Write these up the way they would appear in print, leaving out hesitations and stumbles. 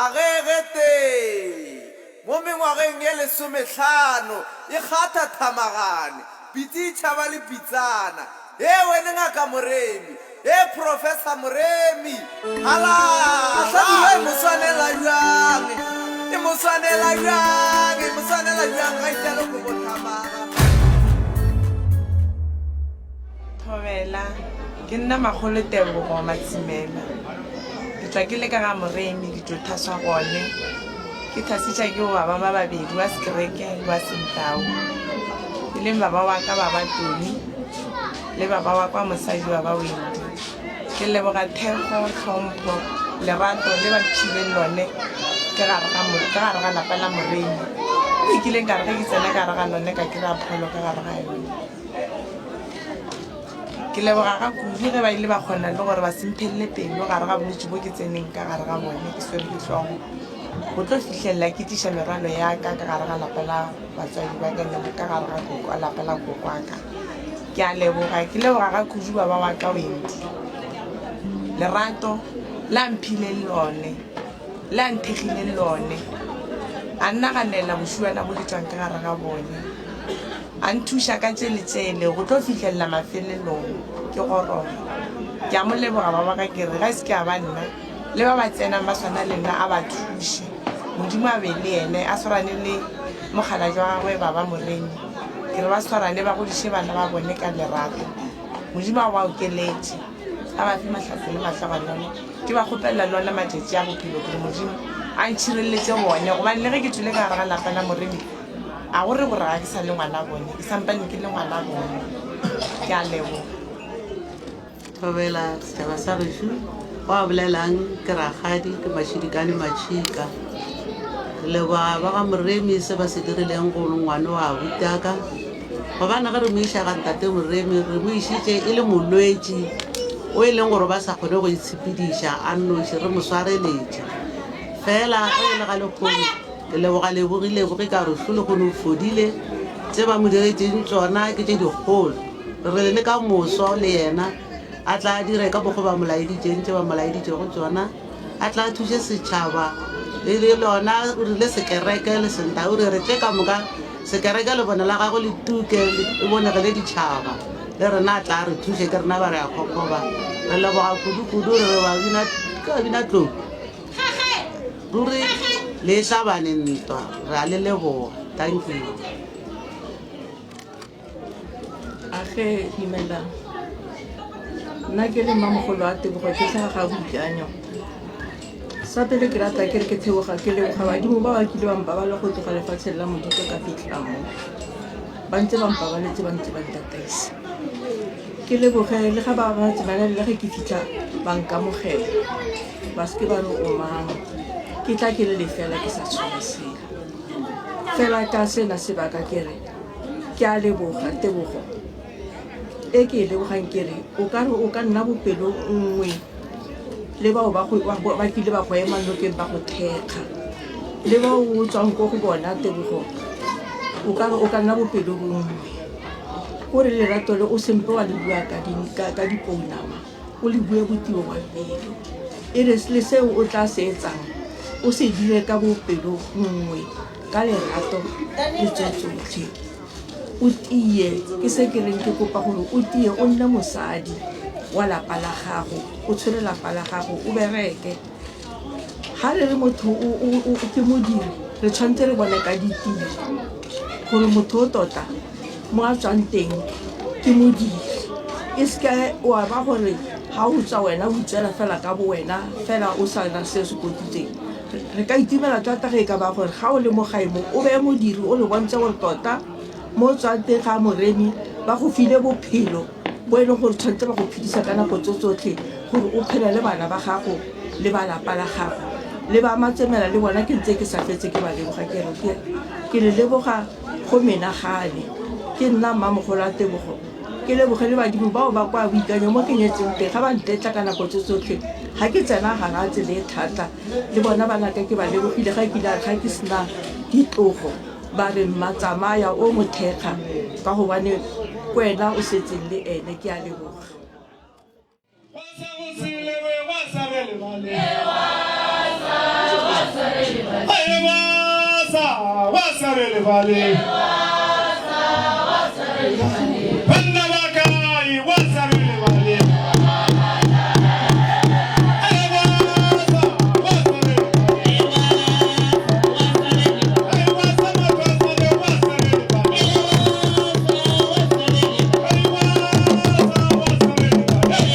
A ge getee mo mengwageng ye lesomehlano e kgatha thamagane, pitsi e tšhaba le pitsana. Hee wene Ngaka Moremi! Hee Professor Moremi! Halala! Hlabirwa e mo swanela bjang? E mo swanela bjang? E mo swanela bjang ga itšalo kobo thamaga? Thobela, ke nna Makgolo Tebogo Matsimela. Ke tšwa ke le ka ga Moremi, ke tšo thaswa gone. Ke thasitša ke bo baba ba babedi, wa Sekereke le wa Sentau. E leng baba wa ka baba Tony le baba wa kwa mosadi baba Wendy. Ke leboga thekgo, tlhompho, lerato le ba mphileng lone ke gare ga ka gare ga lapa la Moremi. Ke kileng ka re ge ke tsena ka gare ga lone ka kry-a pholo ka gare ga yone. Ke leboga ga kudu ge ba ile ba kgona le gore ba se mphelele pelo gare ga bolwetši bo ke tseneng ka gare ga bone ke swere ke hlogo go tlo fihlelela ke tliša merwalo ya ka ka gare ga lapa la batswadi ba ka le ka gare ga koko lapa la koko wa ka. Ke a leboga, ke leboga ga kudu baba wa ka Wendy. Lerato la mphileng lone, le a nthekgileng lone, a nnaganela bošuana bo ke tšwang ka gare ga bone. A nthuša ka tše le tšele go tlo fihlelela mafelelong ke goroga. Ke a mo leboga ba baka ke re ga e se ke a ba nna le ba ba tsenang ba swana le nna a ba thuše. Modimo a be le yene a swarane le mokgalabje wa gagwe baba Moremi. Ke re ba swarane ba godiše bana ba bone ka lerato. Modimo a ba okeletše a ba fe mahlatse le mahlogonolo. Ke ba kgopelela le ona matšatši a bophelo ke re Modimo a ntšhireletše bone gobane le ge ke tšwele ka gare ga lapa la Moremi A go re gore ga ke sa le ngwana bone, ke sampane ke le ngwana bone. Ke a leboga. Thobela setšhaba sa gešo, wa bolelang ke rakgadi ke Mashidikane Matšhika. Re leboga ba ga Moremi se ba se dirileng go ngwane wa butaka gobane ge re mo iša ga ntate Moremi re mo išitše e le molwetši o e leng gore ba sa kgone go itshepediša a nnoši re mo swareletše fela ge e le ga lekgono Ke leboga Lebogi Lebogi ka gore hlo lehono o fodile. Tše ba mo diretšeng tšona ke tše dikgolo. Re re le ka moso le yena a tla dire ka mokgwa ba mo laeditšeng tše ba mo laeditšego tšona, a tla thuše setšhaba le le lona o rile sekereke le senta o re re tše ka moka sekereke lebone la gagwe le tuke le bonegele ditšhaba le rena a tla re thuše ke rena ba re a kgokgoba re leboga kudu-kudu re re ba bina ka bina tlou Ruri le e hlabane ntwa, re a le leboga. Thank you. Age dumelang. Nna ke le mmamogolo wa Tebogo ke tlhaga ga Boikanyo. Sa pele ke rata ke re ke theoga ke leboga badimo ba ba kile ba mpabala go tloga lefatsheng la Modiko ka fitlha mo. Ba ntse ba mpabaletse ba ntse ba ntataisa. Ke leboge le ga ba ba tsemana le ge ke fitlha ba nkamogela. Ba se ke ba re o mang. Ke tla ke le lefela ke sa tshwara selo. Fela ka sena sebaka ke re ke a leboga tebogo e ke e lebogang ke re o ka re o ka nna bopelo nngwe le bao ba ba kile ba go ema nokeng ba go thekga le bao o tswang ko go bona tebogo o ka re o ka nna bopelo bongwe o re lerato le o sempe wa le bua ka dipounama. O le bue botiro wa pelo. E re le seo o tla se etsang, o se dire ka bopelo nngwe, ka lerato le tse tsotlhe. O tie, ke se ke reng ke kopa gore o tie o nne mosadi wa lapa la gago, o tshwere lapa la gago, o bereke. Ga re re motho ke modiri, re tshwanetse re bone ka ditiro gore motho o tota mo a tswang teng ke modiri. E seke wa ba gore ga o tswa wena o itswela fela ka bo wena fela o sa na se se kotutseng. Re ka itumela thata ge e ka ba gore ga o le mo gae mo o beye modiri o re bontshe gore tota mo o tswang teng ga moremi ba go file bophelo bo e leng gore tshwanetse ba go phedisa ka nako tso tsotlhe gore o phele le bana ba gago le ba lapa la gago le ba matsemela le bona ke ntse ke sa fetse ke ba leboga ke re ke le leboga go menagane ke nna mmamogolo a tebogo ke leboge le badimo bao ba kwa boikanyo mo ke nyetseng teng ga ba ntetla ka nako tse tsotlhe ga ke tsena gara tsela e thata le bona banaka ke ba lebogile ga kile a re ga ke sena ditlogo ba re mma tsamaya o mo thekga ka gobane ke wena o setseng le ene ke a leboga. Ba sa, ba sa re lebale. Banna ba kae, ba sa re lebale. Ba sa, ba sa re lebale. Ba sa mathwasane, ba sa re lebale. Ba sa, ba sa re lebale.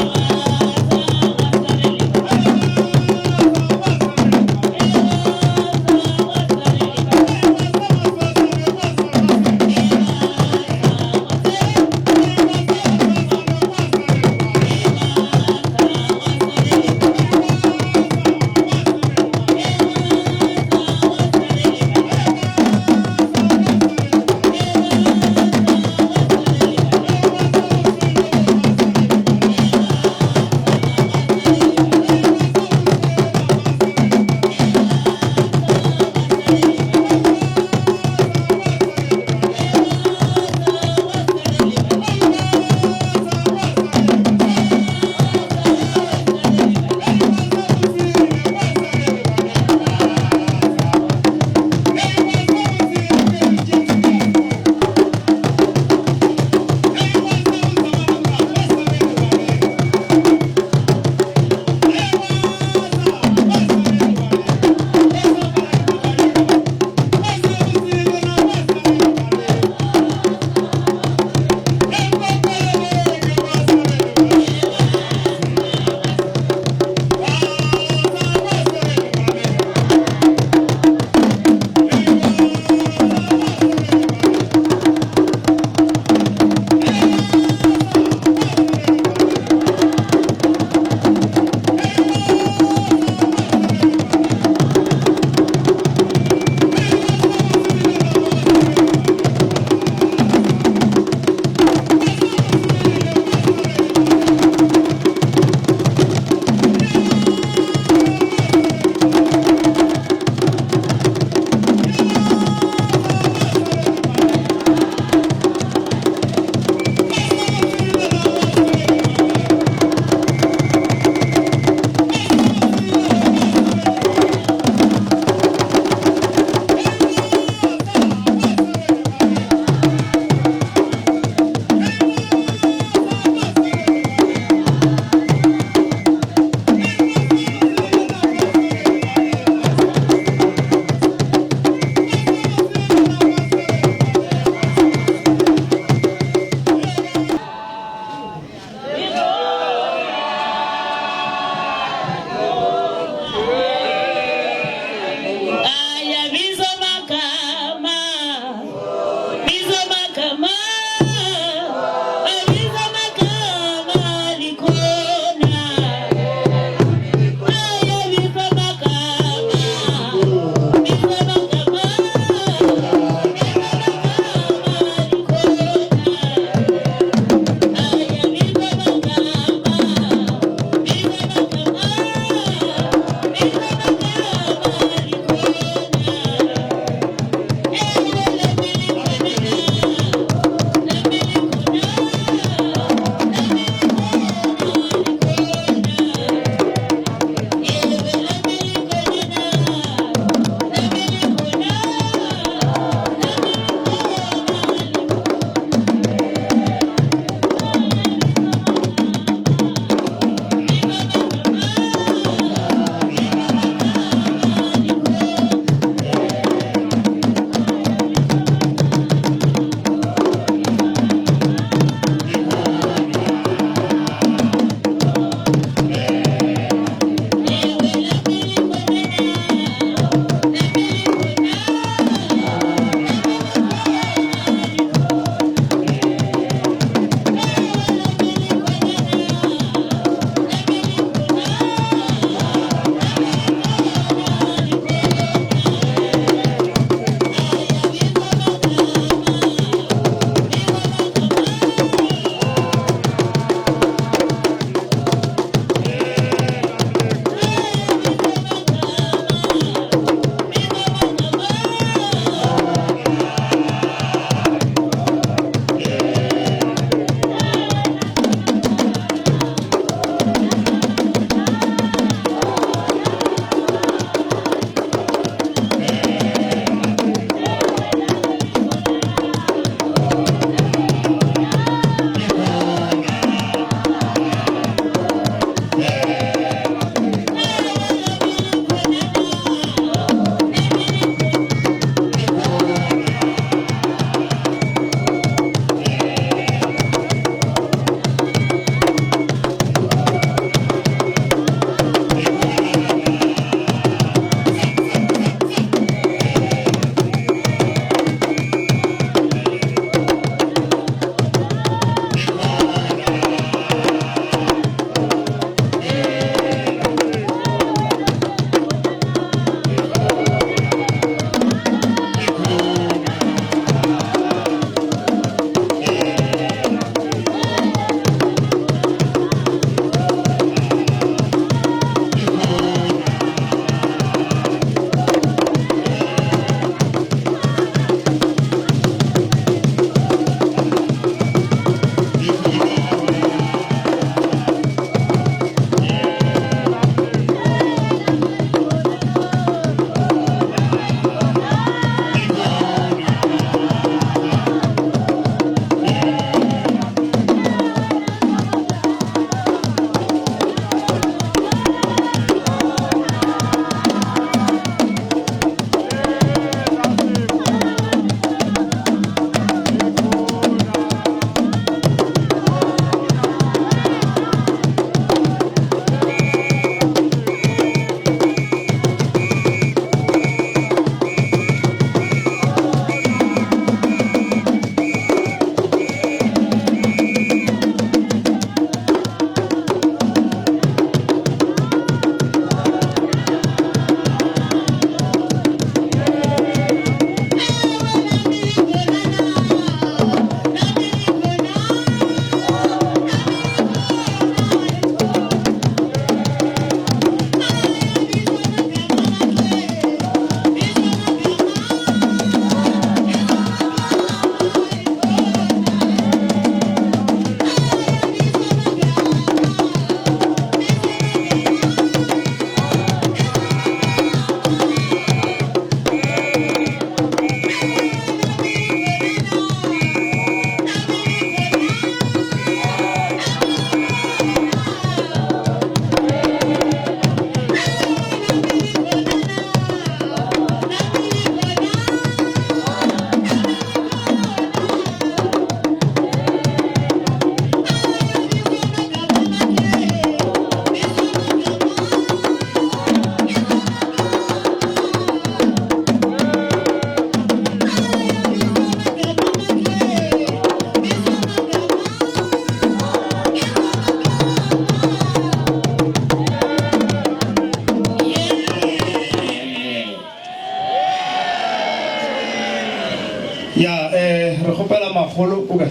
kgopela makgolo o kae?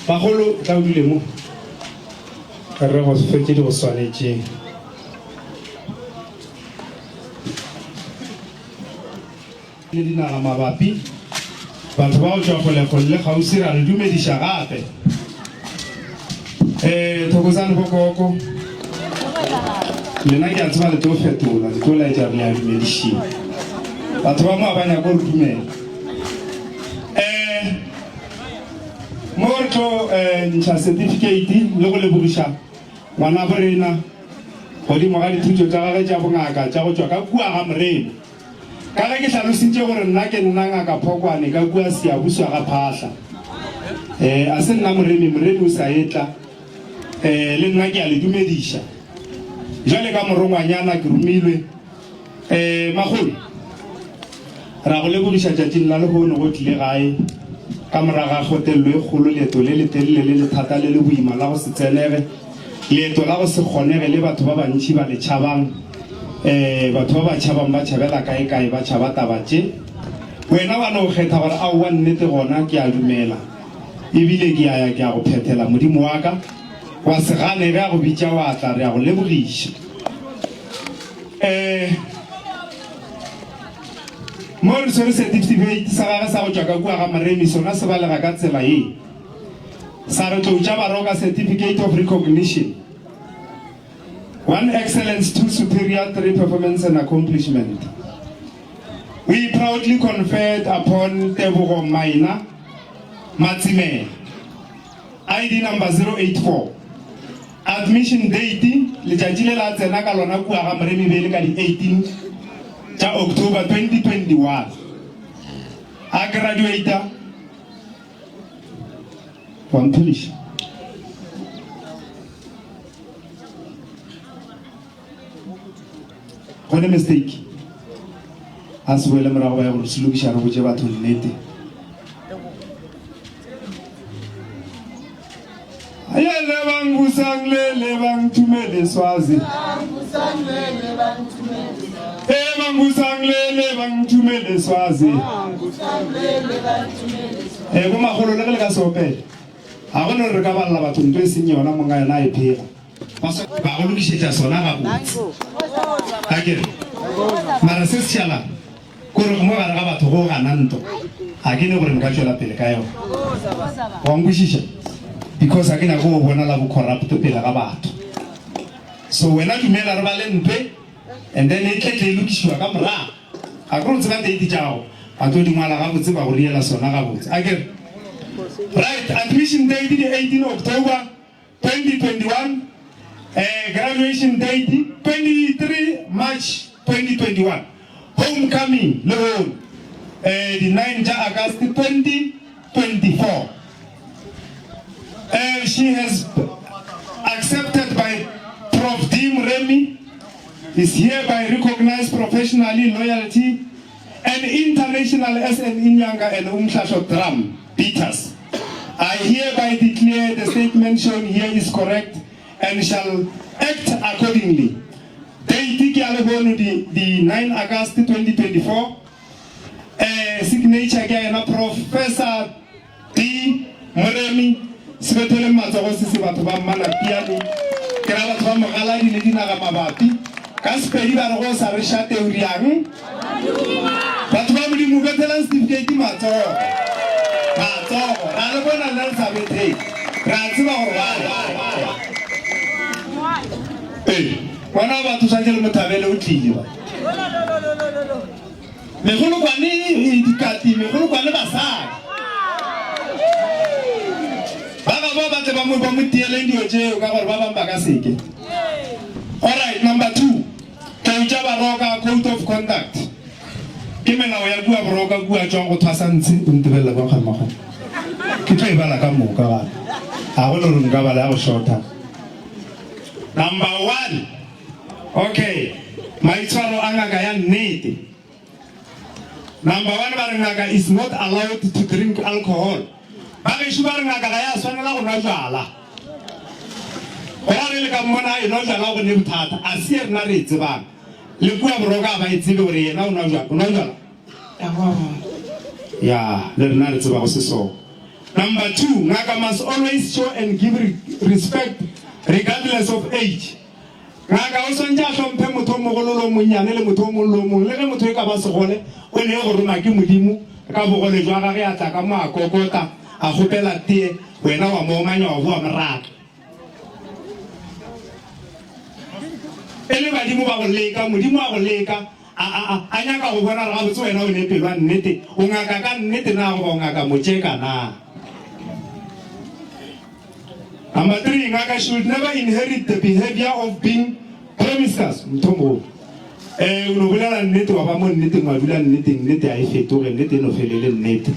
Makgolo tla o dule mo. Re go fe tše di go swanetšeng. Le dinaga mabapi, batho ba go tšwa kgolekgole le kgauswi ra le dumediša gape. Eh, thokozani bokoko. Lena ke a tseba le tlo fetola, le tlo laetša re le a dumedišiwa. Batho ba mo a ba nyako re dumela. Eh, mo re tlo eh, ntšha certificate le go lebogiša ngwanabo rena godimo ga dithuto tša gagwe tša bongaka tša go tšwa ka kua ga Morena. Ka ge ke hlalositše gore nna ke nna Ngaka Phokwane ka kua Siyabuswa ga Phahla. Eh, a se nna Moremi, Moremi o sa etla. Eh, le nna ke a le dumediša. Jwale ka morongwanyana ke romilwe. Eh, makgolo, ra go lebogiša tšatšing la lehono go tlile gae ka morago ga kgotello e kgolo, leeto le letelele le lethata le le boima la go se tsenege. Leeto la go se kgonege le batho ba bantši ba le tšhabang. Ee, batho ba ba tšhabang ba tšhabela kae-kae, ba tšhaba taba tše. Wena wa no kgetha gore, Aowa, nnete gona, ke a dumela, e bile ke a ya, ke a go phethela, Modimo wa ka. Wa se gane ge a go bitša wa tla, re a go lebogiša. Ee, mo re swere setifikeiti sa gagwe sa go tšwa ka kua ga Moremi, sona se balega ka tsela ye. Sa re tlou tša Baroka Certificate of Recognition, One Excellence, Two Superior, Three Performance and Accomplishment. We proudly conferred upon Tebogo Maina Matsimela, ID number 084, admission date letšatši le la tsena ka lona kua ga Moremi be e le ka di 18 tša October 2021. A graduata Wa mphediša. Go ne mistake. A se boele morago ba ya go se lokiša re botše batho nnete. Ye le bang busang le le bang thumele swazi. E bang busang le le bang thumele swazi. E bo magolo le ge le ka se opele. Ga go no re ka balla batho ntho e seng yona monga yona a e phela. Ba go lokišetša sona gabotse. A ke re. Mara se se šalang Kore mo gare ga batho go gana ntwa, ga ke ne gore nka tšwela pele ka yona. Wa nkwešiša? Because ga ke nyake go bonala bo corrupt pele ga batho. So wena dumela re bale ntwe and then e tle tle e lokišiwa ka morago. Ga ke re o tseba date tša gago, ba tlo di ngwala gabotse ba go riela sona gabotse. Akere? Right, admission date di 18 October 2021, eh, graduation date 23 March 2021, homecoming lehono eh, di 9 tša August 2024. Eh, she has accepted by Prof D Moremi is hereby recognized professionally loyalty and international as an Inyanga and Umhlahlo drum beaters. I hereby declare the statement shown here is correct and shall act accordingly. Date ke ya lehono di, di 9 August 2024. Eh, signature ke ya yena Professor D. Moremi, se betheleng matsogo se se batho ba Mmanapiane, ke ra batho ba Mogaladi le dinaga mabapi. Ka Sepedi ba re go sa re šate o riang? Batho ba Modimo bethelang setifikeiti matsogo. Matsogo. Ra le bona lena le sa betheng. Re a tseba gore why. Ee, ngwana wa batho tshwanetse le mo thabele o tlile ba. Megolokwane dikati, megolokwane basadi. Ba gabo ba tle ba mo ba mo tieleng dilo tšeo ka gore ba bang ba ka seke. Alright, number 2. Tlou tša Baroka Code of Conduct. Ke melao ya kua Boroka kua tšwang go thwasa ntshe o ntebelela kwa kgare makgone. Ke tlo e bala ka moka gape. Ga go no re nka bala ya go shorta. Number 1. Okay, maitshwaro a ngaka ya nnete. Number 1 ba re ngaka is not allowed to drink alcohol. Ba gešo ba re ngaka ga ya swanela go nwa jwala. Go ra re le ka mmona a enwa jwala go ne bothata. A se ye rena re e tsebang. Le kua Boroka ga ba e tsebe gore yena o nwa jwala. O nwa jwala? Aowa. Ya, le rena re tseba go se so. Number 2, ngaka must always show and give respect regardless of age. Ngaka o swantše a hlomphe motho o mogolo le o monnyane le motho o mong le o mong, le ge motho e ka ba segole, o ne go roma ke Modimo ka bogole jwa gage a tla ka mo a kokota, a kgopela tee, wena wa mo omanya wa boa moraka. E le badimo ba go leka, Modimo a go leka, a, a, a, a nyaka go bona gore gabotse wena o ne pelo ya nnete, o ngaka ka nnete na goba o ngaka motšeka na. Number 3, ngaka should never inherit the behavior of being promiscuous. Motho mogolo. Eh, o no bolela nnete wa ba mo nneteng wa dula nneteng, nnete ga e fetoge, nnete e no felele nnete.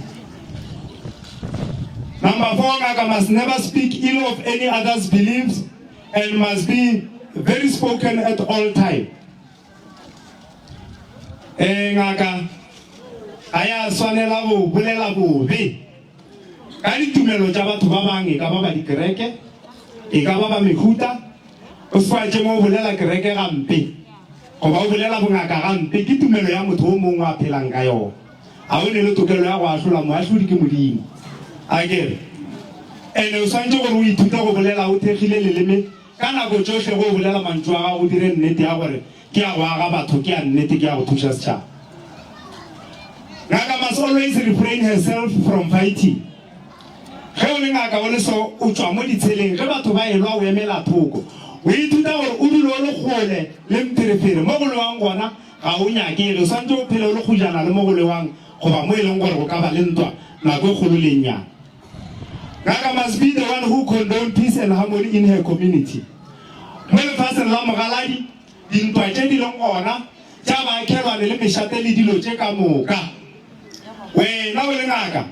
Number 4, ngaka must never speak ill of any other's beliefs and must be very spoken at all time. Eh, ngaka ga ya swanela go bolela bobe ka ditumelo tša batho ba bang, e ka ba ba dikereke, e ka ba ba mehuta. O se wa tše mo o bolela kereke gampe goba o bolela bongaka gampe, ke tumelo ya motho o mongwe a phelang ka yona. Ga o ne le tokelo ya go ahlola, moahlodi ke Modimo. A ke re? Ene o swantše gore o ithute go bolela o thekgile leleme Ka nako tšohle ge o bolela mantšu a gago o dire nnete ya gore ke a go aga batho, ke a nnete, ke a go thuša setšhaba. Ngaka must always refrain herself from fighting. Ge o le ngaka o le so o tšwa mo ditsheleng ge batho ba elwa o emela thoko. O ithuta gore o dule o le kgole le mpherefere. Mo go lewang gona ga o nyakege. O swanetše o phele o le kgojana le mo go lewang goba mo e leng gore go ka ba le ntwa nako e kgolo le e nnyane. Ngaka must be the one who condone peace and harmony in her community. Mo lefaseng la Mogaladi, dintwa tše di leng gona tša baakhelwane le mešate le dilo tše ka moka, wena o le ngaka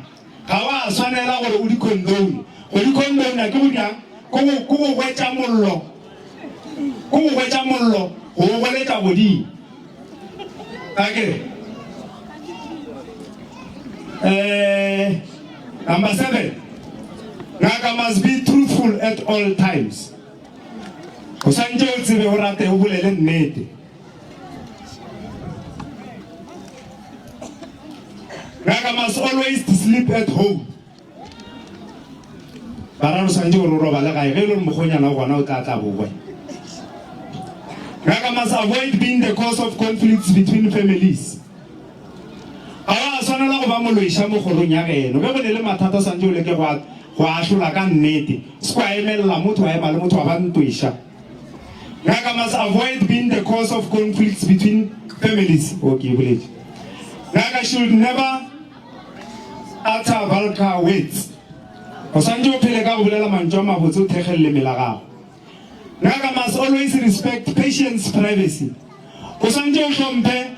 ga wa swanela gore o di condone. Go di condona ke go dirang? Ke go, ke go hwetša mollo, ke go hwetša mollo go o goletša godimo. Akere? Eh, number 7. Ngaka must be truthful at all times. O swantše o tsebe o rate o bolele nnete. Ngaka must always sleep at home. Bararo swantše gore o robale gae ge e le gore mokgonyana o gona o tla tla bogwe. Ngaka must avoid being the cause of conflicts between families. Ga wa swanela go ba moloiša mo kgorong ya geno. Ge go ne le mathata o swantše o leke go a go ahlola ka nnete. Se kwa emelela motho wa ema le motho wa ba ntweša. Ngaka must avoid being the cause of conflicts between families. Oh, ke e boletše. Ngaka should never utter vulgar words. O swantše o phele ka go bolela mantšu a mabotse o thekge leleme la gago. Ngaka must always respect patients privacy. O swantše o hlomphe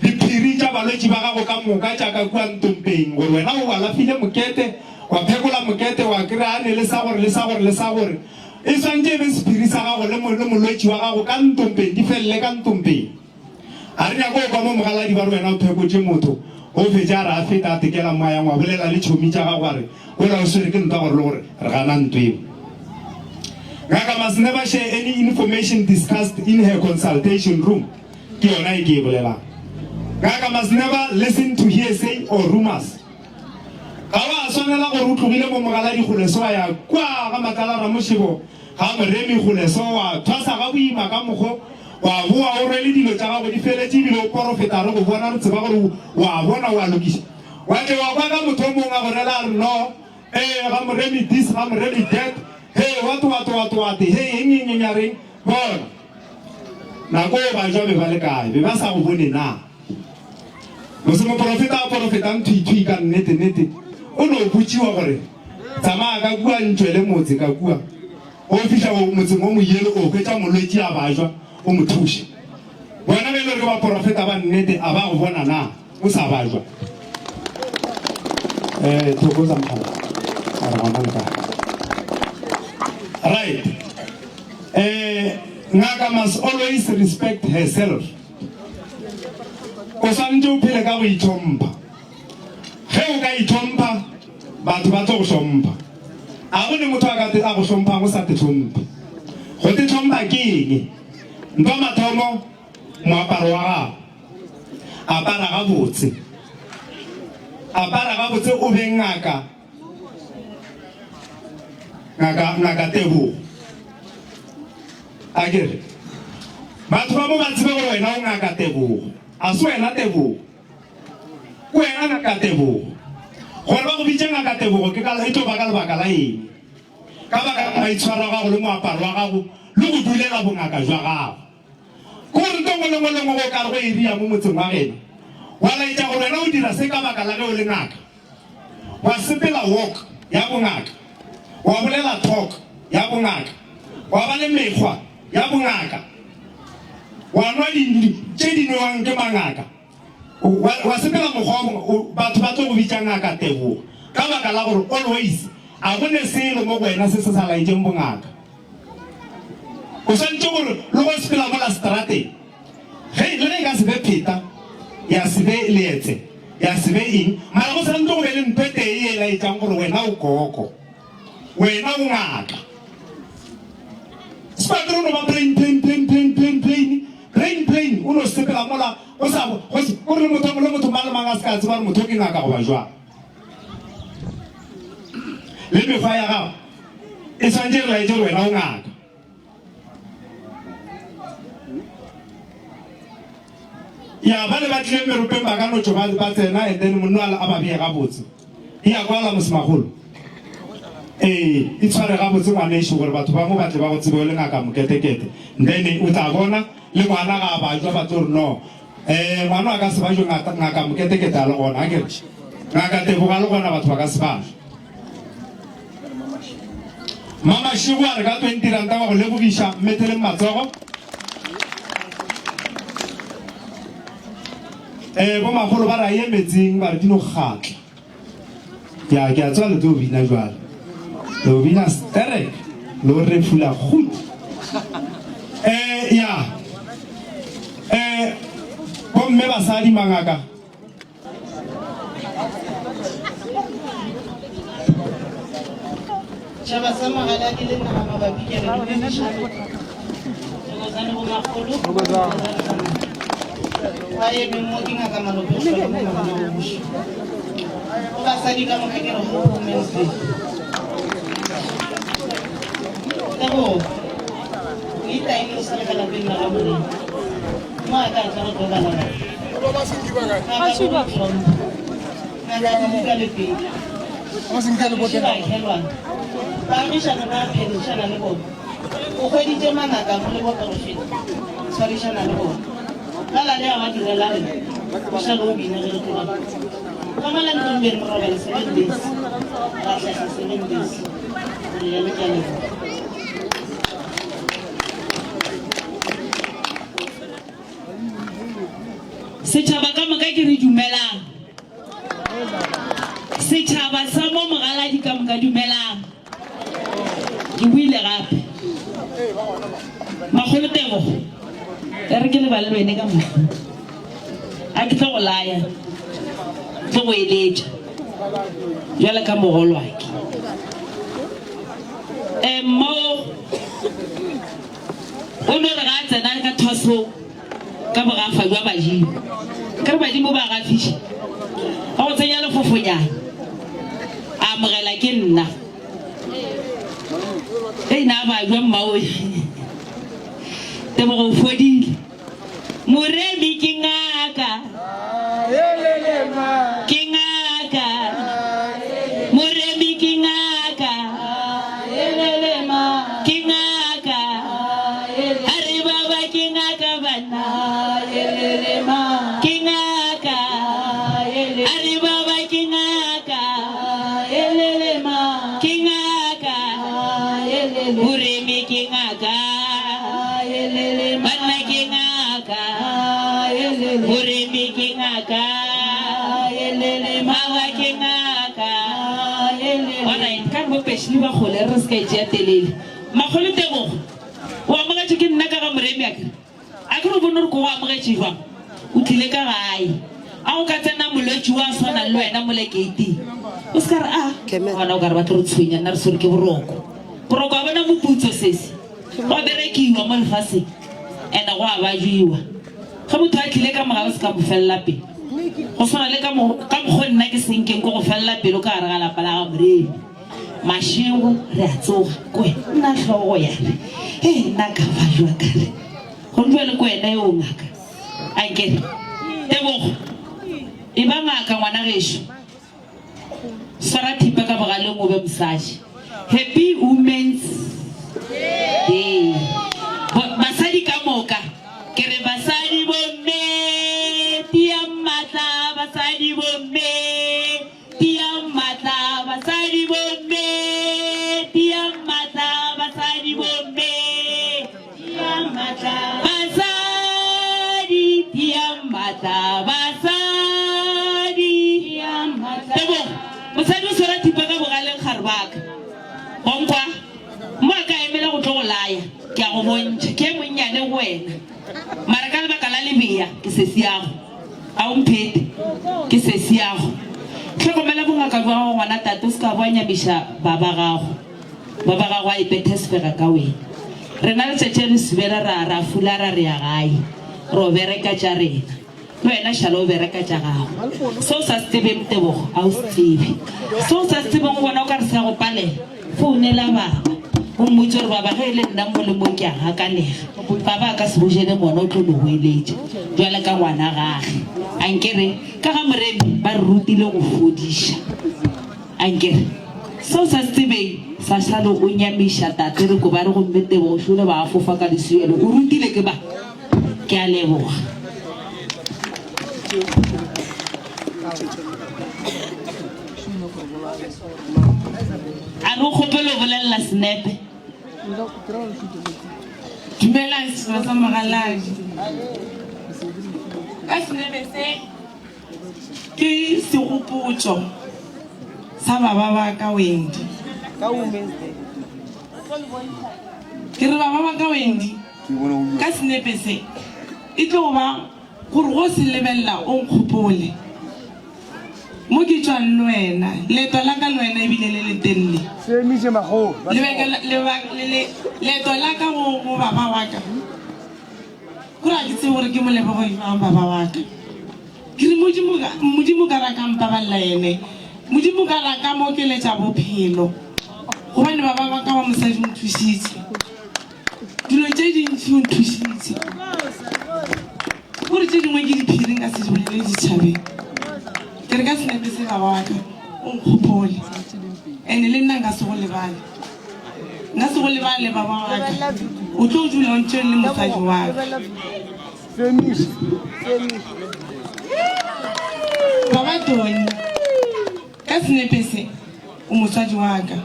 diphiri tša balwetši ba gago ka moka tša ka kua ntompeng, gore wena o alafile mokete, wa phekola mokete, wa kry-a ne le sa gore le sa gore le sa gore. E swantše e be sephiri sa gago le, le molwetši wa gago ka ntompeng, di felele ka ntompeng. Ga re nyake go kwa mo mogaladi ba re wena o phekotše motho, o fetše a re a feta a tekela mo a yang wa bolela le tšhomi tša gago a re ola o swere ke ntwa gore le gore re gana ntwa eo. Ngaka must never share any information discussed in her consultation room. Ke yona e ke e bolelang. Ngaka must never listen to hearsay or rumours. Ga wa swanela gore o tlogile mo mogaladi Kgoleso wa ya kua ga Matlala Ramošebo ga Moremi Kgoleso wa thwasa ga boima ka mokgo wa boa o rwele dilo tša gago di feletše ebile o porofeta re go bona re tseba gore wa bona wa lokiša wa tle wa kwa ka motho o mongwe a go rela a re no ee ga Moremi this ga Moremi that hee what what what what hee eng eng eng ya reng bona Nako eo ba-ja be ba le kae? Be ba sa go bone na? Mose moporofeta a porofetang thwi-thwi ka nnete-nnete, o no botšiwa gore, Tsamaya ka kua ntšwele motse ka kua. O fihla o motseng o moyelo, o hwetša molwetši a bajwa, o mo thuše. Bona be e le gore ke baporofeta ba nnete, a ba go bona na? O sa bajwa. Eh, thokoza mkhala. A re gona nka. Right. Eh, ngaka must always respect herself. O swanetše o phele ka go itlhompha. Ge o ka itlhompha, batho ba tlo go hlompha. A go ne motho a ka a go hlomphang o sa te hlomphe. Go te hlompha ke eng? Ntwa mathomo, moaparo wa gago. Apara gabotse. Apara gabotse o be ngaka, ngaka, ngaka Tebogo. A ke re, batho ba mo ba tsebe gore wena o ngaka Tebogo. A se wena Tebogo. Ke wena ngaka Tebogo. Gore ba go bitše ngaka Tebogo ke ka, e tlo ba ka lebaka la eng? Ka baka la maitshwaro a gago le moaparo wa gago le go dulela bongaka jwa gago. Ke gore nto nngwe le nngwe le nngwe go ka re go e ria mo motseng wa geno, wa laetša gore wena o dira se ka baka la ge o le ngaka. Wa sepela walk ya bongaka, wa bolela talk ya bongaka, wa ba le mekgwa ya bongaka, wa nwa di tše di nwewang ke mangaka, wa, wa sepela mokgwa wa bongaka, batho ba tlo go bitša ngaka Tebogo ka baka la gore always a go ne selo mo go wena se se sa laetšeng bongaka. O swanetše gore le go sepela mola seterateng, ge, le ge e ka se be pheta, ya se be leetse, ya se be eng, mara go swanetše go be le ntho e tee ye e laetšang gore wena o koko, wena o ngaka. Sepatro o no ba plain, plain, plain, plain, plain, plain, plain, plain, o no sepela mola, go sa, go se, o re le motho, le motho mang le mang a se ka tseba gore motho o ke ngaka goba jwang. Le mekgwa ya gago e swanetše re laetše gore wena o ngaka. Ya ba le ba tlile meropeng ba ka no tšo ba ba tsena and then monna a ba bee gabotse. E ya kwala mosemagolo. Ee, e tshware gabotse ngwanešu gore batho ba mo ba tle ba go tsebe o le ngaka moketekete. Then o tla bona le ngwana ga a bajwa ba tlo re no Ee, ngwana a ka se bajwe ngaka, ngaka Moketekete a le gona, a ke re? Ngaka Tebogo a le gona, batho ba ka se bajwe. Mamašego a re ka 20 ranta wa go lebogiša, mmetheleng matsogo. Ee, bomakgolo ba re a ye metsing, ba re di no kgatla. Ya, ke a tseba le tlo bina jwale. Le bina sterek, le o refula goed. Eh, ya. Eh, bomme basadi mangaka. Tšhaba sa Magaladi le naga mabapi ke re dumedišang. Thokozani bomakgolo. Ba emeng mo ke ngaka Malope go hlwela mo Magana Bobuši. Go basadi ka moka ke re go Women's Day. Tebogo, o itaile o sa le ka lapeng la ga Morena. Mo a ka tla go tlo bala batho. Ngaka o itlhompha. Ngaka di buka le pele. Baagiši ba khelwana. Baagišane ba phedišana le bona. O hweditše mangaka mo le boporofeta. Tshwarišana le bona. Ba la le a ba direla rena. O šale o bina ge re tloga. Ka mola ntlong be re robala seven days. Ra hlahla seven days. Re ya le ke a leboga. Setšhaba ka moka ke re dumelang. Setšhaba sa mo Mogaladi ka moka dumelang. Ke buile gape. Makgolo Tebogo, e re ke lebale le wene ka moka. A ke tlo go laya, tlo go eletša bjale ka mogolwake. Eh, mmao o no re ga a tsena ka thwasong ka bogafa jwa badimo ke re badimo ba gafiša ba go tsenya lefofonyana a amogela ke nna ei na ba jwa mmaoe tebogo o fodile moremi ke ngaka ke ngaka moremi ke ngaka ke ngaka a re baba ke ngaka banna ke ngaka a re baba ke ngaka ke ngaka moremi ke ngaka banna ke ngaka moremi ke ngaka baba ke ngaka Alright, ka re bo Peshli ba kgole re se ka e tšea telele. Makgolo Tebogo, o amogetše ke nna ka ga Moremi akere? Akere o bone gore ke go amogetše jwang? O tlile ka gae. A go ka tsena molwetši wa swana le wena mola gate-ing? O se ka re a gona o ka re ba tlo re tshwenya nna re swere ke boroko. Boroko a bona moputso sesi. Go a berekiwa mo lefaseng and go a bajuwa. Ge motho a tlile ka mogare o se ka mo felela pelo. Go swana le ka ka mokgo nna ke senkeng ko go felela pelo ka gare ga lapa la ga Moremi. Mašego re a tsoga, kwe nna hlogo ya re, Hei, nna ka ba jwa ka re. Gomme bjale ke wena yo ngaka. Ankere. Tebogo, e ba ngaka ngwana gešo. Swara thipa ka bogaleng o be mosadi. Happy Women's Day. Basadi ka moka. Ke re basadi bomme tiang matla, basadi bomme tiang matla, basadi bomme tiang matla, basadi bomme tiang matla, basadi tiang matla, basadi tiang matla. Tebogo, mosadi o swara thipa ka bogaleng gare baka. Gonkwa, mo a ka emela go tlo go laya, ke a go bontšha, ke e monnyane go wena. Mara ka lebaka la lebea, ke sesiago. A o mphete? Ke sesiago. Hlokomela bongaka bja gago ngwana tate, o se ka bo nyamiša ba ba gago. Ba ba gago a ipethesfega ka wena. Rena letšatši a le subela ra, ra fulara re ya gae, ro bereka tša rena. Le wena šala o bereka tša gago. Se o sa se tsebeng Tebogo, a o se tsebe. Se o sa se tsebeng o bona o ka re se a go palela, founela baba o mmotše gore baba ge e le nna mo le mo ke a gakanega. Baba a ka se go jele mona o tlo no goeletša bjale ka ngwana gage. Ankere ka ga Moremi ba re rutile go fodiša. Ankere se o sa se tsebeng sa šale o nyamiša tate re ko ba re gomme Tebogo šole ba a fofa ka leswielo o rutile ke ba. Ke a leboga. A re o kgopele o bolelela senepe. Dumelang setšhaba sa Mogaladi. Ka senepe se ke segopotšo sa baba ba ka Wendy. Ke re baba ba ka Wendy Ka senepe se, e tlo ba gore go se lebelela o nkgopole. Mo ke tšwang le wena, leeto la ka le wena e bile le letelele. Leeto la ka go go baba wa ka, gore ga ke tsebe gore ke mo leboge jwang baba wa ka. Ke re Modimo, Modimo ka ra ka mpabalela yene, Modimo ka ra ka mo okeletša bophelo, gobane baba wa ka wa mosadi o nthušitše. Dilo tše dintši o nthušitše. Gore tše dingwe ke diphiri nka se di bolele ditšhabeng. Ke re ka senepe se baba wa ka o nkgopole. Ene le nna nka se go lebale. Nka se go lebale baba wa ka. O tlo dula o ntše le mosadi wa ka. Baba Tony, ka senepe se o mosadi wa ka.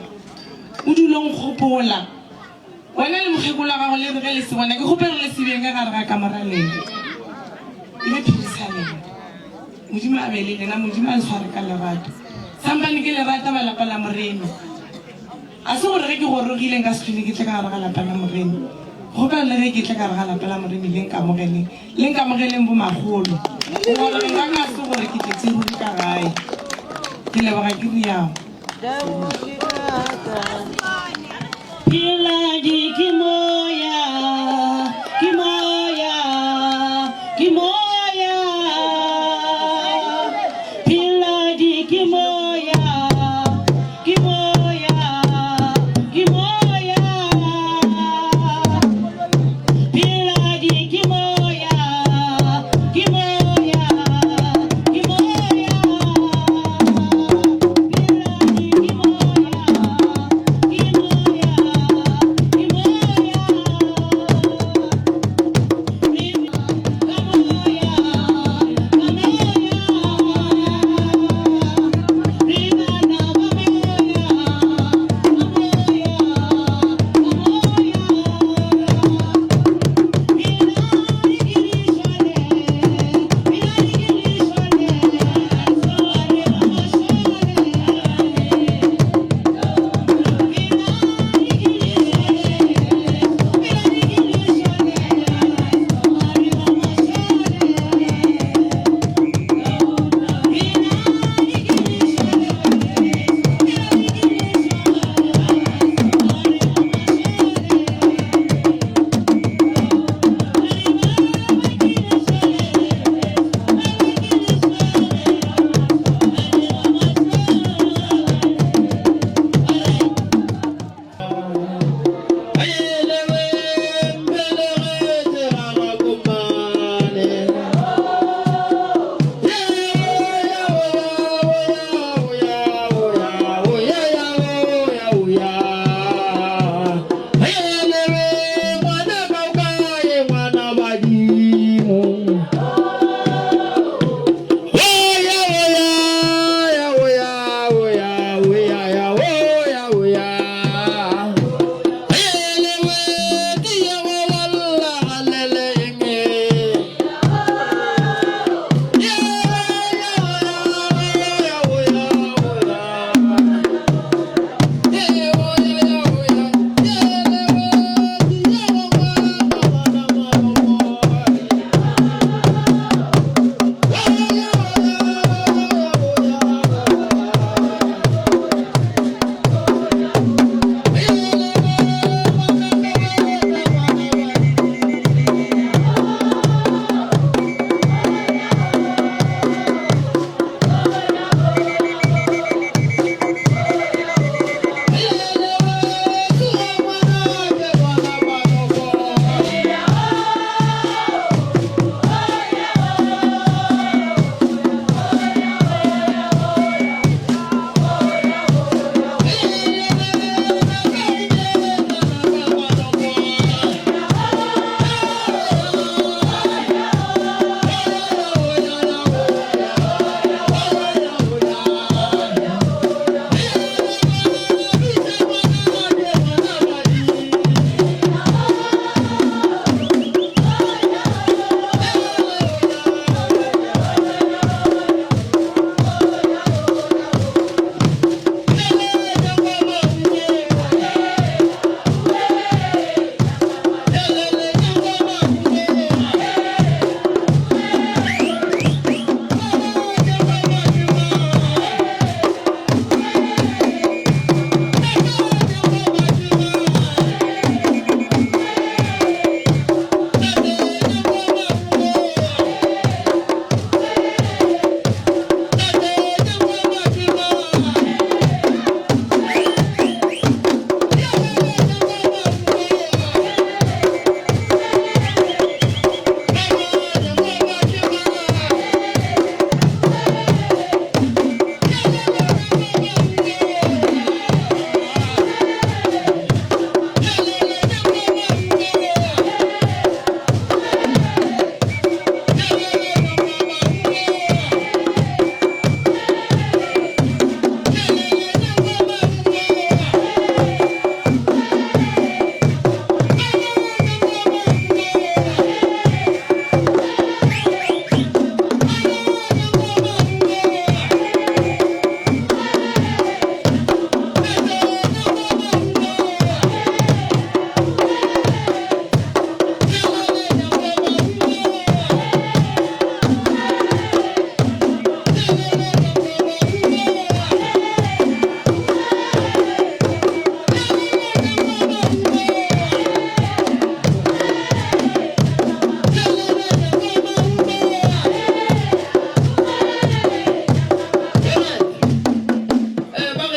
O dule o nkgopola. Wena le mokgekolo wa gago le re ge le se bona, ke kgopela le se beng ka gare ga kamora lena. E be phiri sa lena. Modimo a be le lena, Modimo a le sware ka lerato. Sampane ke le rata ba lapa la Moremi. A se gore ge ke gorogile nka se hlwele ke tle ka gare ga lapa la Moremi. Kgopela le ge ke tle ka gare ga lapa la Moremi le nkamogeleng. Le nkamogeleng bomakgolo. Go gorogeng ga ka se gore ke tletše ruri ka gae. Ke leboga ke riago. Pheladi ke moya, ke moya, ke moya. Pheladi ke moya, ke moya, ke moya. Pheladi ke moya, ke moya, ke moya. Pheladi ke moya, ke moya, ke moya.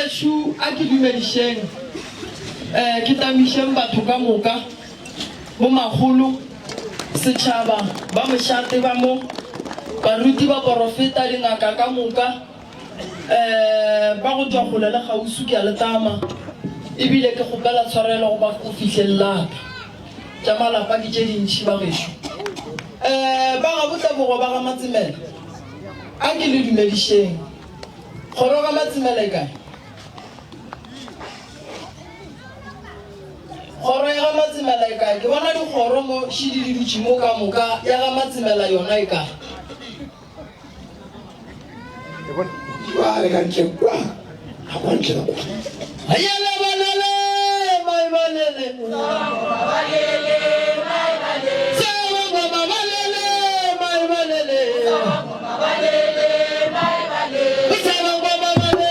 Bagešo a ke dumedišeng, eh, ke tamišeng batho ka moka, bomakgolo, setšhaba, ba mošate ba mo, baruti, baporofeta, dingaka ka moka, eh, ba go tšwa kgole le kgauswi, ke a le tama, ebile ke kgopela tshwarelo go ba go fihleng lata. Tša malapa ke tše dintši bagešo. Eh, ba ga Botlebogo ba ga Matsemela, a ke le dumedišeng. Kgoro ga Matsemela e kae? Kgoro ya ga Matsemela e kae? Ke bona dikgoro mo šidi di dutše mo ka moka, ya ga Matsemela yona e kae? Ba le ka ntle kwa, ga kwa ntle ka kwa. Ayele balele, mai balele. Tsaba ngoma balele, mai balele. Tsaba ngoma balele.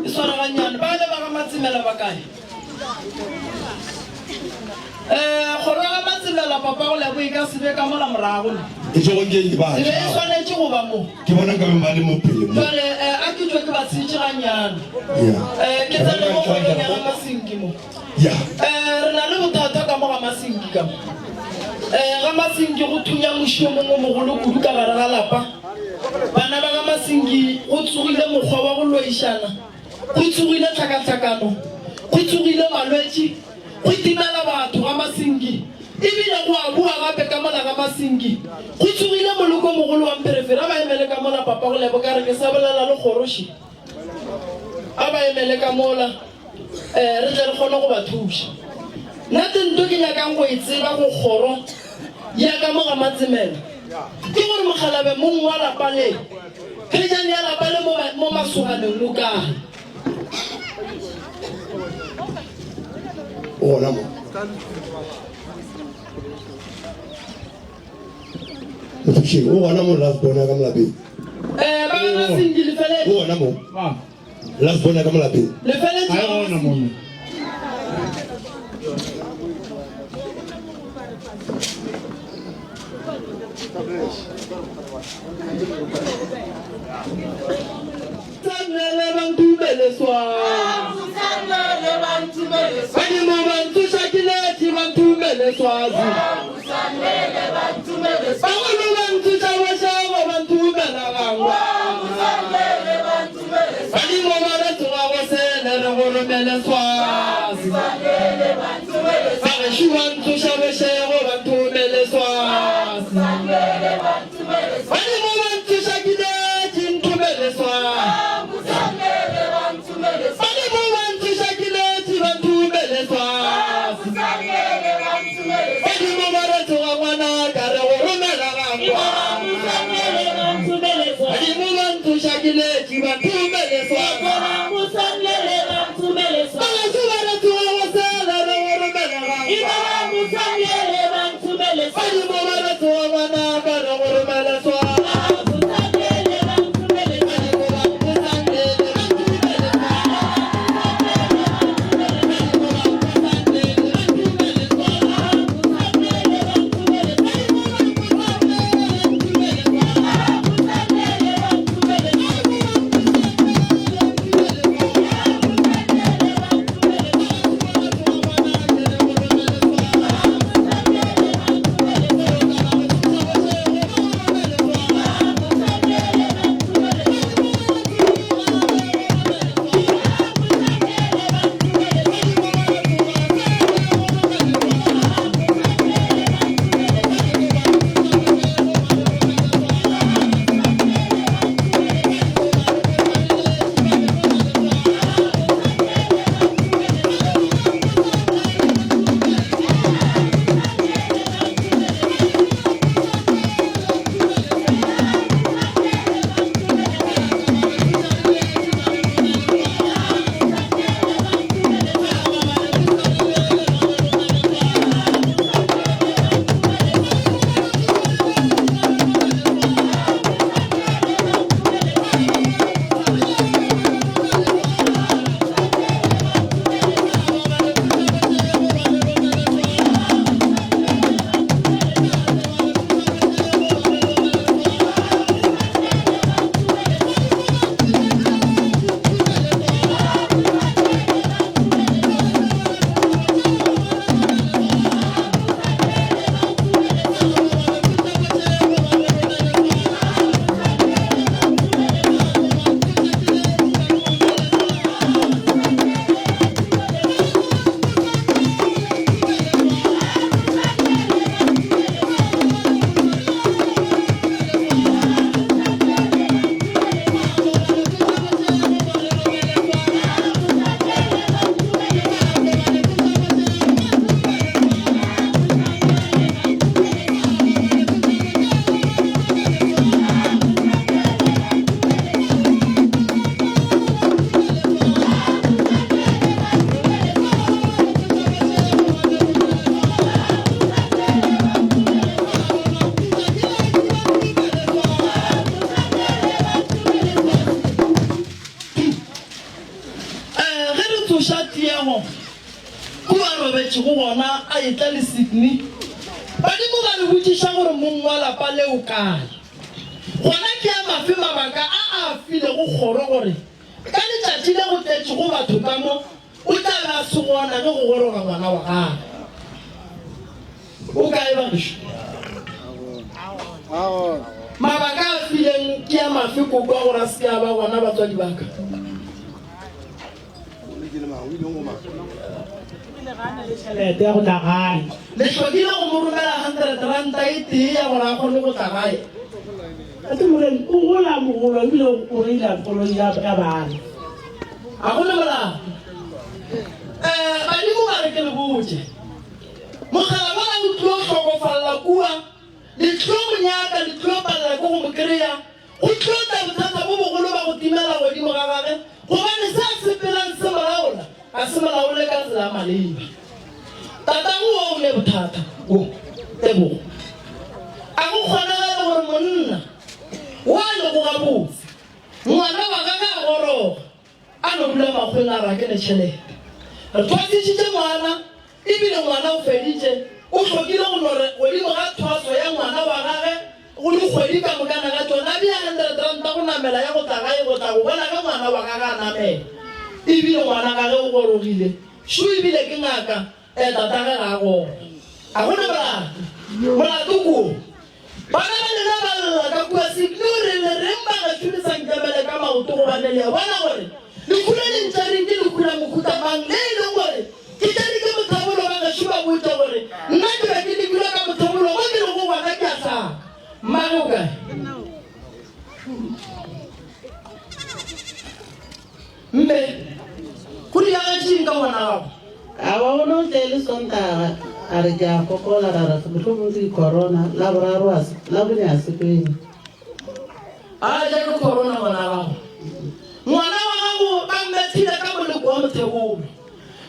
E swara gannyane. Ba le ba ga Matsemela ba kae? Eh, kgoro ya ga Matsemela papa go lebo e ka se be ka mola morago le. E tšego nke e ba E be e swanetše go ba mo. Ke bona nka be ba le mo pele mo. Jwale eh, a ke tšwe ke ba tshetše gannyane. Ya. Eh, ke tsene mo kgorong ya ga Masinki mo. Ya. Eh, re na le bothata ka mo ga Masinki ka mo. Eh, ga Masinki go thunya moši o mongwe o mogolo kudu ka gare ga lapa. Bana ba ga Masinki go tsogile mokgwa wa go loišana, go tsogile tlhakatlhakano, go tsogile malwetši, go timela batho ga Masinki, ebile go a boa gape ka mola ga Masinki. Go tsogile moloko o mogolo wa mpherefere. A ba emele ka mola Papa go Lebo ka re ke sa bolela le kgoroši. A ba emele ka mola um re tle re kgone go ba thuša. Nna tento ke nyakang go e tseba go kgoro ya ka mo ga Matsemela ke gore mokgalabe mong wa lapa le, phejane ya lapa le mo, mo masoganeng o kae? O gona mo. Mothušeng, o gona mo last born ya ka mo lapeng. Eh, ba ga Masinki le feletše. O gona mo. Last born ya ka mo lapeng. Le feletše. Ga e gona mo. Sanele ba ntumele swazi. Badimo ba ntsoša ke letše ba ntumele swazi. Bagolo ba ntsoša bošego ba ntumela gangwa. Badimo ba re tsoga go sele re go romele swazi. Bagešo ba ntsoša bošego ba ntumele swazi. Badimo ba ntsoša ke letše ntumele swazi. Badimo ba ntsoša ke letše ba ntumele swazi. Badimo ba re tsoga ngwanaka re go romela gangwa. Badimo ba ntsoša ke letše ba ntumele swazi. Bagešo ba re tsoga go sele re go romela gangwa. Badimo ba re tsoga ngwanaka re go romela swazi. Ge re tsoša Tiego kua a robetšego gona a etla le Sydney, badimo ba re botšiša gore mong wa lapa le o kae. Gona ke a mafe mabaka a a a filego kgoro gore ka letšatši le go tletšego batho ka mo o tla be a se gona ge go goroga ngwana wa gagwe. O kae bagešo? Mabaka a fileng ke a mafe koko a gore a se ke a ba gona batswadi ba ka? Tšhelete ya go tla gae. Le hlokile go mo romela hundred ranta e tee ya gore a kgone go tla gae. Tate Moremi o gola mogolo ebile o reila koloi ya bana. Ga go ne molato. Um badimo ba re ke le botše. Mokgalabje a o tlo hlokofalla kua, le tlo mo nyaka, le tlo palela ke go mo kry-a. Go tlo tla bothata bo bogolo ba go timela godimo ga gage, gobane se a sepelang se mo laola, ga se mo laole ka tsela ya maleba. Tatago wo o ne bothata wo, Tebogo. A go kgonagale gore monna. Wa lego gabotse, ngwana wa ka ge a goroga, a no dula makgweng a re a ke ne tšhelete. Re thwasišitše ngwana, ebile ngwana o feditše, o hlokile go no re godimo ga thwaso ya ngwana wa gage go dikgwedi ka mokana ga tšona, a bea hundred ranta go namela ya go tla gae go tla go bona ge ngwana wa gage a namela. Ebile ngwana gage o gorogile, šo ebile ke ngaka, e tatage ga a gona. A go na molato. Molato ke wo. Bana ba lena ba lla ka kua Siknuri, le reng bagešo le sa nkemele ka maoto gobane le a bona gore lehu le le ntšereng ke lehu la mohuta mang le e leng gore ke tšere ke mothebolo. Bagešo ba botše gore nna ke be ke lekilwe ka mothebolo mo ke lego gona ke a hlaka. Mmage o kae? Mme, go diragetšeng ka ngwana gago? Aowa, o no tle le Sontaga, a re ke a fokola, ra re mohlomong ke di-corona, Laboraro a se, Labone a sepele. A ja ke corona ngwana gago. Ngwana wa gago ba mmethile ka moleko wa mothebolo.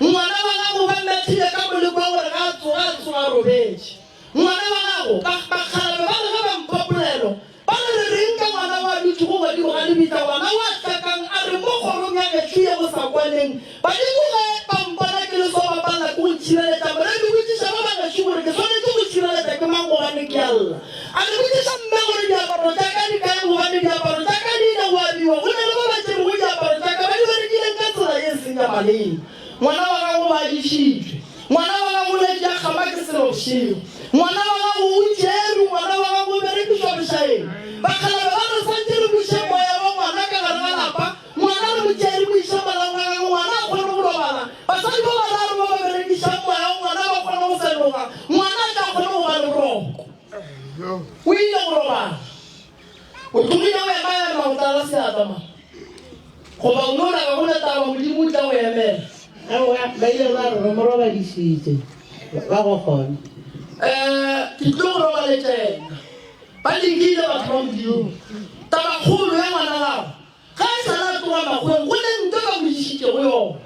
Ngwana wa gago ba mmethile ka moleko wa gore ga a tsoga a tsoga a robetše. Ngwana wa gago, ba, bakgalabje ba re ge ba mpha polelo, Ba re, Re reng ka ngwana wa dutšego godimo ga lebitla, ngwana wa hlakang a re mo kgorong ya gešo ye go sa kwaneng? Badimo ge ba mpona ke le so ba palela ke go ntšhireletša. Moremi, botšiša ba ba gešo gore ke swanetše go tšhireletša ke mang gobane ke a lla. A re, Botšiša mme gore diaparo tša ka di kae gobane diaparo tša ka di ile go abiwa. Go na le ba ba tšerego diaparo tša ka ba di berekileng ka tsela ye e seng ya maleba. Ngwana wa gago ba adišitšwe. Ngwana wa gago o letše a kgama ke selo bošego. Ngwana wa gago o tšerwe. Ngwana wa gago o berekišwa bošaeng. Bakgalabje ba re swantše re buše moya wa ngwana ka gare ga lapa. Ngwana re mo tšee re mo iše malaong a gagwe, ngwana a kgone go robala. Basadi ba bararo ba ba berekišang moya wa ngwana ba kgone go senoga, ngwana a tle a kgone go ba le boroko. O ile go robala. O tlogile o emaema o tlala seatla ma. Goba o no ra ga go na taba Modimo o tla go emela. Aowa, ba ile ba re re mo robadišitše, ba go kgona. Eh, ke tlo go robaletša yena. Ba lekile batho ba Modimo. Tabakgolo ya ngwana gago. Ge a sa le a tloga makgoweng, go ne ntwa ba mo išitšego yona.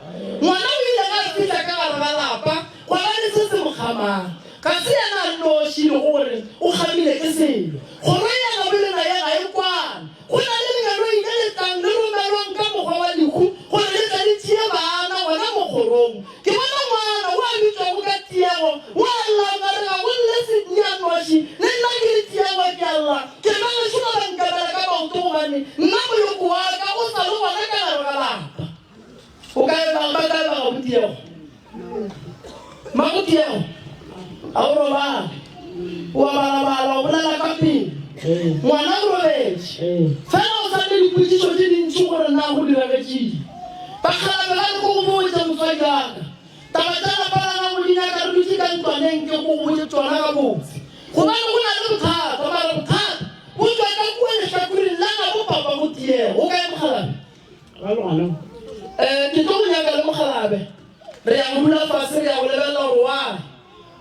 Ngwana o ile ge a fihla ka gare ga lapa, gwa ba le se se mo kgamang. Ga se yena a nnoši e lego gore o kgamile ke selo. Kgoro ye ya gabo le naye ga e kwane. Go na le lengeloi le le tlang le romelwang ka mokgwa wa lehu gore le tle le tšee baana gona mo kgorong. Ke bona ngwana wo a bitšwago ka Tiego, wo a lla o ka re ga go lle Sidney a noši, le nna ke le Tiego ke a lla. Ke re ba gešo ba ba nkabela ka maoto gobane nna moloko wa ka o sa le gona ka gare ga lapa. O kae ba, ba kae ba gabo Tiego? Mmago Tiego, a o robale? O a balabala, o bolela ka pelo. Ngwana o robetše. Fela o sa ne dipotšišo tše dintši gore na go diragetšeng. Bakgalabje ba re ko go botše motswadi wa ka. Taba tša lapa la gago di nyaka re dutše ka ntlwaneng ke go botše tšona gabotse. Gobane go na le bothata, mara bothata bo tšwa ka kua lehlakoreng la gabo papa go Tiego. O kae mokgalabje? Eh, ke tlo go nyaka le mokgalabje. Re ya go dula fase re ya go lebelela gore why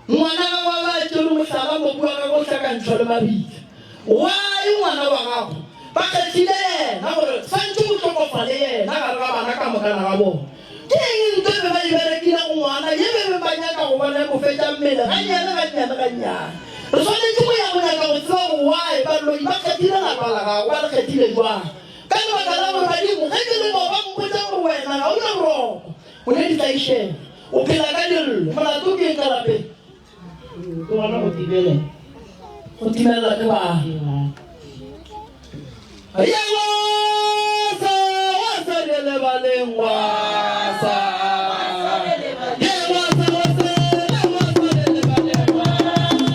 ngwana gago a ba a tšere mohlala mobu wa gagwe o hlakantšhwa le mabitla. Why ngwana wa gago ba kgethile yena gore swantše go hlokofale yena gare ga bana ka mokana ga bona? Ke eng nto e be ba e berekile go ngwana ye be beng ba nyaka go bona e mo fetša mmele gannyane gannyane gannyane? Re swanetše go ya go nyaka go tseba gore why baloi ba kgethile lapa la gago, ba le kgethile jwang? Ka lebaka la gore badimo ge ke le mo ba mpotša gore wena ga o na boroko, O ne ditlaišego. O phela ka dillo. Molato ke eng ka lapeng? Ke gona go timelela. Go timelela ke bana. Ye wasa, wasa le lebaleng wasa. Ye wasa, wasa, le wasa le lebaleng wasa.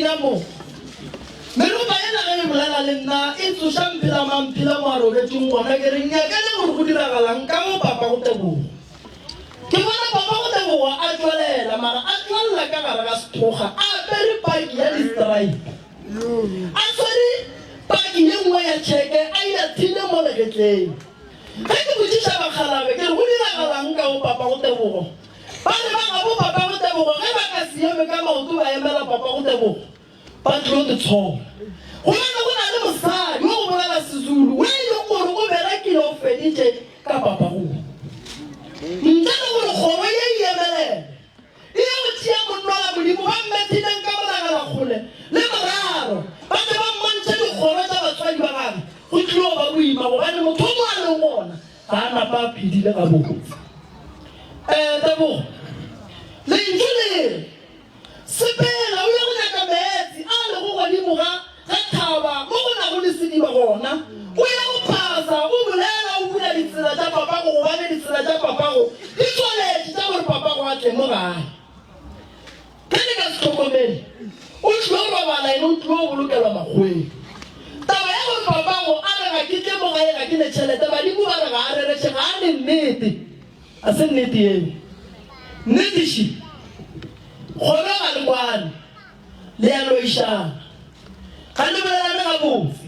bina mo. Meropa yela ge e bolela le nna e tsoša Mphela Mamphela mo a robetšeng gona. Ke re nnyakele gore go diragalang ka mo Papa go Tebogo. Ke bona Papa go Tebogo a tšwelela mara a tšwelela ka gare ga sethokga a apere paki ya di-stripe. A swere paki ye nngwe ya tšheke a ilathile mo legetleng. Ge ke botšiša bakgalabe ke re go diragalang ka go Papa go Tebogo? Ba re ba gabo Papa go Tebogo ge ba ka se eme ka maoto ba emela Papa go Tebogo ba tlilo te tshola. Gobane go na le mosadi wa go bolela Sezulu we e leng gore o berekile o feditše ka Papa go. Ntle le gore kgoro ye e emelele e ye go tšea monnola Modimo ba mmethileng ka monagana kgole le moraro ba tle ba mmontšhe dikgoro tša batswadi ba gagwe go tlilo ba boima gobane motho mo a leng gona ga a napa a phedile gabotse. Ee, Tebogo, Lentšu le re, Sepela o ye go nyaka meetse a lego godimo ga, ga thaba mo go nago le sediba gona. O ye go phasa, o bolela, o bula ditsela tša papago, gobane ditsela tša papago di tswaletše tša gore papago a tle mo gae. Ge le ka se hlokomele, o tlilo robala ene o tlilo bolokelwa makgoweng. Taba ya gore papago a re ga ke tle mo gae ga ke ne tšhelete, badimo ba re ga a rereše, ga a ne nnete. A se nnete yeo. Nnete še, kgoro ga le kwane, le a loišana. Ga le bolelane gabotse.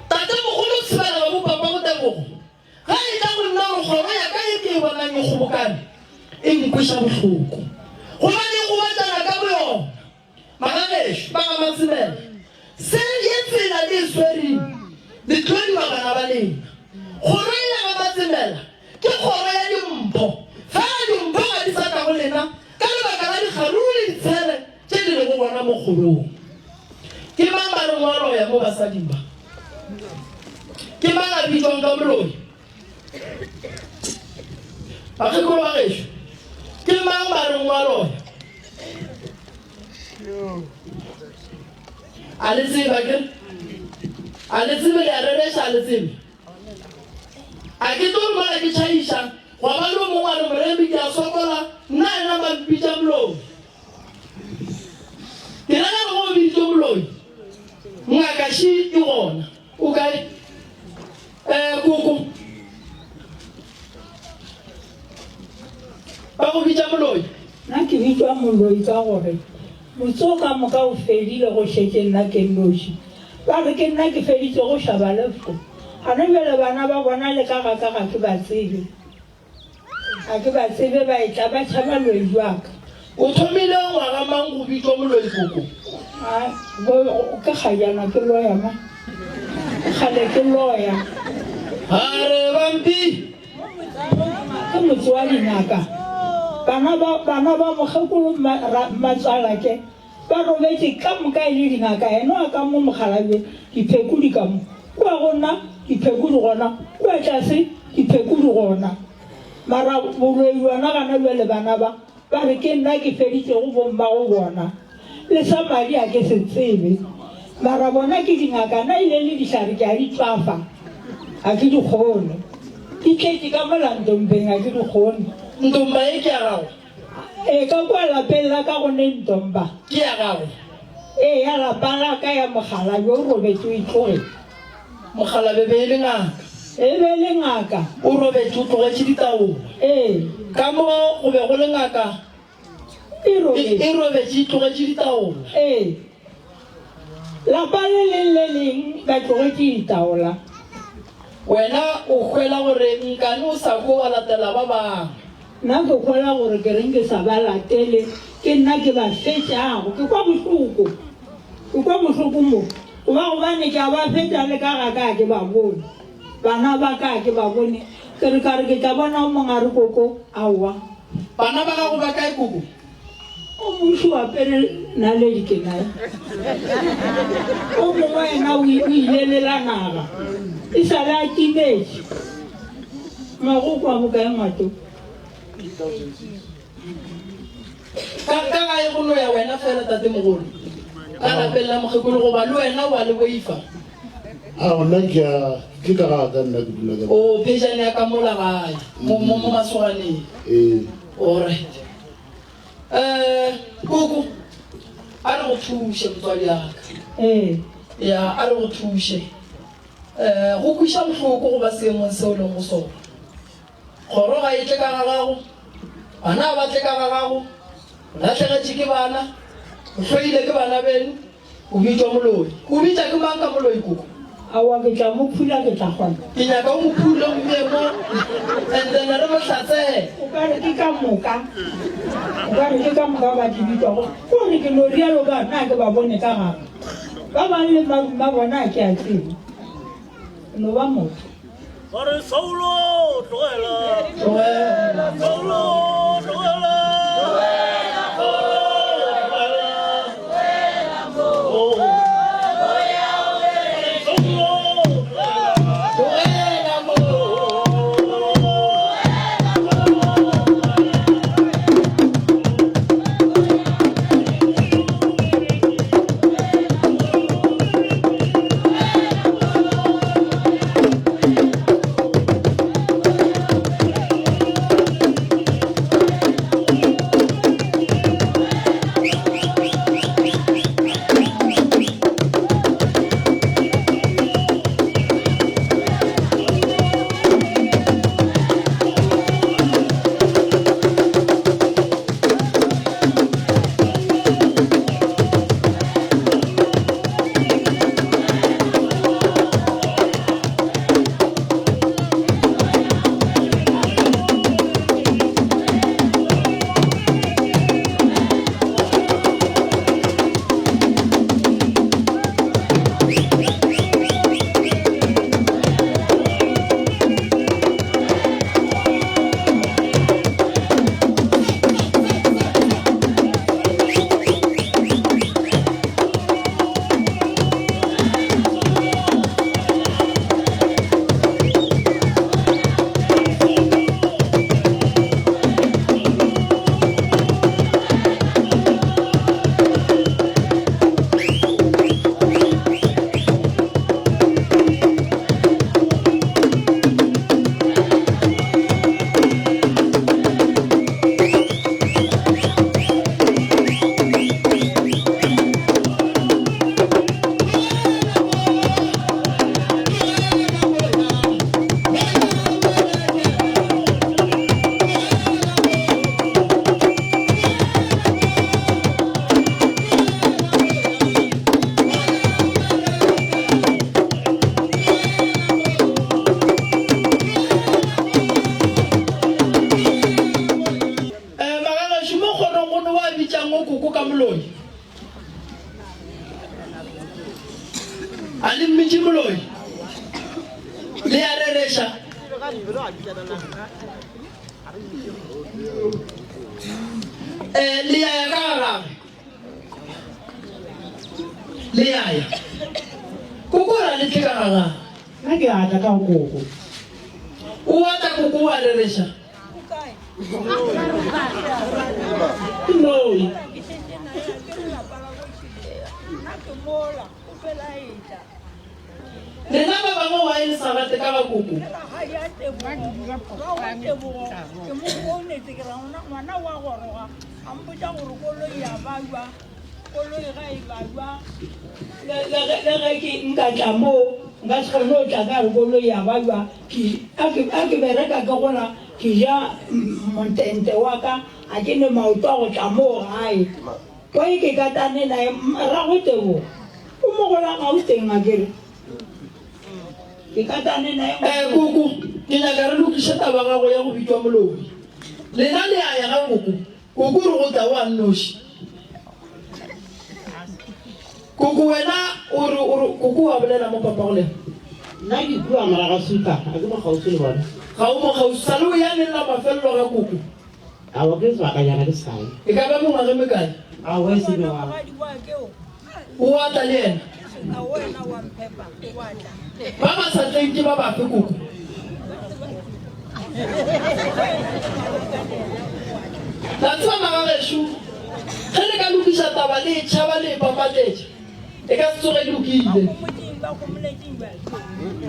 Tatemogolo o tshebela ga bo papago Tebogo. Ge e tla go nna gore kgoro ya ka ye ke e bonang e kgobokane e nkweša bohloko, gobane e gobatšana ka boyona. Magagešo ba ga Matsemela, se ye tsela le e swereng, le tlo diba bana ba lena. Kgoro ye ya ga Matsemela ke kgoro ya dimpho, fela dimpho ga di sa tla go lena ka lebaka la dikgaruru le ditshele tše di lego gona mo kgorong. Ke mang ba reng wa loya mo basading ba? Ke mang a bitšwang ka moloi? Bakgekolo ba gešo, ke mang ba reng wa loya? A le tseba ke? A le tsebe le a rereša a le tsebe? A ke tlo re mola ke tšhaiša gwa ba le o mongwe a re moremi ke a sokola nna yena ba mpitša moloi. Ke rera le go biditšwe moloi. Ngaka še e gona. O kae? Eh, koko. Ba go bitša moloi. Nna ke bitšwa moloi ka gore motse o ka moka o fedile go šetše nna ke nnoši. Ba re ke nna ke feditšego Šabalefo. Gane bjale bana ba bona le ka ga ka ga ke ba tsebe. Ga ke ba tsebe ba etla ba tšhaba loi jwa ka. O thomile ngwaga mang go bitšwa moloi koko? A, bo, ke kgajana ke loya ma. Ke kgale ke loya. A re bampi. Ke motse wa dingaka. Bana ba, bana ba mokgekolo mma, ra, mmatswalake ba robetše ka moka e le dingaka. Eno a ka mo mokgalabje, dipheko di ka mo. Kua go nna, dipheko di gona. Kua tlase, dipheko di gona. Mara boloi bjona gana bjale bana ba, ba re ke nna ke feditšego bommago bona. Le sa madi a ke se tsebe. Mara bona ke dingaka, nna ile le dihlare ke a di tšwafa, ga ke di kgone. Di tletše ka mola ntombeng, ga ke di kgone. Ntomba ye ke ya gago? Ee, ka kua lapeng la ka go ne ntomba. Ke ya gago? Ee, ya lapa la ka ya mokgalabje o robetše o itlogetše. Mokgalabje be e le ngaka? E be e le ngaka. O robetše o tlogetše ditaola? Ee. Ka mo go be go le ngaka? E robetše. E robetše e tlogetše ditaola? Ee. Lapa le leng le leng ba tlogetše ditaola. Wena o hwela gore nkane o sa ko wa latela ba bangwe? Nna ke hwela gore ke reng ke sa ba latele, ke nna ke ba fetšago. Ke kwa bohloko, ke kwa bohloko mo, goba gobane ke a ba fetša le ka ga ka ga ke ba bone. Bana ba ka ga ke ba bone. Ke re ka re ke tla bona o mongwe a re koko, aowa. Bana ba gago ba kae koko? O mongwe o apere naledi ke nae. O mongwe yena o ile le la naga, e sa le a timetše. Ngwaga o kwa bokae ngwato? Ka ka gae go no ya wena fela tatemogolo ka lapeng la mokgekolo goba le wena o a le boifa? Ao nna ke a ke ka ga ka nna ke dula ka. O phejane ya ka mola gae mo mo mo masoganeng. Ee. Alright. Eh koko a re. re go thuše motswadi ya ka. Ee. Ya, a re go thuše. Um go kwiša bohloko go ba seemong se o leng go sona. Kgoro ga e tle ka ga gago, bana ga ba tle ka ga gago, o lahlegetše ke bana, o hloile ke bana beno, o bitšwa moloi. O bitša ke mang ka moloi, koko? Aowa, ke tla mo phula, ke tla kgona. Ke nyaka o mo phule, o mmee mo, and then re mo hlatsele. O ka re ke ka moka, o ka re ke ka moka ba di bitšwago. Ko re ke no rialo ba, na ke ba bone ka gare. Ba bang le marumo a bona a ke a tsebe. Ke no ba motho. Ba re Saulo tlogela. Tlogela. Saulo tlogela. Tlogela. Saulo tlogela. Tlogela mo. Saulo tlogela. Tlogela mo. Eh, magagešo mo kgorong go ne wa bitšang o koko ka moloi a le mmitše moloi le ya rereša eh, le ya ya ka ga gagwe le ya ya koko ra le tle ka ga gagwe Nna ke a tla ka go koko. O a tla koko wa rereša. Ke noi. Lena ba bangwe wa e le sa rate ka ga koko. Koloi ga e balwa. Le, le ge, le ge ke nka tla mo, nka se kgone go tla ka re koloi ya balwa. Ke, a ke, a ke bereka ke gola, ke ja montente wa ka, a ke ne maoto a go tla mo gae. Why ke katane naye, rrago Tebogo? O mo gola Gauteng akere? Ke katane naye. Eh, koko, ke nyaka re lokiše taba gago ya go bitšwa moloi. Lena le a ya ga koko. Koko o re go tla o a nnoši. Koko wena o re o re koko wa bolela mo papa go lena. Nna ke kua morago supa, ga ke mo kgauswi le bona. Ga o mo kgauswi, sa le o ya neng la mafelelo ga koko? Aowa ke sebakanyana ke sa ye. E ka ba mengwaga e mekae? Aowa e se mengwaga. O a tla le yena? Ba ba sa tleng ke ba bafe koko? La tseba magagešo, ge le ka lokiša taba le e tšhaba le e papatletša, e ka se tsoge e lokile.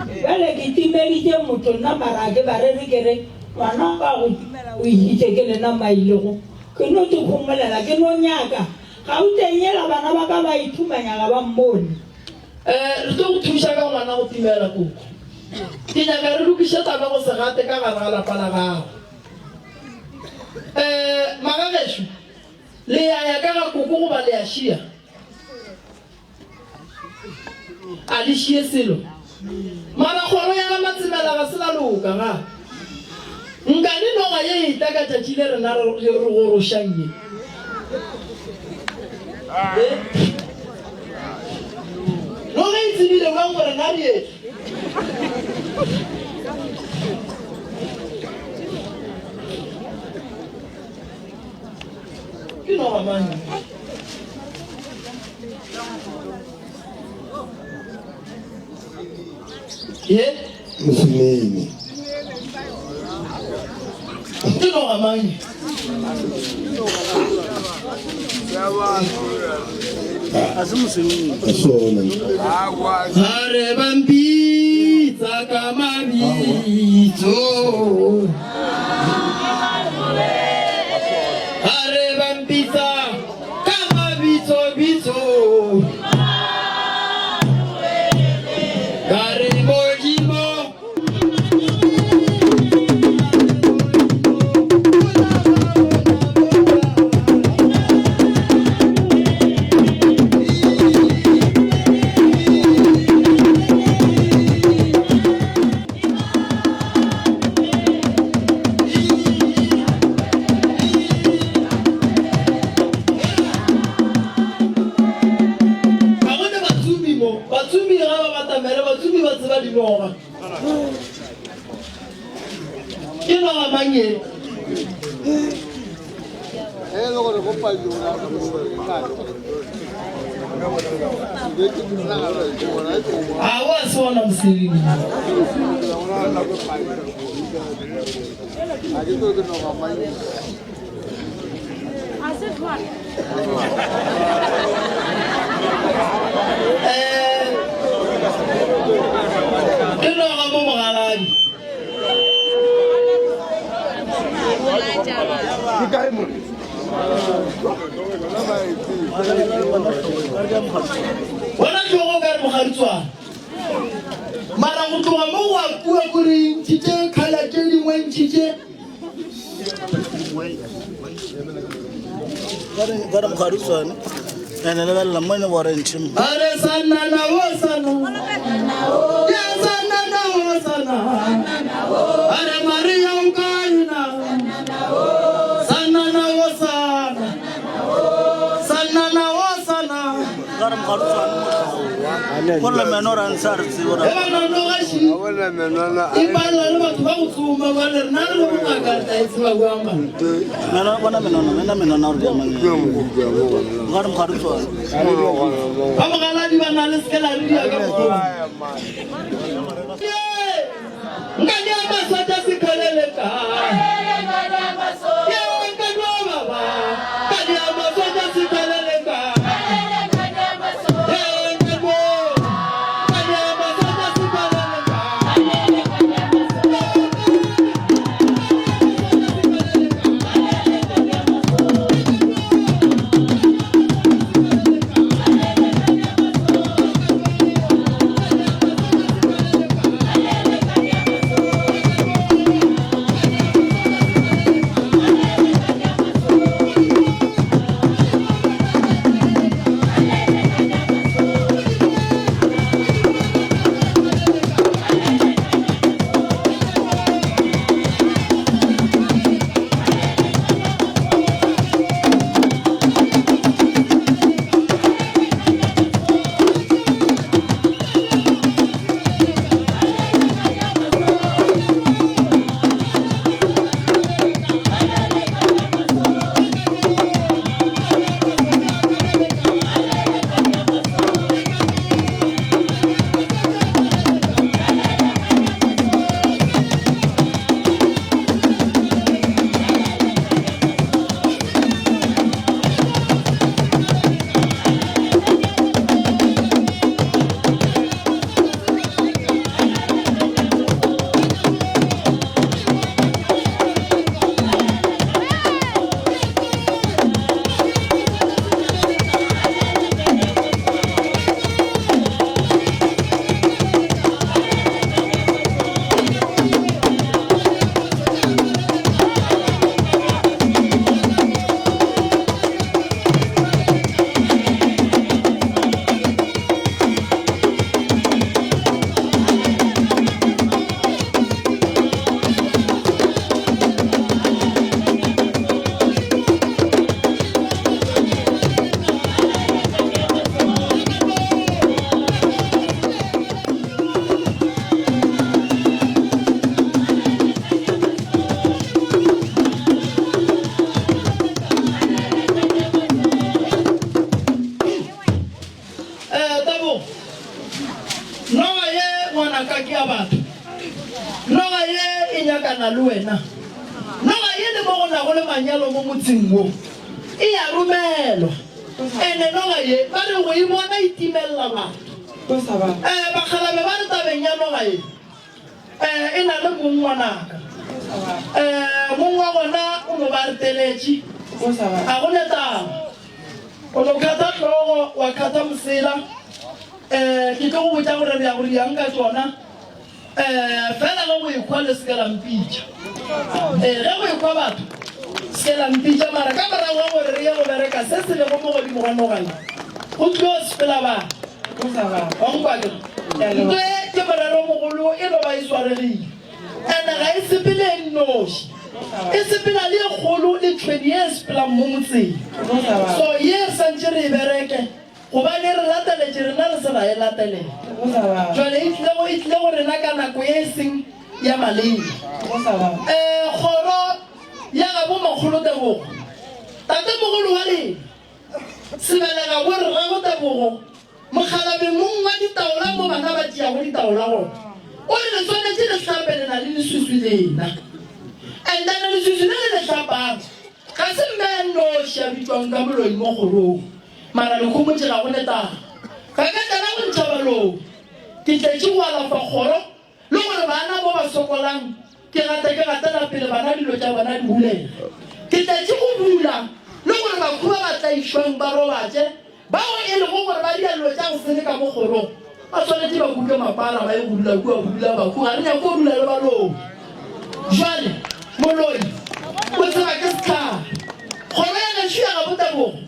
Bjale ke timeditše motho nna mara ke ba rere ke re ngwana wa go o itše ke lena mailego ke no te kgomolela ke no nyaka. Gauteng yela bana ba ka ba ithumanya ga ba mmone. Eh, re tlo go thuša ka ngwana go timela, koko. Ke nyaka re lokiše taba go se gate ka gare ga lapa la gago. Eh, magagešo, le ya ya ka ga koko goba le ya šia? A le šie selo. Mara kgoro ya ga Matsemela ga se la loka, ga. Nkane noga ye e tla ka tšatši le rena re re gorošang ye. E? Noga e tsebile bjang gore na re etla? Ke noga mang ye? Ye? Mosenene. Ke noga mang ye? A se ona. Ga re ba mpitsa ka mabitso. Ga re ba mpitsa Ka mabitsobitso ka re Modimo. Ga go ne batsomi mo. Batsomi ga ba batamele, batsomi ba tseba dinoga. Ke noga mang ye? A wa se ona mosebini. Eh, ke noga mo mogaladi. Bona hlogo o ka re mogaditswana. Mara go tloga mo go a kua ko re ntšhitše khala tše dingwe ntšhitše. Ka re mogaditswana. Ene lebelela mo ne bore ntšhe mo. Are sanana o sana. Ya sanana o sana. Are Maria o kae na? Sanana o sana. Sanana o sana. Ka re mogaditswana mo tlhogong. Go lla meno ra ntsha re tsebo ra. E ba nono ga shi. E palela le batho ba go tsoma ba le rena re le bongaka re tla e tseba bjang ba. Meno bona menono mena menono re di amang. Ka re mogaditswana. Ba mogaladi ba na le seke la re dia ka mokgwa. Nka dia maswata sekhalele ka. Ye nka dia baba. Ka dia maswata sekhalele ka. Ye nka dia. Ka dia maswata sekhalele ka. noga ke ya batho. Noga ye e nyakana le wena. Noga ye le mo go nago le manyalo mo motseng wo, e a romelwa. Ene noga ye ba re go e bona e timelela batho. Bakgalabje ba re tabeng ya noga ye, e na le mong ngwanaka. Mong wa gona o no ba re teletše, ga go ne taba. O no kgatha hlogo, wa kgatha mosela. Ke tlo go botša gore re ya go riang ka tšona. Fela ge go ekhwa le se ke la mpitša. Ge go ekhwa batho, se ke la mpitša. Mara ka morago ga gore re ye go bereka se se lego mo godimo ga noga ye, go tlo sepela batho. Wa nkwa ke re? Nto ye ke morero o mogolo, e no ba e swaregile. Ene ga e sepele e nnoši. E sepela le e kgolo le tšhwene ye e sepelang mo motseng. So ye re santše re e bereke gobane e re lateletše rena re se ra e latelela. Jwale e tlile go e tlile go rena ka nako ye e seng ya maleba. Kgoro ya gabo Makgolo Tebogo, tatemogolo wa lena, Sebelega bo rrago Tebogo, Mokgalabje mong wa ditaola mo bana ba tšeago ditaola gona, o re le swanetše le hlape le na le leswiswi lena. And then leswiswi le le le hlapang ga se mme a nnoši a bitšwang ka moloi mo kgorong, mara le khomotše ga go ne taba. Ga ka tlela go ntšha baloi, ke tletše go alafa kgoro Le gore bana mo ba sokolang, ke gata ke gatela pele bana dilo tša bona di bulege. Ke tletše go bula, le gore bakhu ba ba tlaišwang ba robatše, bao e lego gore ba dira dilo tša go seleka mo kgorong, ba swanetše ba kuke mapara ba ye go dula kua go dula bakhu. Ga re nyake go dula le baloi. Bjale, moloi o tseba ke sehlare. Kgoro ya gešo ya Gabotebogo.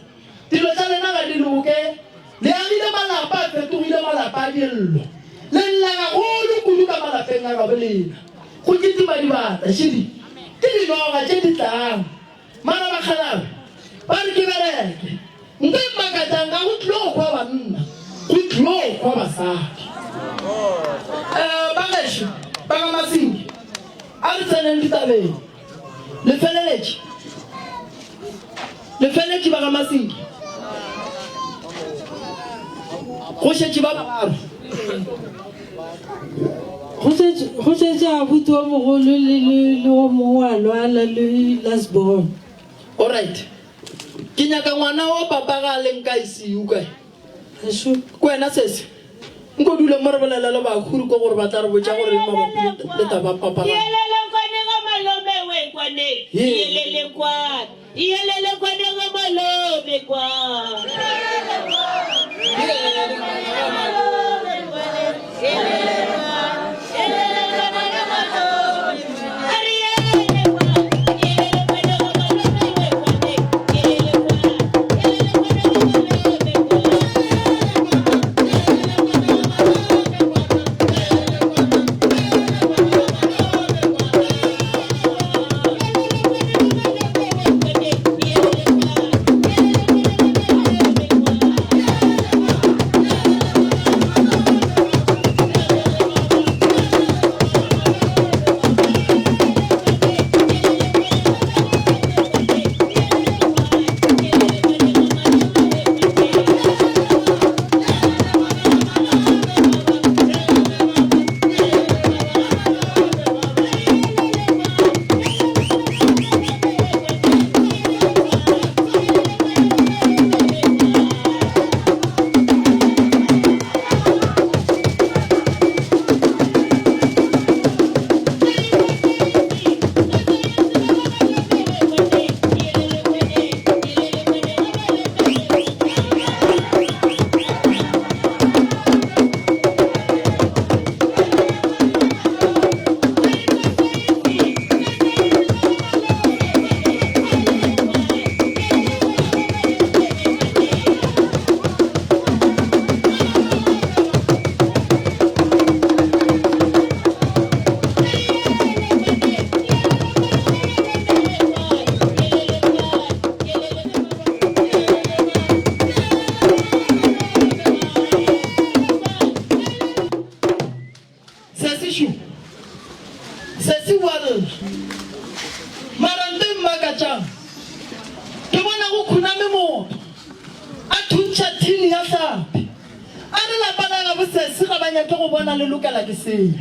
Dilo tša lena ga di loke. Le agile malapa a fetogile malapa a dillo. Le lla gagolo kudu ka malapeng a gabo lena. Go kitima dibata, šidi, ke dinoga tše di tlang. Mara bakgalabje ba re ke bereke. Nto e mmakatšang ga go tlilo hwa banna, go tlilo hwa basadi. Bagešo ba ga Masinki, a re tseneng ditabeng. Le feleletše. Le feletše ba ga Masinki. Go šetše ba bararo. Go šetše abuti o mogolo le le le o mongwe wa lwala le last born. Alright. Ke nyaka ngwana wa papa ga a leng ka ICU kae? Gešo. Ke wena sesi? Nko dule mo re bolela le bakhuri ko gore ba tla re botša gore eng mabapi le taba ya papa ga. Iyelele kwane ga malome we kwane. Iyelele kwane. Iyelele kwane ga malome kwane. Iyelele kwane ga malome kwane. Iyelele kwane. Iyelele kwane ga malome. A re iyelele kwane. Iyelele kwane ga malome we kwane. Iyelele kwane. Iyelele kwane ga malome kwane. sesi ga ba nyake go bona le lokela ke selo.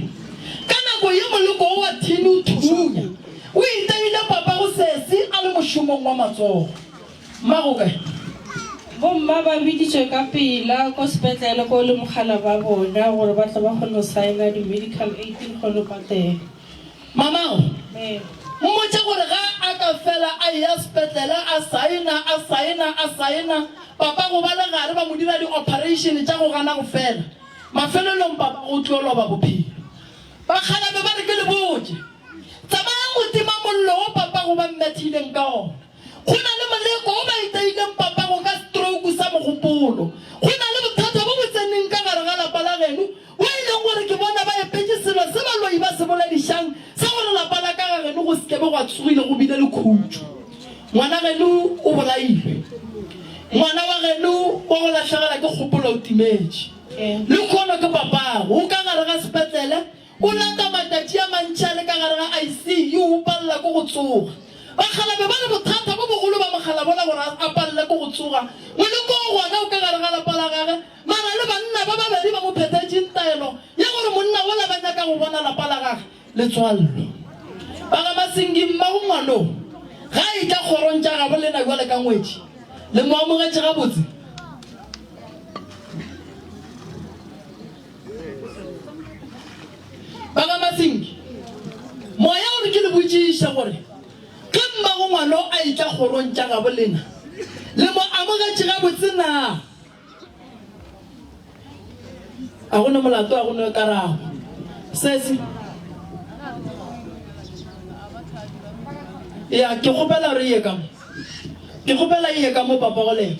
Ka nako ye moleko wo wa thini o thunya, o iteile papago sesi a le mošomong wa matsogo. Mmago o kae? Bomma ba biditšwe ka pela ko sepetlele ko le mogala ba bona gore ba tle ba kgone go saena di-medical aid re kgone go patela. Mamago mmotše gore ga a ka fela a eya sepetlele a saena, a saena, a saena, papago ba le gare ba mo dira di-operation tša go gana go fela. Mafelelong papago o tlo loba bophelo. Bakgalabje ba re ke le botše, tsamayang go tima mollo wo papago ba mmethileng ka ona. Go na le moleko wo ba iteileng papago ka stroke sa mogopolo. Go na le bothata bo bo tseneng ka gare ga lapa la geno bo e leng gore ke bona ba epetše selo se baloi ba se boledišang sa gore lapa la ka ga geno go se ke be gwa tsogile go bile le khutšo. Ngwana geno o bolailwe. Ngwana wa geno wa go lahlegela ke kgopolo o timetše. Lehono ke papago o ka gare ga sepetlele O lata matšatši a mantši a le ka gare ga ICU, o palela ke go tsoga. Bakgalabje ba re bothata bo bogolo ba mogala bola gore a palele ke go tsoga. Moleko o gona o ka gare ga lapa la gage, mara le banna ba babedi ba mo phethetšeng taelo ya gore monna wola ba nyaka go bona lapa la gage le tswallwa. Ba ga Masingi mmago ngwano ga a etla kgorong tša gabo lena bjale ka ngwetši, le mo amogetše gabotse? Ba ga Masinki, moya o re ke le botšiše gore ge mmago ngwano a etla kgorong tša gabo lena, le mo amogetše gabotse na? A go ne molato, a go ne karabo. Sesi. Ya, ke kgopela re ye ka mo. Ke kgopela ye ka mo papa go lena.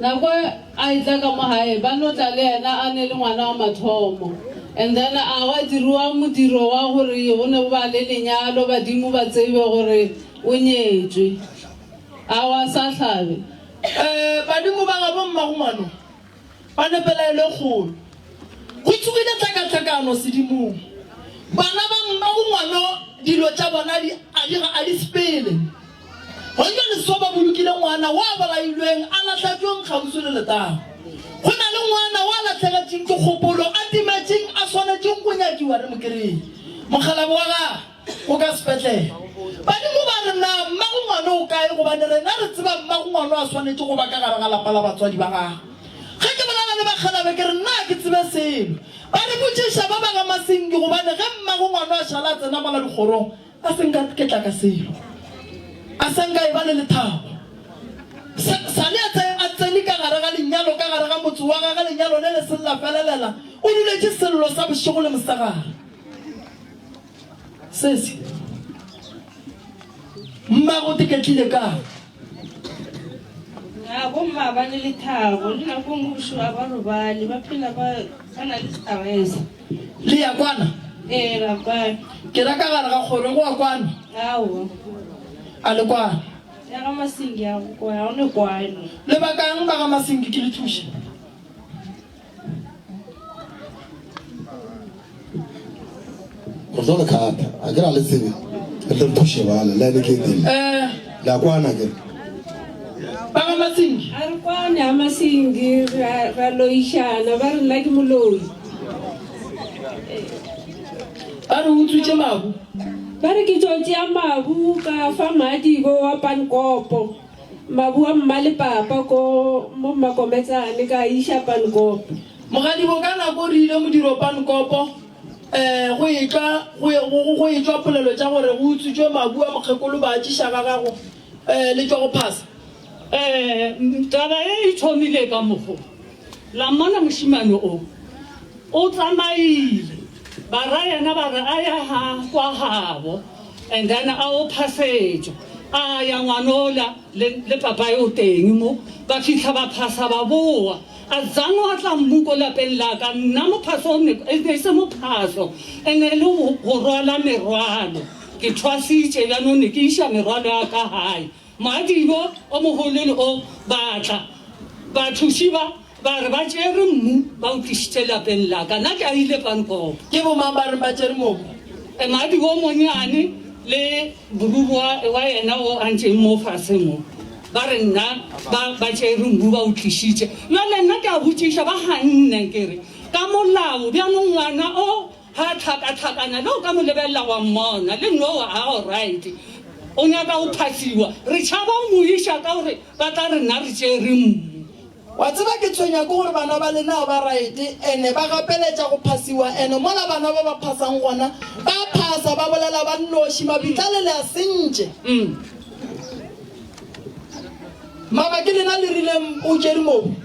Nako a etla ka mo gae ba no tla le yena a ne le ngwana wa mathomo and then a gwa diriwa modiro wa gore go ne go ba le lenyalo badimo ba tsebe gore o nyetšwe a wa sa hlabe. Eh badimo ba gabo mmago ngwano ba ne pelaelo e kgolo. Go tsogile tlhakatlhakano sedimong. Bana ba mmago ngwano dilo tša bona di a di a di sepele. Gona bjale so ba bolokile ngwana wa bolailweng a lahletšweng kgauswi le letamo. Go na le ngwana wa lahlegetšeng ke kgopolo, a timetšeng, a swanetšeng go nyakiwa re mo kereye. Mokgalabje wa gagwe o ka sepetlele. Badimo ba re, Na mmago ngwana o kae? Gobane rena re tseba mmago ngwana a swanetše go ba ka gare ga lapa la batswadi ba gagwe. Ge ke bolela le bakgalabje ke re, Nna ga ke tsebe selo. Ba re botšiša ba ba ga Masingi gobane ge mmago ngwana a šala a tsena mola dikgorong, A se nka ke tla ka selo. A se nka e ba le lethabo. Sa, sale a tse, a tsene ka gare ga lenyalo, ka gare ga motse wa gage, lenyalo le le seng la felelela, o duletše sello sa bošego le mosegare. Sesi. Mmago Tiketlile kae? Na bomma ba ne lethabo, le nako nngwe bošego ga ba robale, ba phela ba, ba na le stress. Le ya kwana? Ee, ra kwana. Ke ra ka gare ga kgoro, go a kwana? Aowa. A le kwana? Ya ga Masingi a go kwana, ga go ne kwano. Lebakang ba ga Masingi ke le thuše. Re tlo le kgata, a ke ra le tsebe, re tle re thuše bale, le ene ke e teng. Eh. Le a kwana ke re. Ba ga Masingi. A re kwane ga Masingi, ra, ra loišana, ba re nna ke moloi. Ba re o utswitše mabu. Ba re ke tšo tšea mabu ka fa Madibo wa Pankopo, mabu a mma le papa ko mo Mmakometsane ka a iša Pankopo. Mogadibo ka nako re ile modiro Pankopo um go etšwa go, go, go etšwa polelo tša gore go utswitšwe mabu a mokgekolo ba a tšiša ga gago um le tšwa go phasa. Um taba e e thomile ka mokgo la mmona mošemane o o tsamaile ba ra yena ba re a ya ha kwa gabo and then a o phasetšwa a ya ngwanola le, le papae o teng mo ba fihla ba phasa ba boa a zang wa tla mmu ko lapeng la ka nna mophaso o ne e ne e se mophaso e ne e le go go rwala merwalo ke thwasitše bjanong ne ke iša merwalo ya ka gae Moadibo o mogolo le o ba tla. Bathuši ba ba re ba tšere mmu ba o tlišitše lapeng la ka. Nna ke ahile Pankop. Ke bomang ba reng ba tšere mobu? Moadibo o monnyane le boruru wa, wa yena o a ntšeng mo fase mo. Ba re nna ba ba tšere mmu ba o tlišitše. Bjale nna ke a botšiša ba ganne ke re ka molao bjanong ngwana o ga a tlhakatlhakana le o ka mo lebelela wa mmona le no ga o right o nyaka go phasiwa re tšhaba go mo iša ka gore ba tla re nna re tšere mmu. Wa tseba ke tshwenya ke gore bana ba lena ga ba right ene ba gapeletša go phasiwa ene mola bana ba ba phasang gona ba phasa ba bolela ba nnoši mabitla le le a sentše. Mama ke lena le rileng o tšere mobu?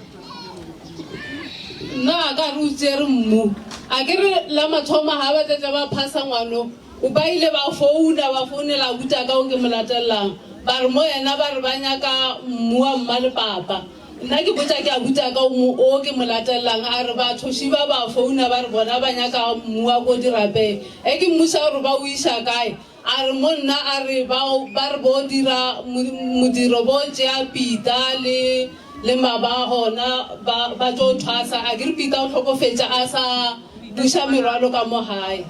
Nna a ka re o tšere mmu. A ke re la mathomo ga ba tletla ba phasa ngwano o ba ile ba founa ba founela abuti ka o ke mo latelelang ba re mo yena ba re ba nyaka mmu wa mma le papa. Nna ke botša ke abuti ka o mo o ke mo latelelang a re batho šiba ba founa ba re bona ba nyaka mmu wa ko dirapeng. E ke mmuša gore ba o iša kae A re mo nna a re bao ba re bo dira modiro bo tšea Peter le le maba gona ba ba tlo thwasa. A ke re Peter o hlokofetše a sa buša merwalo ka mo gae.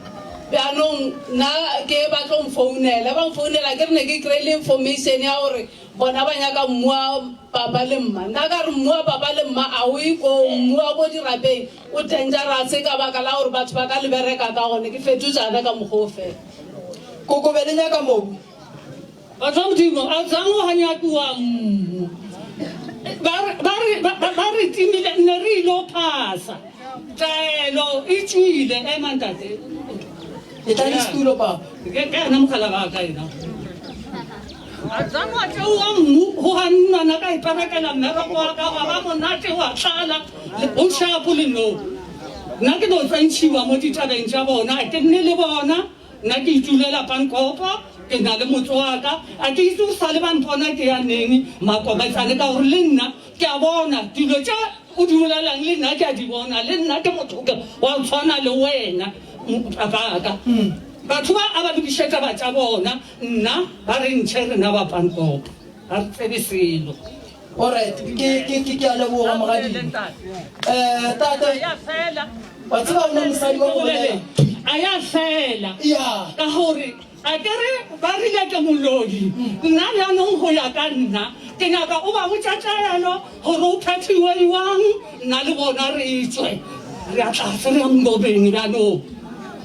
Bjanong nna ke ba tlo mfounela, ba mfounela ke re ne ke kry-ile information ya gore bona ba nyaka mmu wa papa le mma. Nna ka re mmu wa papa le mma a o ye koo, mmu wa ko dirapeng o dangerous ka baka la gore batho ba ka le bereka ka gone. Ke fetotšana ka mokgwa o fela. Kokobe le nyaka mobu. Batho ba Modimo, a tsang ga nyakiwa mmu. Ba re, ba re, ba, ba re timile, ne re ilo phasa. Taelo e tšwile, ema ntate. E tla le setulo papa. Ke ke yena mogala wa ka ena. A tsang wa tšeoa mmu, go ga nnana ka iperekela mmereko wa ka wa ba monate wa tlala, o shapo le no. Nna ke no tsentšhiwa mo ditabeng tša bona, a ke nne le bona. Nna ke itulela Pankopo, ke na le motse wa ka. A ke itse go sa le ba mpona ke ya neng Makometsane ka gore le nna ke a bona dilo tše o di bolelang le nna ke a di bona, le nna ke motho ke wa go tshwana le wena papaka. Batho ba a ba lokiše taba tša bona, nna ba re ntšhe rena ba Pankopo ga re tsebe selo. Alright, ke ke ke ke a leboga mogadimo. Eh tate. Wa tseba o ne mosadi wa go bolela. A ya fela. Ya. Ka gore a ke re ba rile ke moloi. Nna bjanong go ya ka nna ke nyaka o ba botša taelo gore o phethiwe jwang nna le bona re tswe. Re ya tlase re ya mongobeng bjanong.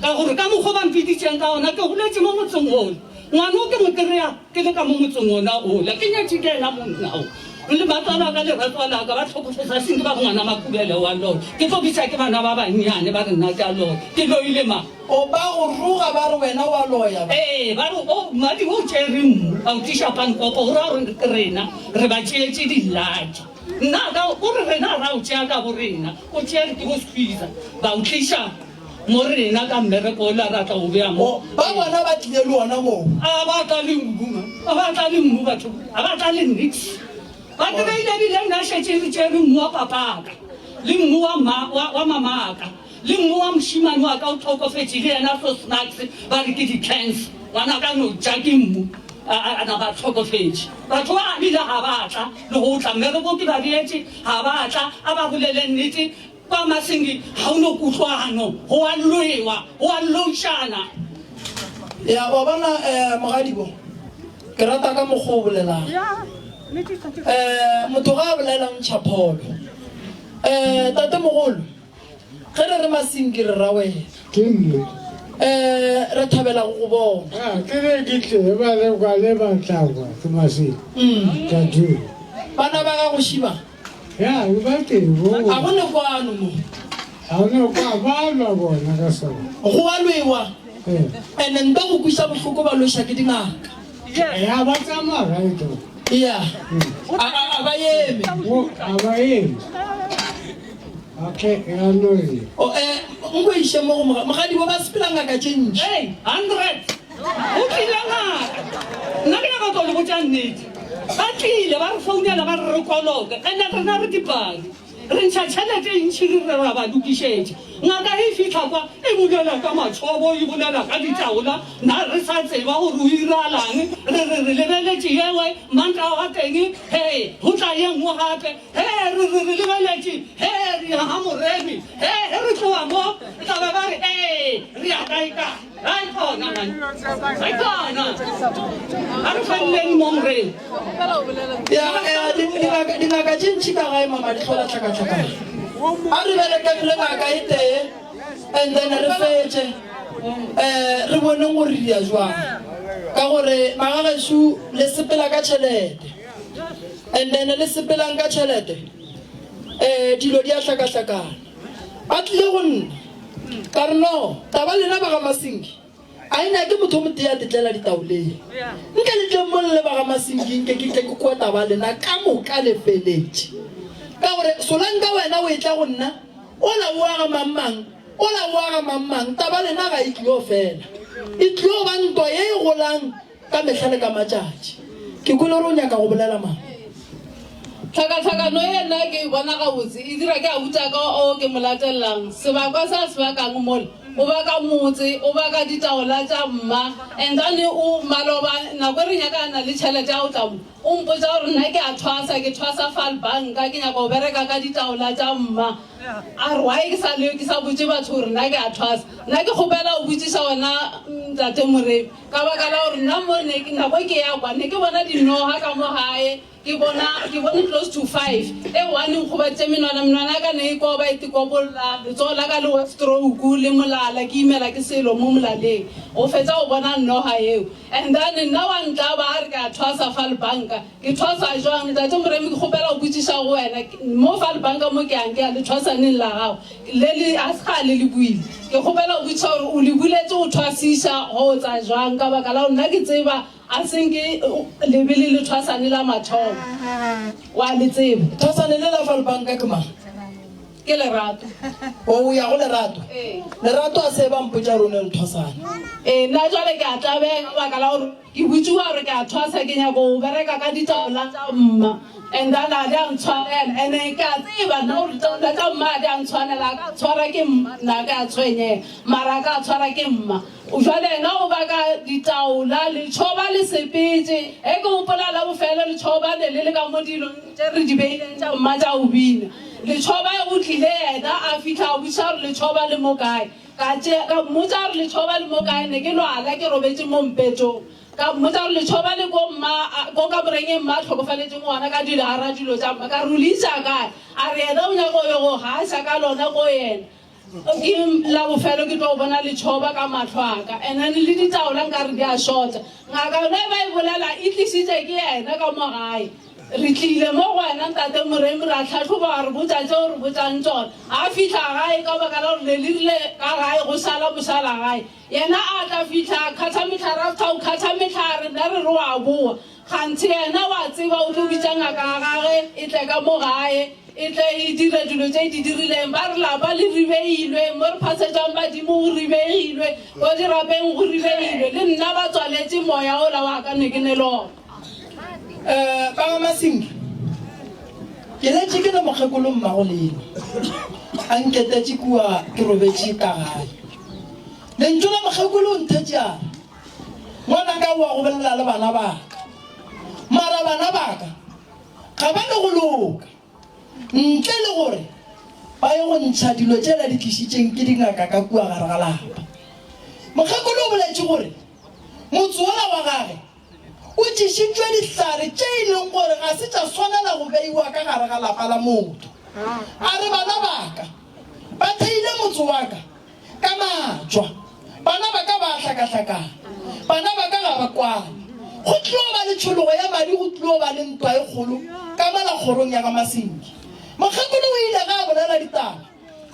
Ka gore ka mokgwa ba mpiditšeng ka ona ke goletše mo motseng ole. Ngwana o ke mo kry-a ke le ka mo motseng ona ola, ke nyetše ke yena monna o. Le matswalo a ka le ratswalo a ka ba hlokofetše, a seng ke ba re ngwana Makubele wa loya. Ke tlo bitša ke bana ba bannyane ba re nna ke a loya. Ke loile mang? O ba go roga ba re wena wa loya ba. Ee, ba re o mmadi o tšere mmu a o tliša Pankopo, go ra gore rena re ba tšeetše dilaki. Nna ka o re rena ga ra o tšea ka borena, o tšere ke bo Squeezer ba o tliša. Mo rena ka mmereko ola ra tla o bea mo. Ba bona ba tlile le ona moo. A ba tla le mmu ma. A ba tla le mmu batho. A ba tla le nix. Ba kry-ile ebile nna šetše re tšere mmu wa papaka le mmu wa ma, wa, wa mamaka le mmu wa mošimane wa ka o hlokofetše le yena so snacks ba re ke di-cans. Ngwana ka no ja ke mmu a, a, a na ba hlokofetše. Batho ba ebile ga ba tla le go tla mmereko ke ba beetše ga ba tla a ba bolele nnete. Kwa Masingi ga o no kutlwano, go a lwewa, go a lošana. Ya, wa bona, eh, mogadibo, ke rata ka mokgwa o bolelang. Eh, motho ga a bolela o ntšha pholo. Eh, tatemogolo, ge re re Masingi re ra wena. Ke nna. Eh, re thabela go go bona. Ah, ke be ke tle ba le kwa le ba tla kwa ke Masingi. Ka dula. Bana ba gago šiba. Ya, o ba teng bo. A go ne kwano mo. A go ne kwa ba lwa bona ka sona. Go a lwewa. Ee. Ene nto go kwisa bohloko ba lweša ke dingaka. Ya ba tsamaya right. Ya. A a a ba eme. O a ba eme. Okay, ya no re. O eh nko iše mo go mogadi bo ba sepela ngaka tše ntši. Hey, 100. O tlile ngaka. Nna ke nyaka go le botša nnete. Ba tlile ba re founela ba re re koloke, ene rena re dipadi. Re ntšha tšhelete e ntši re re ra ba lokišetša. Ngaka e fihla kwa e bolela ka matšhobo, e bolela ka ditaola, na re sa tseba gore o iralang. Re re re lebeletše yewe Mantaga wa teng, he go tla ye nngwe gape, he re re re lebeletše, he re ya ga Moremi, he ge re tloga mo tla be ba re ee re ya kae kae. Ga e gona man. Ga e gona. A re feleleng mo moreng. Ya, eh, dingaka dingaka tše ntši ka gae mama di hlola tlhakatlhakano. A re berekeng le ngaka e tee and then re fetše eh re boneng gore re ya jwang. Ka gore magagešo le sepela ka tšhelete and then le sepelang ka tšhelete eh dilo di a hlakahlakana. Ba tlile go nna ka re no taba lena ba ga Masinki a e nyake motho o motee a tetlela ditaoleng. Nke le tleng mo le ba ga Masinki nke ke tle ke kwe taba lena ka moka le feletše. Ka gore Solanka wena o etla go nna ola o aga mang mang ola o aga mang mang taba lena ga e tlio fela. E tlio ba ntwa ye e golang Ka mehla le ka matšatši. Ke kwele gore o nyaka go bolela mang. Tlhakatlhakano ye nna ke e bona gabotse e dira ke abutaka o ke mo latelelang. Sebakwa se a se bakang mola, o baka motse, o baka ditaola tša mma and then o maloba nako e re nyakana le tšhelete ya go tla mo, o mpotša gore nna ke a thwasa, ke thwasa fal banka, ke nyaka go bereka ka ditaola tša mma. A re why ke sa le ke sa botše batho gore nna ke a thwasa. Nna ke kgopela go botšiša wena Ntate Moremi. Ka baka la gore nna mo ne ke nako ke ya kwa ne ke bona dinoga ka mo gae, ke bona ke bone close to five. E one e nkgobaditše menwana, menwana ya ka ne e koba e tikobolla, letsogo la ka le wa stroke le molala, ke imela ke selo mo molaleng. Go fetša go bona noga eo. And then nna wa ntlaba a re ke a thwasa fa lebanka. Ke thwasa jwang? Ntate Moremi ke kgopela go botšiša go wena, mo fa lebanka mo ke yang ke ya le thwasaneng la gago. Le le a se kgale le buile. Ke kgopela go botšiša gore o le buletše go thwasiša go tsa jwang ka baka la gore nna ke tseba a seng ke lebe le le thwasane la mathomo. Wa le tseba. Thwasane le la fa lebanka ke mang? Ke Lerato. O o ya go Lerato? Ee. Lerato a se ba mpotša gore o ne le thwasane. Ee, nna jwale ke a tlabega ka baka la gore Ke botšiwa gore ke a thwasa ke nyaka go bereka ka ditaola tša mma and then a di a ntshwanela and ke a tseba nna gore ditaola tša mma a di a ntshwanela a ka tshwara ke mma nna ke a tshwenyega mara a ka tshwara ke mma jwale yena o baka ditaola letšhoba le sepetše ge ke gopola la bofelo letšhoba ne le le ka mo dilong tše re di beileng tša mma tša go bina letšhoba o tlile yena a fihla a botšiša gore letšhoba le mo kae Ka tšea, ka mmotša gore letšhoba le mo kae, ne ke lwala, ke robetše mo mpetong. Ka mmotša gore letšhoba le ko mma, ko kamoreng ye mma a hlokofaletšeng gona, ka dilo gara dilo tša mma. Ka re o le iša kae? A re yena o nyaka go yo go gaša ka lona ko yena. Ke la bofelo ke tlo bona letšhoba ka mahlo a ka. And then le ditaola nkare di a shota. Ngaka yona e ba e bolela e tlišitše ke yena ka mo gae. Re tlile mo go wena, Ntate Moremi, ra hlahloba, wa re botša tše o re botšang tšona. A fihla gae ka baka la gore ne le rile ka gae go šala mošala gae. Yena a tla fihla a khatha mehlare, after go khatha mehlare nna re re wa boa. Kganthe yena wa tseba o tlo bitša ngaka ya gage e tle ka mo gae e tle e dire dilo tše e di dirileng. Ba re lapa le ribeilwe, mo re phasetšang badimo go ribeilwe, ko dirapeng go ribeilwe. Le nna ba tswaletše moya ola wa ka ne ke ne le ona. Eh, ba ga Masinki, ke letše ke le mokgekolo mmago lena a nketetše kua ke robetše ka gae. Lentšu la mokgekolo o nthetše a re, Ngwanaka o a go bolela le bana ba ka, mara bana ba ka ga ba ne go loka ntle le gore ba ye go ntšha dilo tšela di tlišitšeng ke dingaka ka kua gare ga lapa. Mokgekolo o boletše gore motse wola wa gage O tlišitšwe dihlare tše e leng gore ga se tša swanela go beiwa ka gare ga lapa la motho. A re, Bana ba ka ba theile motse wa ka ka matšwa, bana ba ka ba a hlakahlakana, bana ba ka ga ba kwane. Go tlilo ba le tšhologo ya madi, go tlilo ba le ntwa e kgolo ka mola kgorong ya ga Masinki. Mokgekolo o ile ge a bolela ditaba,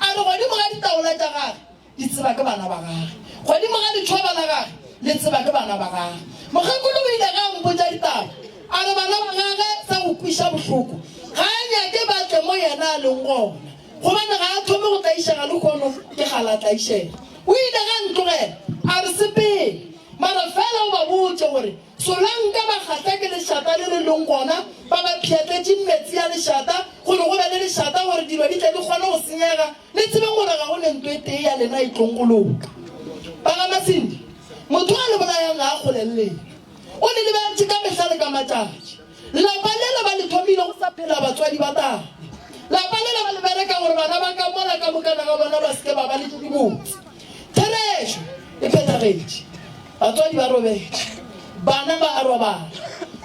a re godimo ga ditaola tša gage, Di tseba ke bana ba gage. Godimo ga letšhoba la gage, le tseba ke bana ba gage. Mokgekolo o ile ge a mpotša ditaba, a re bana ba gage sa go kweša bohloko, ga a nyake ba tle mo yena a leng gona, gobane ga a thome go tlaišega lehono ke kgale a tlaišega. O ile ge a ntlogela, a re sepele, mara fela o ba botše gore solanka ba kgahla ke lešata le le leng gona, ba ba pšhatletše metsi a lešata gore go be le lešata gore dilo di tle di kgone go senyega. Le tsebeng gore ga go le nto e tee ya lena e tlong go loka. Ba ga Masindi, motho a le bolayang ga a kgole le lena. O le lebeletše ka mehla le ka matšatši. Lapa lela ba le thomile go sa phela batswadi ba tate. Lapa lela ba le bereka gore bana ba ka mola ka mokana ga bona ba se ke ba ba le tše dibotse. Therešo e phethagetše. phethagetše. Batswadi ba robetše. Bana ba a robala.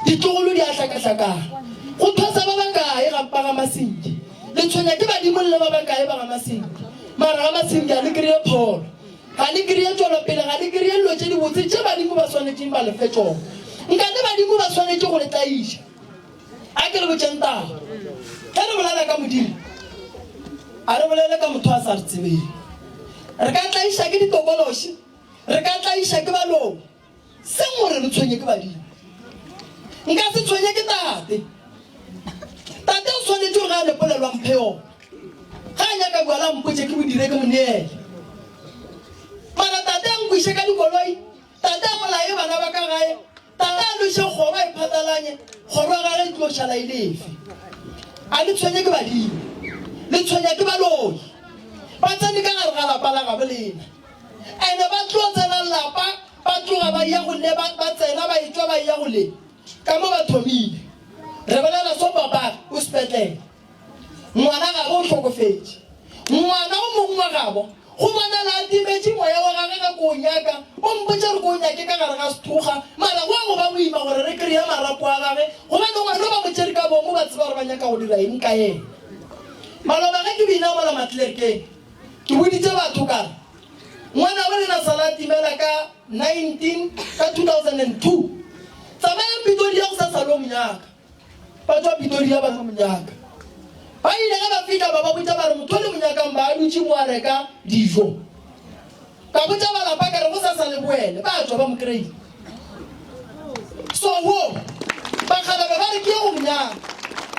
Ditlogolo di a hlakahlakana. Go thwasa ba bakae ga ba ga Masinki? Le tshwenya ke badimo le ba bakae ba ga Masinki? Mara ga Masinki ga le kreye pholo. Ga le kreye tšwelopele, ga le kreye dilo tše dibotse tše badimo ba swanetšeng ba le fe tšona. Nkane badimo ba swanetše go le tlaiša. A ke le botšeng taba. Ge re bolela ka Modimo, a re bolele ka motho a sa re tsebeng. Re ka tlaiša ke ditokološi, re ka tlaiša ke baloi, seng gore re tshwenye ke badimo. Nka se tshwenye ke tate. Tate o swanetše gore ge a ne polelo a mphe yona. Ge a nyaka bjala a mpotše ke bo dire ke mo neele. Mara tate a nkwiše ka dikoloi, Tate a bolaye bana ba ka gae, tate a lweše kgoro a e phatlalanye, kgoro ya gagwe e tlo šala e le efe? A le tshwenye ke badimo, le tshwenya ke baloi. Ba tsene ka gare ga lapa la gabo lena, ene ba tlo tsena lapa ba tloga ba ya go le, ba, ba tsena ba etšwa ba eya go le. Ka mo ba thomile. Re bolela so papage o sepetlele. Ngwana gabo o hlokofetše. Ngwana o mongwe wa gabo go bonala a timetše moya wa gage ge ko o nyaka. O mpotša gore ko o nyake ka gare ga sethokga, mara go a go ba boima gore re kreye marapo a gage gobane ngwana o ba mo tšere ka boomo ba tseba gore ba nyaka go dira eng ka yena. Maloba ge ke bina mola Matlerkeng ke boditše batho ka re ngwanabo lena sala a timela ka 19 ka 2002. Tsamayang Pitoria go sa sa lo mo nyaka. Ba tšwa Pitoria ba tlo mo nyaka. Ba ile ge ba fihla ba ba botša ba re motho le mo nyakang ba a dutše mo a reka dijo. Ka botša ba lapa ka re gosasa le boele. Ba tšwa ba mo kry-ile. So wo bakgalabje ba re ke ye go mo nyaka.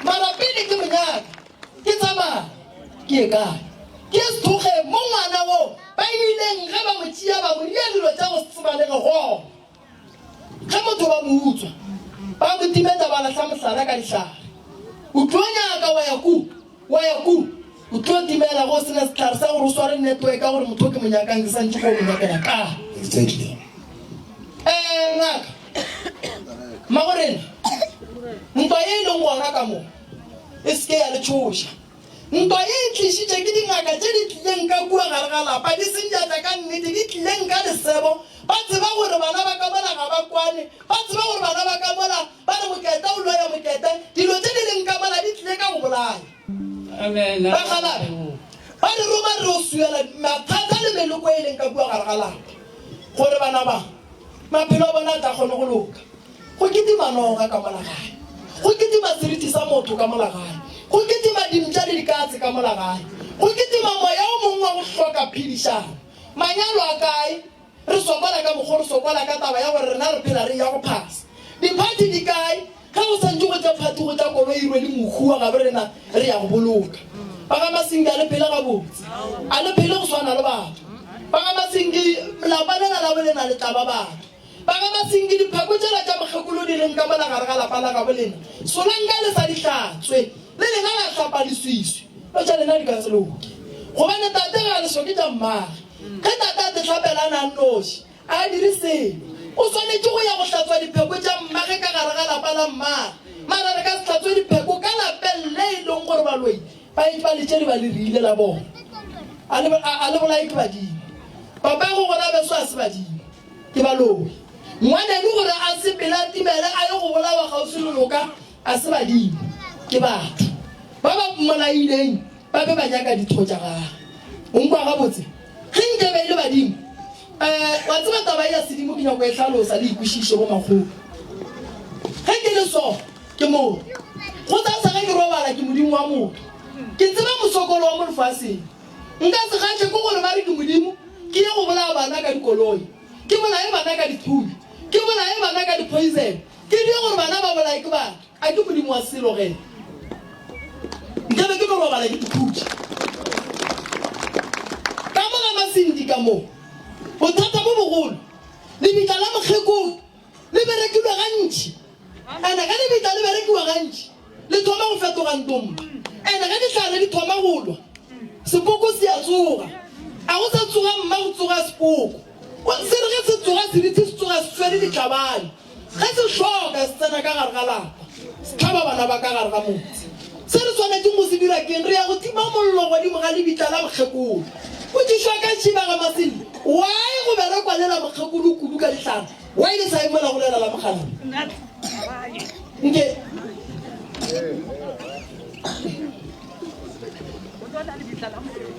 Mara pele ke mo nyaka ke tsamaya ke ye kae? Ke ye sethokgeng mo ngwana wo ba ileng ge ba mo tšea ba mo ria dilo tša go se tsebalege gona. Ge motho ba mo utswa, ba mo timetša ba lahla mohlala ka dihlare. O tlo nyaka wa ya ku, wa ya ku, o tlo timela ge o se na sehlare sa gore o sware network ka gore motho o ke mo nyakang ke santše ko mo nyakela ka. Exactly. Eh, ngaka, mmagorena, ntwa ye e leng gona ka mo e se ke ya le tšhoša. Ntwa ye e tlišitše ke dingaka tše di tlileng ka kua gare ga lapa, di seng diatla ka nnete, di tlileng ka lesebo. Ba tseba gore bana ba ka mola ga ba kwane, ba tseba gore bana ba ka mola ba re mokete o loya mokete. Dilo tše di leng ka mola di tlile ka go bolaya. Bakgalabje ba re roma re yo swiela mathata le meloko e leng ka kua gare ga lapa, gore bana ba maphelo a bona a tla kgone go loka. Go kitima noga ka mola gae. Go kitima seriti sa motho ka mola gae. Go kitima dimpša le dikatse ka mola gae. Go kitima moya o mongwe wa go hloka phedišano. Manyalo a kae? Re sokola ka mokgo re sokola ka taba ya gore rena re phela re eya go phasa. Diphathi di kae? Ge go santše go tla phathi go tla koloi e rwele mohu wa gabo rena re ya go boloka. Ba ga Masinki a le phele gabotse. A le phele go swana le batho. Ba ga Masinki lapa lela labo lena le tlaba batho. Ba ga Masinki, dipheko tšela tša mokgekolo di reng ka mola gare ga lapa la gabo lena? Solanka le sa di hlatswe, le lena la hlapa leswiswi. Lo tša lena di ka se loke, gobane tate ga a le hloke tša mmage. Ge tate a te hlapela a na a nnoši, a a dire selo. O swanetše go ya go hlatswa dipheko tša mmage ka gare ga lapa la mmage. Mara re ka se hlatswe dipheko ka lapeng le e leng gore baloi ba e paletše di ba le rile la bona. A le, a, a le bolaye ke badimo. Papago gona beso a se badimo. Ke baloi. Ngwaneno gore a sepele a timele a ye go bolawa kgauswi le noka a se badimo, ke batho. Ba ba mmolaileng ba be ba nyaka ditho tša gagwe. O nkwa gabotse? Ge nke be e le badimo, um wa tseba taba ye ya sedimo ke nyako e hlalosa le e kwešiše bomakgolo. Ge ke le so, ke motho. Gosasa ge ke robala ke modimo wa motho. Ke tseba mosokolo wa mo lefaseng. Nka se kgahle ke gore ba re ke modimo. Ke ye go bolaya bana ka dikoloi, ke bolaye bana ka dithunya, ke bolaye bana ka di-poison, ke dire gore bana ba bolaye ke batho. A ke Modimo wa selo ge? Nkabe ke no robala ke ikhutša. Ka mo ga Masindi ka mo, bothata bo bogolo, lebitla la mokgekolo le berekilwe gantši. Ene ge lebitla le berekiwa gantši, le thoma go fetoga ntomba. Ene ge dihlare di thoma go lwa, sepoko se a tsoga. A go sa tsoga mma, go tsoga sepoko. Se re ge se tsoga seriti se tsoga se swere dihlabane. Ge se hloka se tsena ka gare ga lapa, se hlaba bana ba ka gare ga motse. Se re swanetšeng go se dira ke'ng? Re ya go tima mollo godimo ga lebitla la mokgekolo. Potšišo ya ka šiba ga Masello. Why go berekwa le la mokgekolo kudu ka dihlare? Why le sa ye mola go lela la mokgalabje? Nke.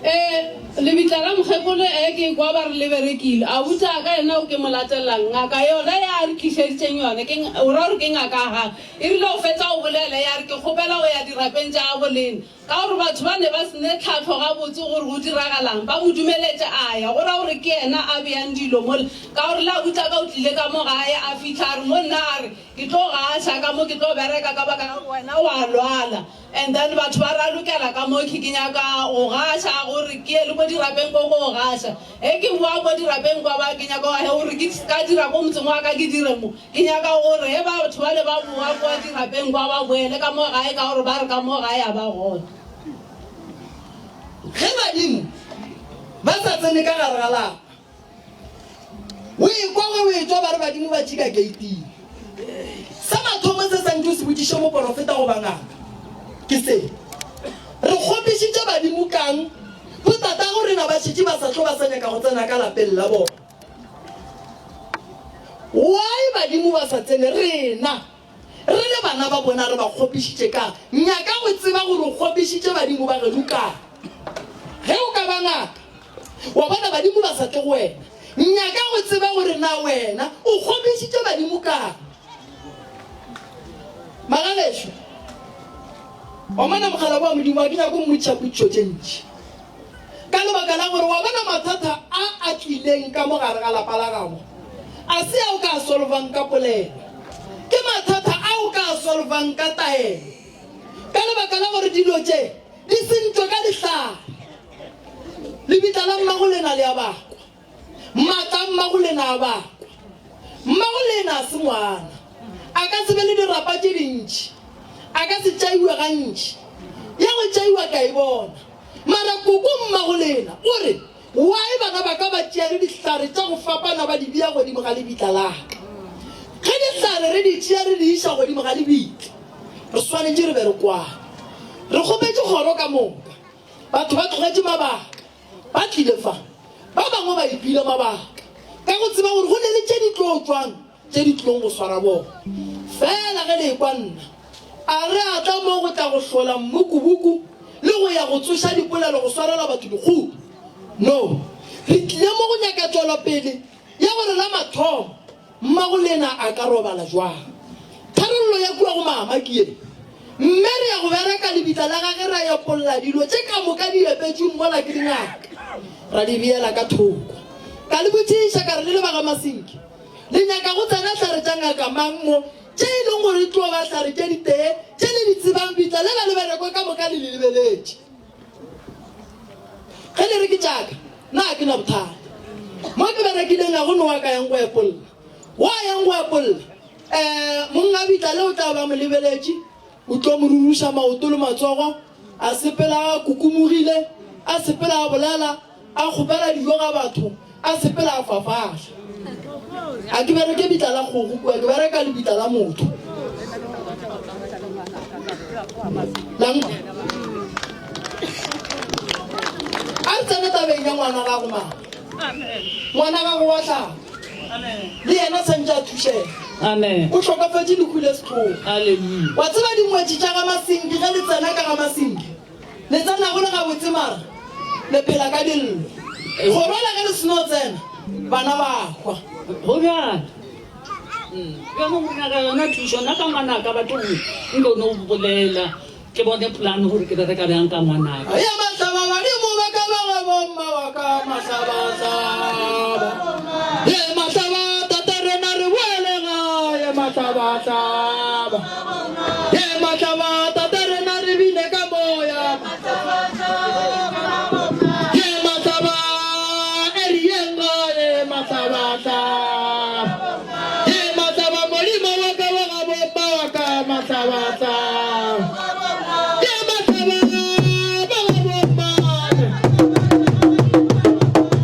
Ee, lebitla la mokgekolo e ke kwa ba re le berekile. Abuti a ka yena o ke mo latelang. Ngaka yona ya re tlišeditšeng yona, ke, o ra gore ke ngaka ya gagwe. E rile go fetša go bolela ya re ke kgopela go ya dirapeng tša gabo lena. Ka gore batho ba ne ba se ne tlhahlo gabotse gore go diragalang, ba mo dumeletše a ya. Go ra gore ke yena a beang dilo mola. Ka gore le abuti a ka o tlile ka mo gae, a fihla a re mo nna a re, Ke tlo gaša ka mo, ke tlo bereka ka baka la gore wena o a lwala. And then batho ba ralokela ka mo ke ke nyaka go gaša gore ke ye le ko dirapeng ko ko gaša. Ge ke boa ko dirapeng kwa ba ke nyaka he gore ke ska dira ko motseng wa ka ke dire mo. Ke nyaka gore he batho bale ba boa kwa dirapeng kwa ba boele ka mo gae ka gore ba re ka mo gae a ba gona. Ge badimo ba sa tsene ka gare ga lapa, O ekwa ge o etšwa ba re badimo ba tšika keiting. Sa mathomo se santše o se botšiše moporofeta goba ngaka ke se, Re kgopišitše badimo ka'ng? Botatago rena ba šetše ba sa tlo ba sa nyaka go tsena ka lapeng la bona. Why badimo ba sa tsene? Rena re le bana ba bona re ba kgopišitše ka'ng? Nyaka go tseba gore o kgopišitše badimo ba geno ka'ng. Ge o ka ba ngaka, Wa bona, badimo ba sa tle go wena. Nyaka go tseba gore na wena o kgopišitše badimo kang. Magagešo, wa bona mokgalabje wa Modimo, ga ke nyake go mmotšiša potšišo tše ntši. Ka lebaka la gore, wa bona mathata a a tlileng ka mo gare ga lapa la gabo, a se a o ka a solvang ka polelo. Ke mathata a o ka a solvang ka taelo. Ka lebaka la gore dilo tše di sentšwe ka dihlare. Lebitla la mmago lena le a bakwa. Maatla a mmago lena a bakwa. Mmago lena a se ngwana. A ka se be le dirapa tše dintši. A ka se tšaiwe gantši. Ya go tšaiwa ke a e bona. Mara koko mmago lena o re, Why bana ba ka ba tšea le dihlare tša go fapana ba di bea godimo ga lebitla la ka? Ge dihlare re di tšea re di iša godimo ga lebitla, re swanetše re be re kwane. Re kgopetše kgoro ka moka. Batho ba tlogetše mabaka, ba tlile fa. Ba bangwe ba iphile mabaka ka go tseba gore go ne le tše di tlo tšwang tše di tlilong go swara bona. Fela ge le ekwa nna, a re a tla mo go tla go hlola mmukubuku le go ya go tsoša dipolelo go swarela batho dikgubu? No. Re tlile mo go nyaka tšwelopele ya gore la mathomo Mmago lena a ka robala jwang? Tharollo ya kua go mama ke ye, Mme re ya go bereka lebitla la gage ra epolla dilo tše ka moka di epetšweng mola ke dingaka, ra di beela ka thoko. Ka le botšiša ka re, Le le ba ga Masinki, le nyaka go tsena hlare tša ngaka mang mo, tše e leng gore e tlo ba hlare tše ditee tše le di tsebang, bitla lela le berekwe ka moka le le lebeletše? Ge le re ke tša ka, nna ga ke na bothata. Mo ke berekileng ga go no wa ka yang go epolla. Wa yang go epolla, um mongabitla le o tla ba mo lebeletše, o tlo mo ruruša maoto le matsogo, a sepela a kukumogile, a sepela a bolela, a kgopela dijo ga batho, a sepela a fafahla. A ke bereke bitla la kgogo kua, ke bereka lebitla la motho. La nkwa. A re tsene tabeng ya ngwana gago mama. Ngwana gago wa hlaba. Le yena santše a thušega. Amen. O hlokafetše lehu le sehlogo. Hallelujah. Wa tseba dingwetši tša ga Masinki ge le tsena ka ga Masinki. Le tsena go le gabotse mara le phela ka dillo. Kgorola ge le seno tsena, bana ba hwa. Go bjalo. Bjalo go nyaka yona thušo. Nna ka ngwanaka bathong nko no bolela ke bone plan gore ke bereka bjang ka ngwanaka. Ya mahlaba badimo ba ka ba ga bomma wa ka mahlaba hlaba. Ye mahlaba tata rena re boele gae mahlaba hlaba. Ye mahlaba tata rena re bine ka moya. Ye mahlaba e re yeng gae mahlaba hlaba. Ye mahlaba modimo wa ka wa ga bomma wa ka mahlaba hlaba. Ye mahlaba ba ga bomma.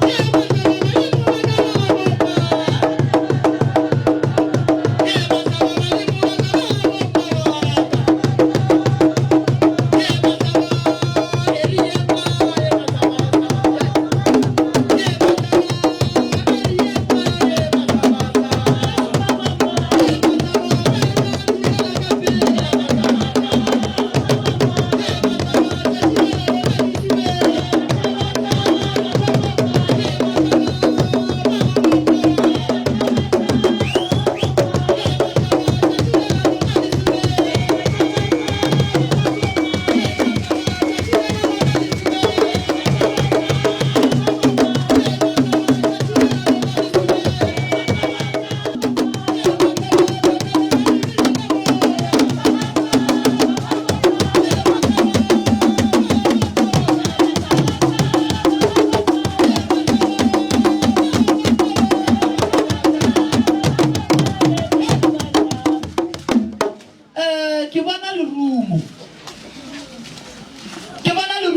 Ye mahlaba badimo ba ka.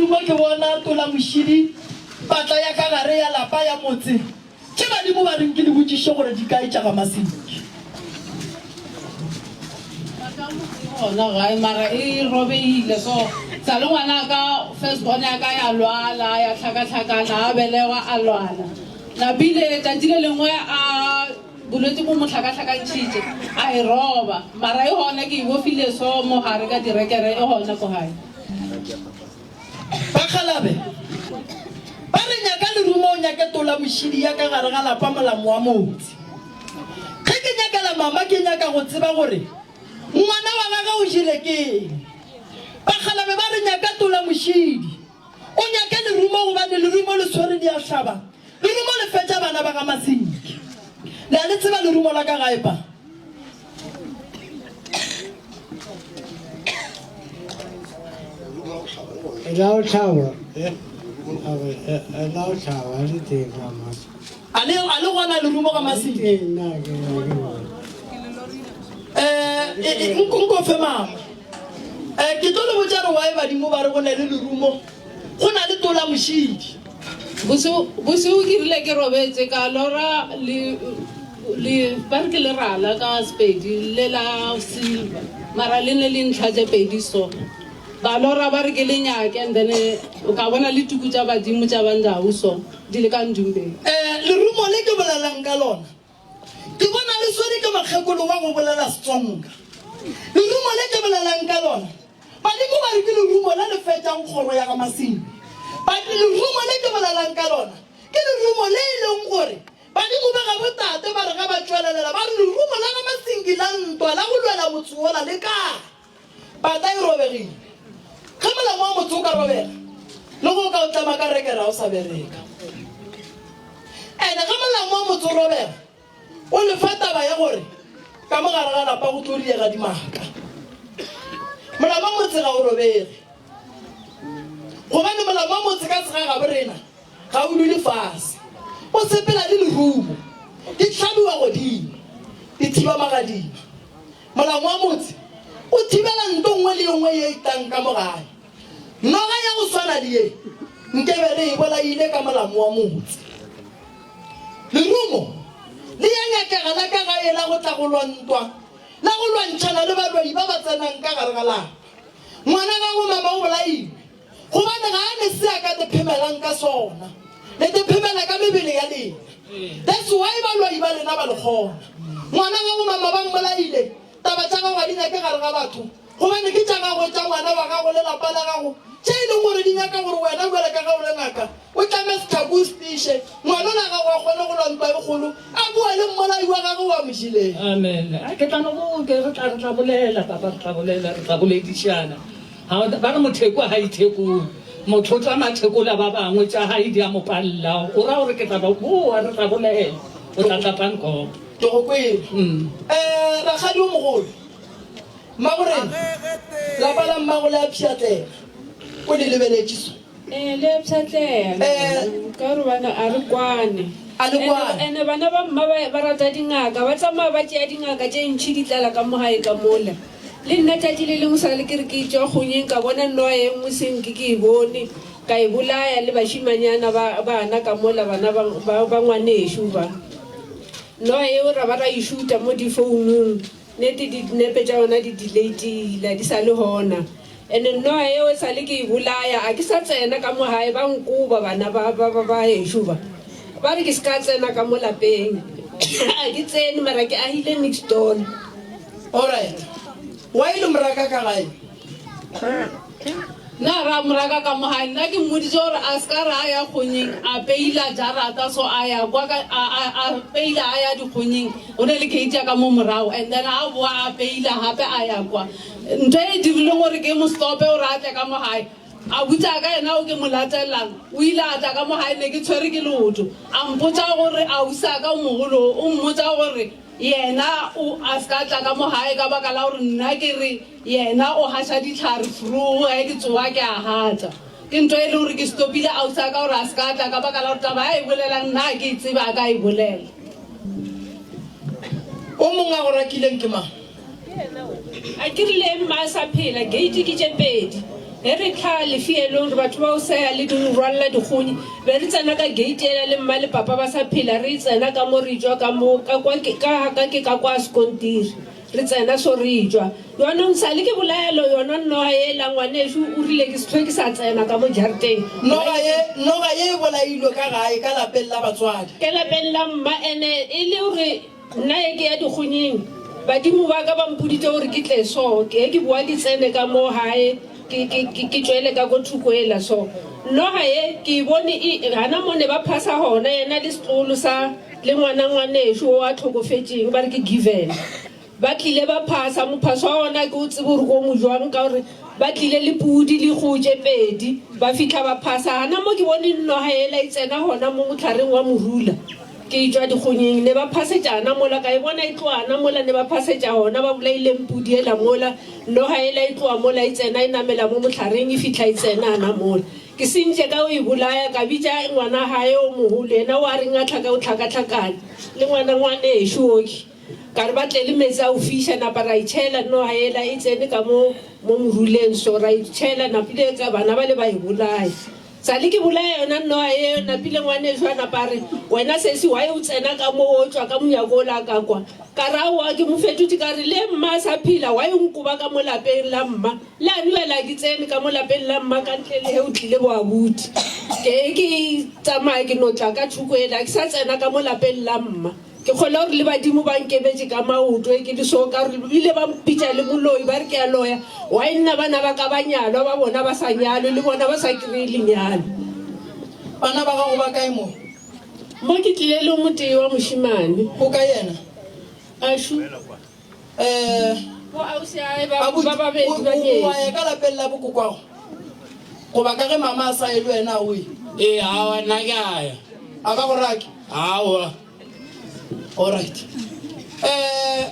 lerumo ke bona Tola Mošidi, patla ya ka gare ya lapa ya motse. Tše badimo ba reng ke le botšiše gore di kae tša ga Masenke. Gona gae mara e robegile so sa le ngwana ka first born ya ka ya lwala ya hlakahlakana a belegwa a lwala napile tšatši le lengwe a bolwetse bo mo hlakahlakantšhitše a e roba mara e gona ke e bofile so mo gare ka direkere e gona ko gae. Bakgalabe ba re nyaka lerumo o nyake tola mošidi ya ka gare ga lapa molamo wa motse. Ge ke nyakela mama ke nyaka go tseba gore ngwana wa gage o jele keng. Bakgalabe ba re nyaka tola mošidi o nyake lerumo gobane lerumo le tshwere di a hlaba. Lerumo le fetša bana ba ga Masinki. Le a le tseba lerumo la ka gae pa? La go hlaba, la go hlaba le teng ga masa. A le a le gona lerumo ga Masinki? Ee, nna ke ke. Eh, nko fe mama. Eh, ke tlo le botša re why badimo ba re go na le lerumo go na le tola mošidi. Bosigo ke rile ke robetše ka lora le le ba re ke lerala ka Sepedi le la silver mara le ne le ntlha tše pedi so ba lora ba re ke le nyake and then o ka bona le tuku tša badimo tša bandau so di le ka ndumbeng. Eh, lerumo le ke bolelang ka lona Ke bona le swere ke mokgekolo wa go bolela Setsonga. Lerumo le ke bolelang ka lona, badimo ba re ke lerumo le le fetšang kgoro ya ga Masimbi. Ba re lerumo le ke bolelang ka lona ke lerumo le e leng gore badimo ba gabo tate ba re ge ba tšwelelela ba re lerumo la ga Masingi la ntwa la go lwela motse wola le kae? Pata e robegile. Ge molamo wa motse o ka robega, le go ka o tlama ka rekere ga o sa bereka. Ene ge molamo wa motse o robega, o lefa taba ya gore ka mo gare ga lapa go tlo diega dimaka. Molamo wa motse ga o robege, gobane molamo wa motse ka segagabo rena ga o dule fase, o sepela le lerumo, di hlabiwa godimo, di thiba magadima. Molao wa motse o thibela nto nngwe le ye nngwe ye e tlang ka mo gae. Noga ya go swana le ye nkebe re e bolaile ka molamo wa motse. Lerumo le ya nyakega la ka gae la go tla go lwa ntwa, la go lwantšhana le baloi ba ba tsenang ka gare ga lapa. Ngwana gago mama o bolailwe. Gobane ga a ne se a ka te phemelang ka sona. Le te phemela ka mebele ya lena. That's why baloi ba lena ba le kgona. Ngwana gago mama ba mmolaile, taba tša gago ga di nyake gare ga batho. Gobane ke tša gagwe, tša ngwana wa gago le lapa la gago, tše e leng gore di nyaka gore wena bjale ka ge o le ngaka, o tlame setlhako o se tiiše, ngwana ola gago a kgone go lwa ntwa e kgolo, a boe le mmolai wa gagwe o a mo jeleng. Amen. A ke tla no bo ke re tla re tla bolela papa re tla bolela re tla boledišana. Ga ba re motheko ga ithekole. Motho o tšama a thekola ba bangwe, tša gae di a mo palela. O ra gore ke tla ba boa, re tla bolela. O tla tla Pankop. Ke go kwele. Eh, rakgadi yo mogolo. Mmagorena, lapa la mmago le a pšhatlega. O le lebeletše so. Ee, le a pšhatlega. Ka gore bana a re kwane. A le kwane. Ene bana ba mma ba, ba rata dingaka, ba tsamaya ba tšea dingaka tše ntši di tlala ka mo gae ka mola. Le nna tšatši le lengwe sa le ke re ke tšwa kgonyeng ka bona noa ye nngwe senke ke e bone, ka e bolaya le bašimanyana ba bana ka mola bana ba, ba, ba ngwanešo ba. Noa yeo ra ba ra e šuta mo difounung, nete dinepe tša yona di delatile, di sa le gona. Ene noa yeo e sa le ke e bolaya, a ke sa tsena ka mo gae, ba nkoba bana ba, ba, ba, ba gešo ba. Ba re ke se ka tsena ka mo lapeng. A ke tsene mara ke agile next door. Alright. Why le moraka ka gae? Nna ra moraka ka mo gae nna ke mmoditse gore a se ka re a ya kgonyeng a peila jarata so a ya kwa ka a a a peila a ya dikgonyeng go ne le gate ya ka mo morago and then a boa a peila gape a ya kwa ntho e dirileng gore ke mo stope gore a tle ka mo gae a botsa ka yena o ke mo latelang o ile a tla ka mo gae ne ke tshwere ke leoto a mpotsa gore ausi a ka o mogolo o mmotsa gore Yena o a se ka tla ka mo gae ka baka la gore nna ke re yena o gaša dihlare fru ge ke tsoga ke a gata. Ke ntho e le gore ke stopile ausi a ka gore a se ka tla ka baka la gore taba a e bolelang nna ga ke e tsebe a ka e bolela. O mongwe a go rakileng ke mang? A ke rile mma a sa phela, gate ke tše pedi. Ge re tlhaa lefielong re batho ba go seya le di rwalla dikgonyi, be re tsena ka gate yela le mma le papa ba sa phela, re tsena ka mo re tšwa ka mo, ka kwa ke, ka ga ka ke ka kwa sekontiri, re tsena so re tšwa. Jwanong sale ke bolaya lo yona noga yela, ngwanešu o rile ke se hlwe ke sa tsena ka mo jarateng. Noga ye, noga ye e bolailwe ka gae, ka lapeng la batswadi. Ka lapeng la mma, ene e le gore. Nna e ke ya dikgonyeng, badimo ba ka ba mpoditše gore ke tle so, ge ke boa ke tsene ka mo gae, ke, ke, ke, ke tšwele ka ko thoko ela so. Noga ye ke e bone e, gana mo ne ba phasa gona, yena le setlogolo sa, le ngwana ngwanešo o a hlokofetšeng, ba re ke Given. Ba tlile ba phasa, mophaso wa gona ke o tsebe gore ke o mo jwang, ka gore ba tlile le pudi le kgogo tše pedi, ba fihla ba phasa. Gana mo ke bone noga yela e tsena gona mo mohlareng wa morula. Ke tšwa dikgonyeng, ne ba phasetša gana mola, ka e bona e tloga gana mola, ne ba phasetša gona, ba bolaileng pudi yela mola, noga yela e tloga mola e tsena e namela mo mohlareng, e fihla e tsena gana mola. Ke sentše ka go e bolaya, ka bitša ngwana gae o mogolo, yena o a reng a tlhaka o tlhakatlhakane le ngwana ngwanešo oki, ka re ba tle le meetse a go fiša, napa ra e tšhela noga yela e tsene ka mo mo moruleng so, ra e tšhela, napile ka bana bale ba e bolaya. Sa le ke bolaya yona noa ye, napile ngwanešu a napa a re, Wena sesi, why o tsena ka mo o tšwa ka monyako ola ka kwa? Ka re, Aowa, ke mo fetotše ka re, Le mma a sa phela, why o nkoba ka mo lapeng la mma? Le a nubela ke tsene ka mo lapeng la mma ka ntle le ge o tlile bo abuti. Ke ke tsamaya ke no tla ka thoko yela, ke sa tsena ka mo lapeng la mma. Ke kgolwa gore le badimo ba nkemetše ka maoto e ke le so ka gore bile ba mpitša le moloi ba re ke a loya. Why nna bana ba ka ba nyalwa ba bona ba sa nyalwe le bona ba sa kry-e lenyalo. Bana ba gago ba kae mo? Mo ke tlile le o motee wa mošemane. O kae yena? Ašu. Eh, Bo ausi ae ba abuti, ba babedi o- ba o- o nyetše. a ya ka lapeng la bokokwago? Goba ka ge mama a sa ye le wena a o ye? Ee, aowa, nna ke a ya. A ba go rake? Aowa. Alright. Eh,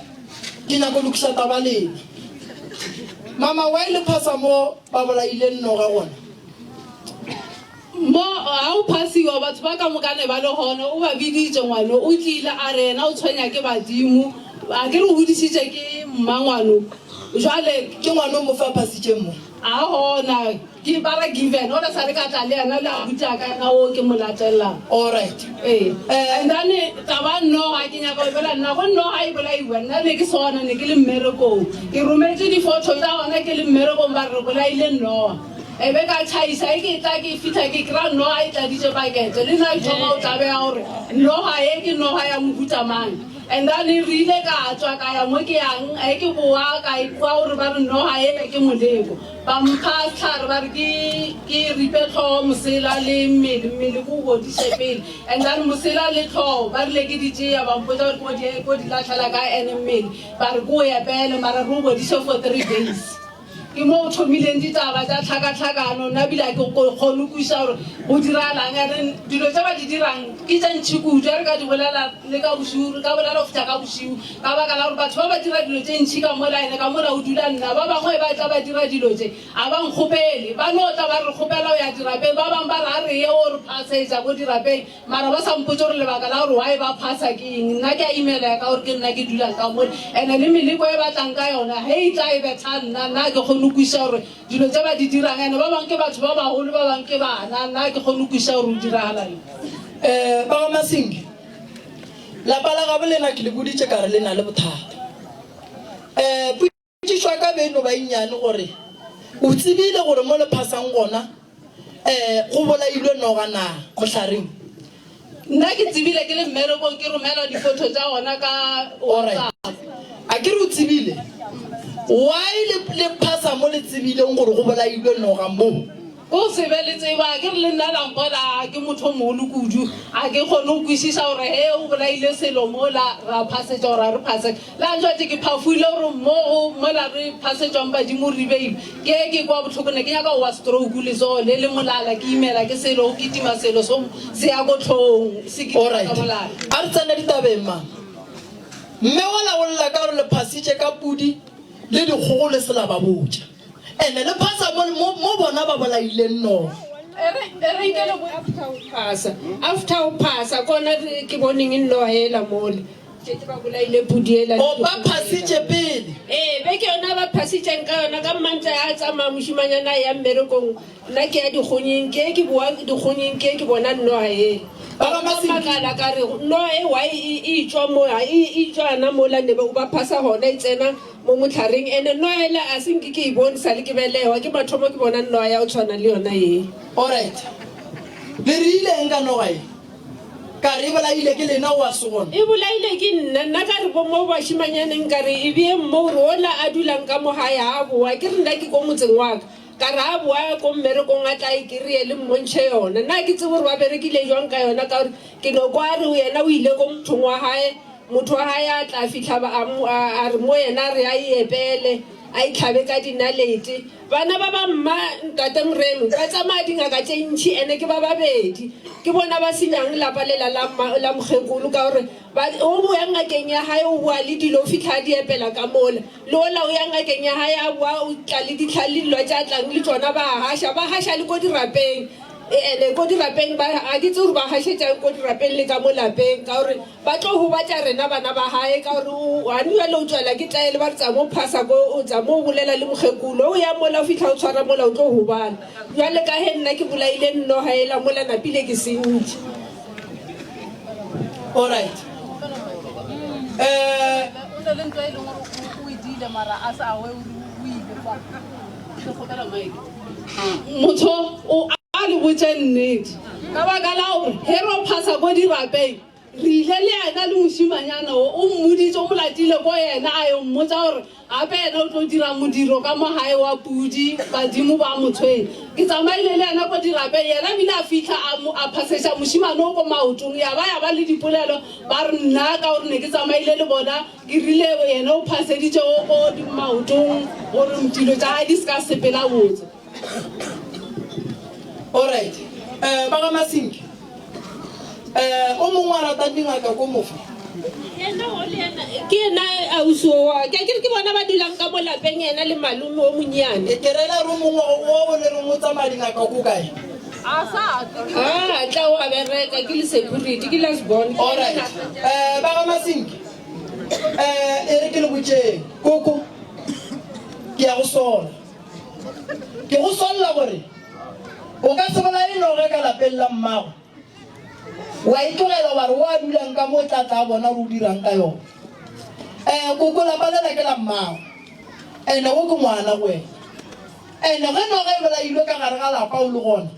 ke nyako lokiša taba lena. Mama, why le phasa mo ba bolaileng noga gona? Mo ga o phasiwa batho ba ka moka ne ba le gona, o ba biditše ngwano, o tlile a re yena o tshwenya ke badimo, a ke re o godišitše ke mmangwano, jwale. Ke ngwano mo fa phasitšeng mo? A gona. Ke bara given ora sa re ka tla le yena le abuti a ka yena o ke mo latellang. Alright. Ee. And then taba noga ke nyaka go bolela nna go noga e bolaiwa nna ne ke sona ne ke le mmerekong. Ke rometše di-photo tša gona ke le mmerekong ba re re bolaile noga. E be ka tšhaisa e ke tla ke fihla ke kry-a noga e tladitše pakete le nna ke thoma go tlabega gore noga e ke noga ya mohuta mang. And then re ile ka tswa ka ya mo ke yang e ke boa ka ikwa gore ba re noga ela ke moleko. Ba mpha sehlare ba re ke ke ripe hlogo, mosela le mmele, mmele ke o bodiše pele and then mosela le hlogo ba rile ke di tšea ba mpotša gore ko di ko di lahlela kae and mmele ba re ke o epele mara re o bodiše for 3 days. Ke mo o thomileng ditaba tša tlhakatlhakano nna bile a ke kgone go kwešiša gore go diragalang and dilo tše ba di dirang ke tše ntši kudu a re ka di bolela le ka bošego re ka bolela go fihla ka bošego. Ka baka la gore batho ba ba dira dilo tše ntši ka mola, ene ka mola o dula nna. Ba bangwe ba tla ba dira dilo tše, a ba nkgopele. Ba no tla ba re kgopela go ya dirapeng. Ba bangwe ba re a re ye o re phasetša ko dirapeng, mara ba sa mpotše gore lebaka la gore why ba phasa ke eng. Nna ke a imelega ka gore ke nna ke dulang ka mola, ene le meleko e ba tlang ka yona ge e tla e betha nna. Nna ga ke kgone go kwešiša gore dilo tše ba di dirang, ene ba bangwe ke batho ba bagolo, ba bangwe ke bana. Nna ga ke kgone go kwešiša gore go diragala eng. Um ba ga Masingi. Lapa la gabo lena ke le boditše ka re le na le bothata. Um potšišo ya ka be e no ba e nnyane gore o tsebile gore mo le phasang gona um go bolailwe noga na mohlareng? Nna ke tsebile ke le mmerekong ke romelwa diphoto tša gona ka Alright. WhatsApp. A ke re o tsebile? Why le le phasa mo le tsebileng gore go bolailwe noga mo? Go se be le tsebo, a ke re le nna la mpona a ke motho o mogolo kudu, a ke kgone go kwešiša gore he o bolaile selo mola ra phasetša gore a re phase. Le a ntšwatše ke phafoile gore mo go mola re phasetšwang badimo re beilwe, ke ke kwa bohloko ne ke nyaka go wa stroke letsogo le le molala ke imela ke selo go kitima selo so se ya ko hlong se kitima Alright. ka molala. A re tsene ditabeng ma. Mme wola o lla ka gore le phasitše ka pudi le dikgogo le se la ba botša. Ene le phasa mo, mo, mo bona ba bolaileng noga. E re nke le bo after o phasa, after o phasa kona ke boneng noga ela mole. phasitše ba bolaile pudi ela. O ba phasitše pele? Ee, beke yona ba phasitšeng ka yona ka mmantla ya tsamaya mošimanyana a ya mmerekong nna ke ya dikgonyeng ke ke boa dikgonyeng ke ke bona noga e. Ba makala ka re noga e why e e tšwa mo e e tšwa ana mola ne ba phasa gona e tsena mo motlhareng ene noga ela a se nke ke e bone sale ke belegwa ke mathomo ke bona noga ya go tshwana le yona ye. Alright. Le rile eng ka noga ye? Ka re e bolaile ke lena oa se gona? E bolaile ke nna. Nna ka re bo mo bašimanyaneng ka re e beyeng mo gore ola a dulang ka mo gae ga a boa. Ke re nna ke ko motseng wa ka. Ka re a boa ko mmerekong a tla e kry-e le mmontšhe yona. Nna ga ke tsebe gore ba berekile jwang ka yona ka gore ke no kwa a re yena o ile ko mothong wa gae, motho wa gae a tla fihla a, a, a re mo yena a re a e epele, a e hlabe ka dinalete. Bana ba ba mma ntate Moremi ba tsamaya dingaka tše ntši ene ke ba babedi. Ke bona ba senyang lapa lela la mma la mokgekolo ka gore ba o boya ngakeng ya hae o boa le dilo o fihla a di epela ka mola. Le ola o ya ngakeng ya hae a boa o tla le ditlha le dilo tše a tlang le tšona ba a gaša ba gaša le ko dirapeng. Ene ko dirapeng ba ga ke tsebe gore ba gašetšang ko dirapeng le ka mo lapeng ka gore Ba tlo gobatša rena bana ba gae ka gore o gane bjale o tšwela ke tlaele ba re tsa mo phasa ko o tsa mo bolela le mokgekolo o ya mola o fihla o tshwara mola o tlo gobala bjale ka ge nna ke bolaile nnoga ela mola napile ke sentše. Alright. Eh o na le ntwa e leng gore o e dile mara a sa we o ile kwa ke kgopela mike motho o a le botše nnete ka baka la gore ge ro phasa ko dirapeng Re ile le yena le mošimanyana wo, o mmoditše, o mo latile ko yena, a yo mmotša gore gape yena o tlo dira modiro ka mo gae wa pudi, badimo ba mo tshwenya. Ke tsamaile le yena ko dirapeng, yena bile a fihla a mo, a phaseša mošimane wo ko maotong, ya ba ya ba le dipolelo, ba re nna ka gore ne ke tsamaile le bona, ke rile yena o phaseditše wo ko maotong gore dilo tša gae di se ka sepela botse. Alright. Eh, ba ga Masinki. Eh, o mongwe a ratang dingaka ko mofa. Yena o le yena ke yena ausi o wa ka ke re ke bona ba dulang ka mo lapeng yena le malome o monnyane. Ke rela re o mongwe o o le reng o tsamaya dingaka ko kae? A sa tle ke. Ah, tla o a bereka ke le security ke last born. Alright. Eh, ba ga Masinki. Eh, e re ke le botšeng. Koko. Ke ya go sola. Ke go solla gore o ka se bolaye noge ka lapeng la mmago, wa e tlogela wa re o a dulang ka mo tla tla bona gore o dirang ka yona. Eh, koko lapa lela ke la mmago, ene o ke ngwana go wena. Ene ge noge e bolailwe ka gare ga lapa o le gona,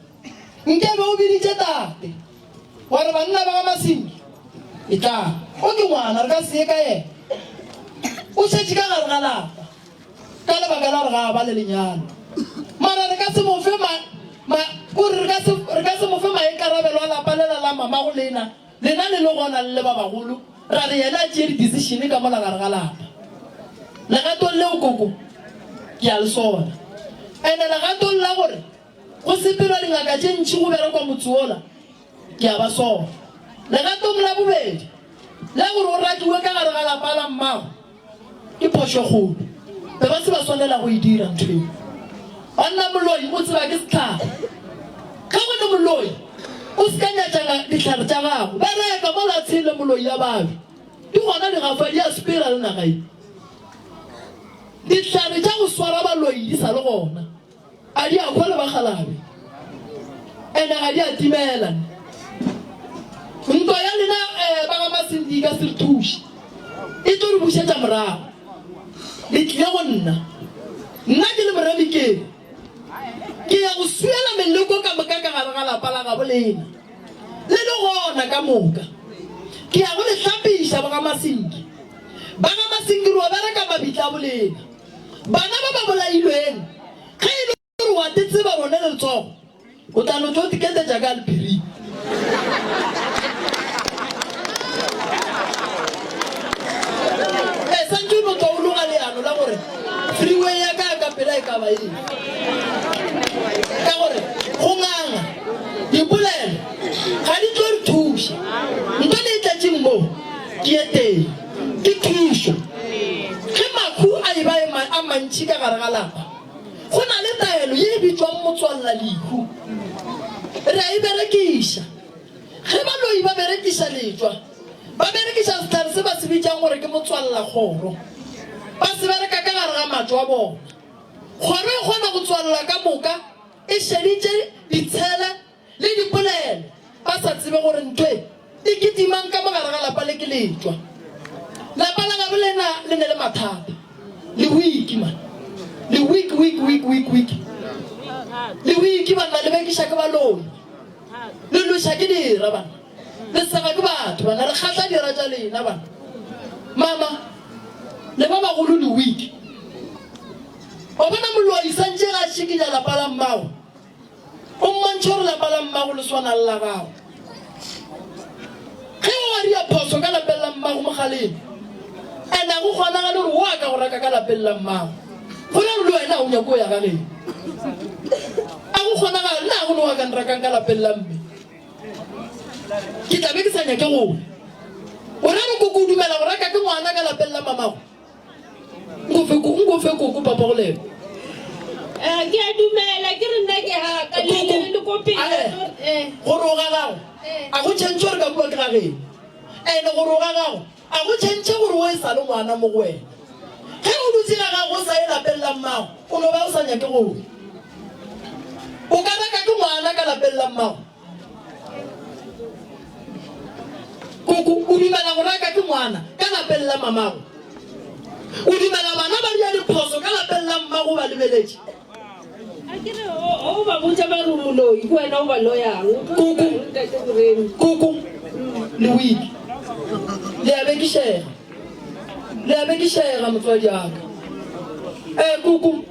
nkebe o biditše tate wa re banna ba ga Masinki, etlang, o ke ngwana re ka se ye ka yena. O šetše ka gare ga lapa. Ka lebaka la gore ga a ba le lenyalo. Mara re ka se mo fe ma, ma, kore re ka se, re ka se mo fe maikarabelo a lapa lela la mamago lena, lena le le gona le le ba bagolo, ra re yena a tšee di-decision ka mola gare ga lapa. Legatong leo koko, ke a le sola. Ene legatong la gore go sepelwa dingaka tše ntši go berekwa motse wola, ke a ba sola. Legatong la bobedi, la gore o rakiwe ka gare ga lapa la mmago, Ke phošo kgolo. Be ba se ba swanela go e dira ntho eo. Banna moloi o tseba ke sehlare. Ge go le moloi o se ka nyatša dihlare tša gago. Bereka mola tshele moloi ya babe. Di gona digafa di a sepela le naga ye. Dihlare tša go swara baloi di sa le gona. A di a hwa le bakgalabe, ene ga di a timela. Ntwa ya lena eh, ba ga Masindi e ka se re thuše, e tlo re bušetša morago. Le tlile go nna, nna ke le Moremi ke re, ke ya go swiela meloko ka moka ka gare ga lapa la gabo lena, le le gona ka moka. Ke ya go le hlapiša ba ga Masinki. Ba ga Masinki re o bereka mabitla a bolena. Bana ba ba bolailweng, ge e le gore wa te tseba lone letsogo, o tla no tlo tiketetša ka lephiring. E santše o no tlo o loga leano la gore freeway ya ka ya ka pela e ka ba efe. Ka gore go nganga dipolelo ga di tlo re thuša. Nto le e tletšeng mo ke ye tee. Ke thušo. Ge mahu a eba a mantši ka gare ga lapa, go na le taelo ye e bitšwang motswalla lehu. Re a e berekiša. Ge baloi ba berekiša letšwa, Ba berekiša sehlare se ba se bitšang gore ke motswalelakgoro. Ba se bereka ka gare ga matšo a bona. Kgoro e kgona go tswalela ka moka e šeditše ditshele le dipolelo ba sa tsebe gore ntho e e kitimang ka mo gare ga lapa le ke letšwa. Lapa la gabo lena le ne le mathata. Le wiki man. Le wiki wiki wiki wiki wiki. Le wiki banna le bekiša ke baloi. Le lweša ke dira banna. Le sega ke batho banna. Le kgatla dira tša lena banna. Mama le ba bagolo le wiki. Wa bona moloi santše ga šikinya lapa la mmago. O mmontšhe gore lapa la mmago le swana le la gago. Ge o aria phoso ka lapeng la mmago mogaleng, and a go kgonagale gore o a ka go raka ka lapeng la mmago, go ra gore le wena ga o nyake go ya ga geno. A go kgonagale, nna ga go no a ka nrakang ka lapeng la mme. Ke tla be ke sa nyake go ya. O ra gore koko o dumela go raka ke ngwana ka lapeng la mamago? Nkofe ko nkofe koko papa go lena. Eh, ke a dumela ke re nna ke ga ka le le le ko pele eh Gore o ga gago. A go change gore ka kua ke ga geno. Ene gore o ga gago a go change gore o e sa le ngwana mo go wena. Ge o dutse ga gago o sa ye lapeng la mmago o no ba o sa nyake go ya. O ka raka ke ngwana ka lapeng la mmago. Koko, o dumela go raka ke ngwana ka lapeng la mamago? O dumela bana ba dira diphoso ka lapeng la mmago o ba lebeletše? A ke re o ba botša ba re o moloi, ke wena o ba loyang. Koko, koko, le wiki. Le a bekišega. Le a bekišega motswadi aka. Eh, koko,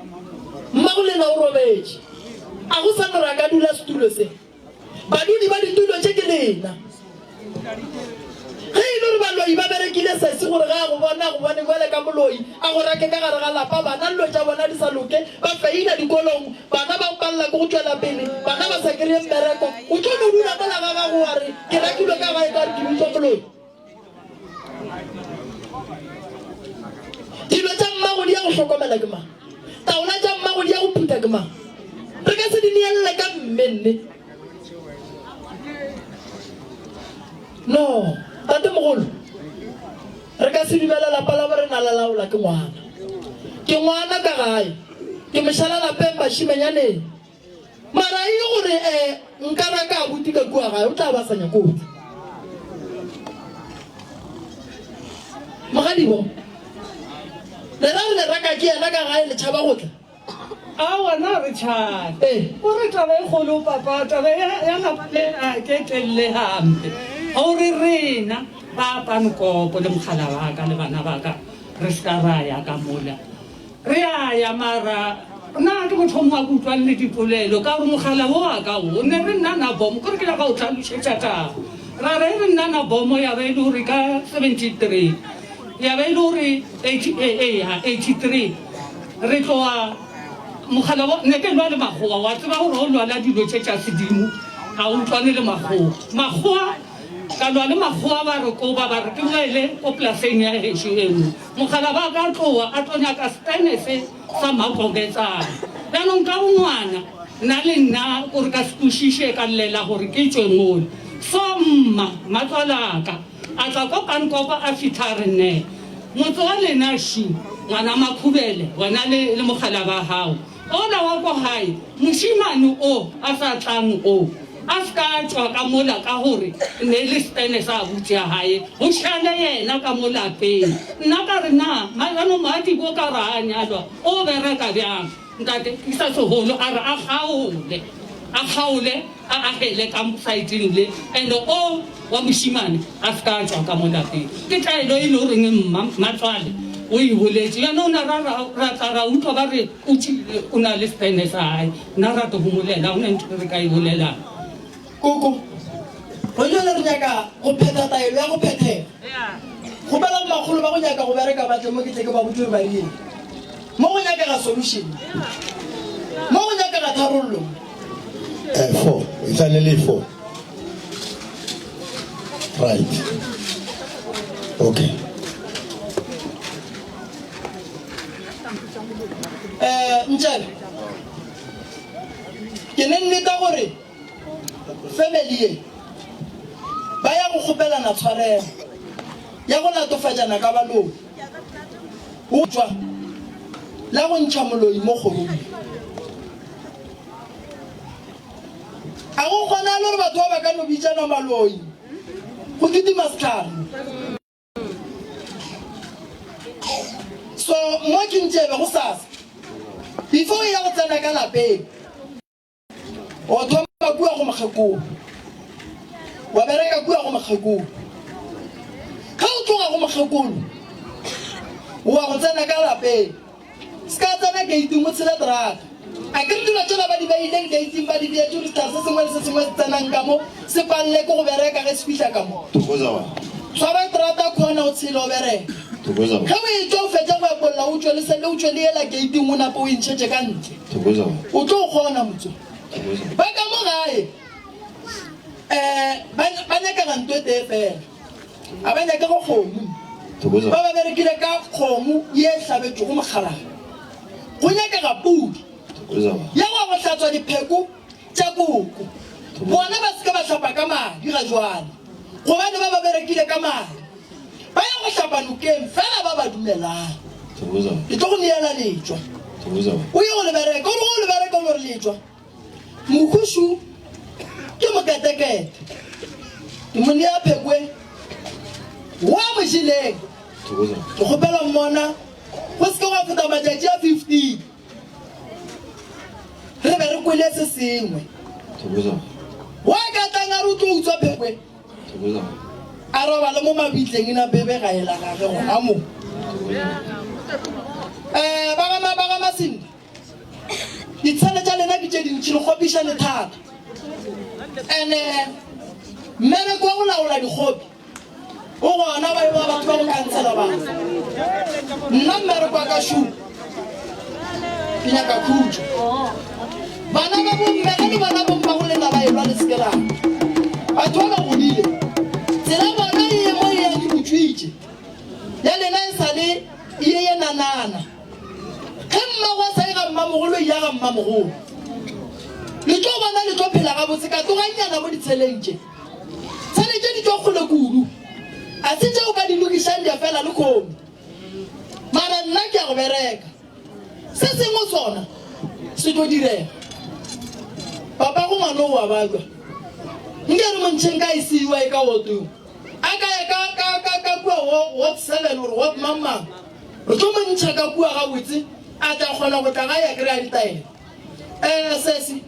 mmago lena o robetše. A go sa no re a ka dula setulo se? Badudi ba ditulo tše ke lena. Ge e le gore baloi ba berekile sesi gore ge a go bona a go bone bjale ka moloi, a go rake ka gare ga lapa, bana dilo tša bona di sa loke, ba feila dikolong, bana ba palela ke go tšwela pele, bana ba sa kry-e mmereko, o tlo no dula mola ga gago wa re, Ke rakilwe ka gae ka gore ke bitšwa moloi. Dilo tša mmago di ya go hlokomela ke mang? Taola tša mmago di ya go phutha ke mang? Re ka se di neelele ka mme nne. No, tatemogolo, re ka se dumele lapa la borena la laola ke ngwana. Ke ngwana ka gae, ke mošala lapeng bašimenyaneng. Mara e le gore um nka raka abuti ka kua gae, o tla ba sa nyako tla. Mogadibo, le ra re le raka ke yena ka gae le tšhaba go tla? Aowa, na re tšhabe. O re taba e kgolo papa, taba ya ya lapa le ke e telele gampe. Gore rena ba Pankopo le mogala wa ka le bana ba ka re se ka ra ya ka mola. Re a ya mara na ke motho o mongwe a ke utlwang le dipolelo ka gore mogala wo wa ka wo ne re nna na bomo kore ke nyaka go tlhalošetša taba ra re re nna na bomo ya ba e le gore ka 73 ya ba e le gore 83 re tloa mogala wo ne ke lwa le makgowa wa tseba gore o lwala dilo tše tša sedimo ga o utlwane le makgowa makgowa ka lwa le makgowa ba re koba ba re ke boele ko polaseng ya gešo e nngwe Mogala ba ka tloa a tlo nyaka stene se sa makoketsana. Bjanong ka bongwana nna le nna kore ka se kwešiše ka llela gore ke tšwe mole. So mma matswalaka a tla ko Kankopa a fihla a re ne motse wa lena šu ngwana Makhubele wena le le mogala ba gago. Ola wa ko gae, mošemane o a sa tlang o, a se ka a tšwa ka mola ka gore ne e le setene sa abuti ya gae, go šale yena ka mo lapeng. Nna ka re, Na jaanong moadibo ka re a nyalwa, o bereka bjang? Ntate ke sa segolo a re a kgaole, a kgaole a agele ka saeteng le, and o wa mošemane a se ka a tšwa ka mo lapeng. Ke taelo e le goreng mma matswale o e boletše. Jaanong ra, ra, ra tla ra utlwa ba re, O tšwile, o na le sepene sa gae. Nna rate go molela, ga go na ntho e re ka e bolelang. Koko, Go jwale re nyaka go phetha taelo ya go phethega. Kgopela bomakgolo ba go nyaka go bereka ba tle mo ke tle ke ba botše gore ba direng. Mo go nyakega solution. Mo go nyakega tharollo. Eh, 4. E tla le 4. Right. Okay. Eh, Ntšele, ke ne nneta gore family ye ba ya go kgopelana tshwarelo. ya go latofatšana ka baloi. O tšwa la go ntšha moloi mo kgorong. A go kgonagale gore batho ba ba ka no bitšana maloi go kitima sehlare. So mo ke ntšebe go sasa before e ya go tsena ka lapeng o thoma kua go mokgekolo wa bereka kua go mokgekolo ge o tloga go mokgekolo wa go tsena ka lapeng Se ka tsena keiting o tshele terata. A ke re dilo tšela ba di beileng keiting ba di beetše gore sehlare se sengwe le se sengwe se tsenang ka mo se palele ke go bereka ge se fihla ka mo. Thokoza wa. Tshwara terata khona o tshele o bereke. Thokoza wa. Ge o etšwa o fetša go epolla o tšwe le se o tšwe le yela keiting o nape o e ntšhetše ka ntle. Thokoza wa. O tlo kgona motso. Thokoza wa. Ba ka mo gae um ba ba nyakega nto e tee fela. A ba nyake go kgomo. Ba ba berekile ka kgomo ye e hlabetšwego mokgalabje. Go nyakega pudi ya go ya go hlatswa dipheko tša koko. Bona ba se ke ba hlapa ka madi ga jwale, gobane ba ba berekile ka madi. Ba ya go hlapa nokeng fela ba ba dumelang. Ke tlo go neela letšwa. O ye go le bereka. O re ge o le bereka o no re letšwa. Mokhušu ke moketekete, ke mo nea phekwe wa mo jeleng. Ke kgopela mmona go se ke gwa feta matšatši a 15 re be re kwele se sengwe. Wa ka tlang a re o tlo utswa phekwe a robale mo mabitleng ina bebe ga e la gage gona mo. Um ba ga Masindi Ditshele tša lena ke tše dintši, le kgopišane thata. Ene mmereko wa go laola dikgopi o gona, ba eba batho ba go kansela bana. Nna mmereko wa ka šo, ke nyaka khutšo. Bana ba bomme ge le bona bomma go lena ba elwa le seke la batho ba ba godile. Tsela bona e ye mo e yang e butšwitše, ya lena e sa le ye ye nanana. Ge mmago a sa ye ga mmamogolo, eya ga mmamogolo. Le tlo bona le tlo phela gabotse ka tlogannyana mo ditsheleng tše. Tshele tše di tšwa kgole kudu. A se tše o ka di lokišang di a fela le khomo. Mara nna ke a go bereka. Se sengwe sona se tlo direga. Papago ngwana o a babja. Nke re mo ntšheng ka ICU a ye ka wotong. A ka ya ka, ka, ka, ka kua ward 7 or ward mang mang. Re tlo mo ntšha ka kua gabotse, a tla kgona go tla gae a kry-a ditaelo. Eh, sesi,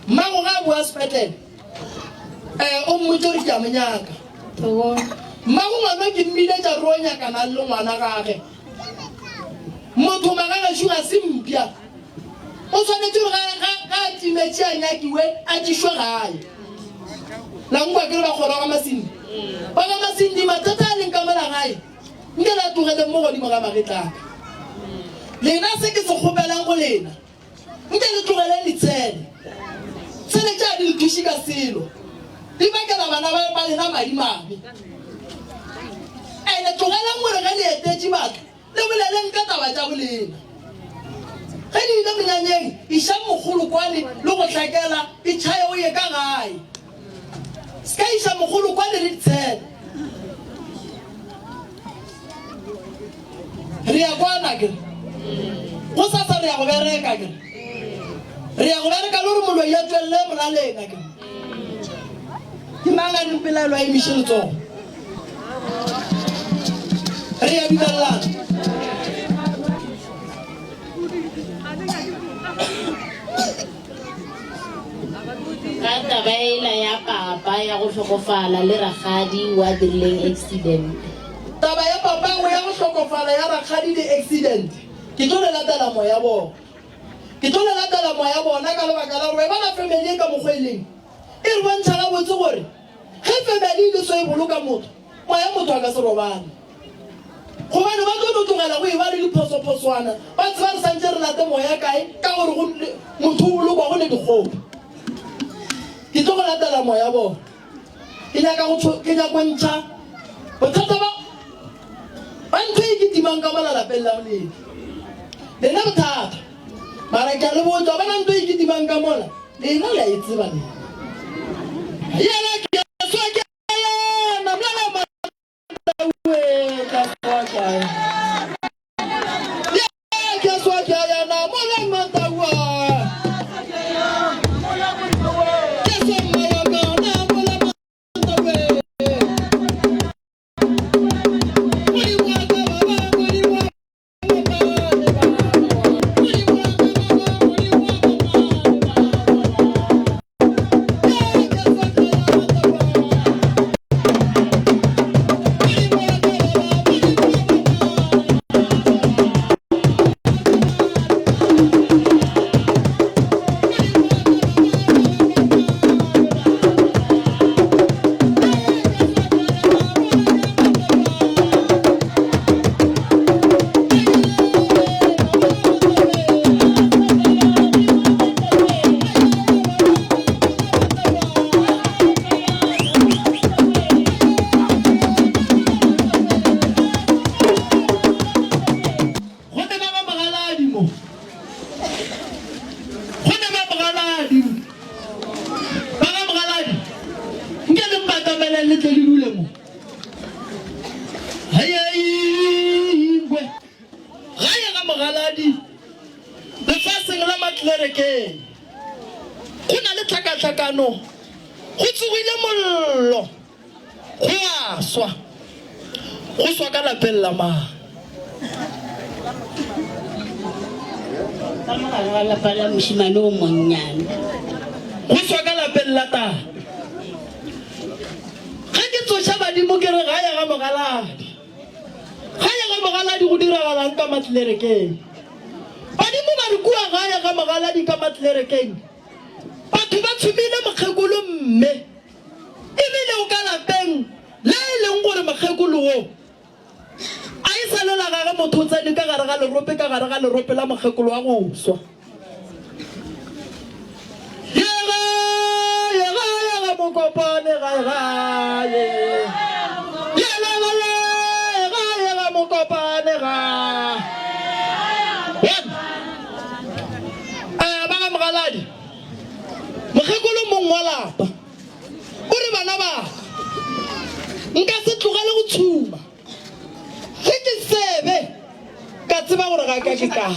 mmago ge a boa sepetlele, eh, o mmotse gore ke a mo nyaka. Mmago ngwana ke mmiletša re o nyakana le ngwana gage. Motho magagešo ga se mpša. O swanetše gore ga, ga, ga a timetše a nyakiwe a tlišwe gae. La nkwa ke re ba kgoro ga Masindi. Ba ga Masindi mathata a leng ka mola gae. Nke le a tlogeleng mo godimo ga magetla a ka. Lena se ke se kgopelang go lena, nke le tlogeleng ditshele. Tshele tše a di le thuše ka selo, di bakela bana ba, ba lena madimabe. Ene tlogelang gore ge le etetše batho, le boleleng ka taba tša bolena. Ge le ile monyanyeng, išang mogolokwane le go hlakela, itšhaye o ye ka gae. Se ka iša mogolo kwa le le ditshele. Re ya kwana ke re. Go sasa re ya go bereka ke re. Re ya go bereka le gore moloi a tswelele molaleng a ke re. Ke mang a reng pelaelo a emiše letsogo? Re ya dumelelana. Ka taba ela ya papa ya go hlokofala le rakgadi wa dirileng accident. Taba ya papago ya go hlokofala ya rakgadi le accident ke tlo le latela moya bona. Ke tlo le latela moya bona ka lebaka la gore bona family e ka mokgwa e leng e re bontšha gabotse gore ge family e le so e boloka motho moya motho a ka se robale. Gobane ba tlo no tlogela go eba le diphosophoswana, ba tseba re santše re late moya kae, ka gore go motho o bolokwa go ne dikgopo. Ke tlo go latela moya bona. Ke nyaka go ke nyaka go ntšha bothata ba ba ntho e kitimang ka mola lapeng la bolena. Lena bothata. Mara ke a le botša, bona ntho e kitimang ka mola, lena le a e tseba lena. Yena ke a swa ke yena, mlala. We ka swa ka ya. Ye ka swa ka ya na mola matawa. Ke swa maya ka na mola matawe. Modimo wa ka baba, Modimo wa Go ne ba ba mogaladi mo. Go ne ba mogaladi. Ba ga mogaladi. Nke le mpatameleng le tle le dule mo. Haiaingwe. Gae ga mogaladi lefaseng la Matlerekeng go na le tlhakatlhakano, go tsogile mollo, go a swa, go swa ka lapeng la mang? Ka mogare ga lapa la mošemane o monnyane. Go swa ka lapeng la tate. Ge ke tsoša badimo ke re gae ga mogaladi. Gae ga mogaladi go diragalang ka Matlerekeng? Badimo ba re kua gae ga mogaladi ka Matlerekeng batho ba tshumile mokgekolo mme ebile o ka lapeng le e leng gore mokgekolo wo A e sa le la gage motho o tsene ka gare ga lerope, ka gare ga lerope la mokgekolo wa go swa. Yega, yega, yega mokopane gae gae. Yega, yega, yega mokopane ga. One. Eh, ba ga Mogaladi. Mokgekolo mong wa lapa. O re, Bana ba ka, nka se tlogele go tshuma ge ke sebe ka tseba gore ga ka ke kae.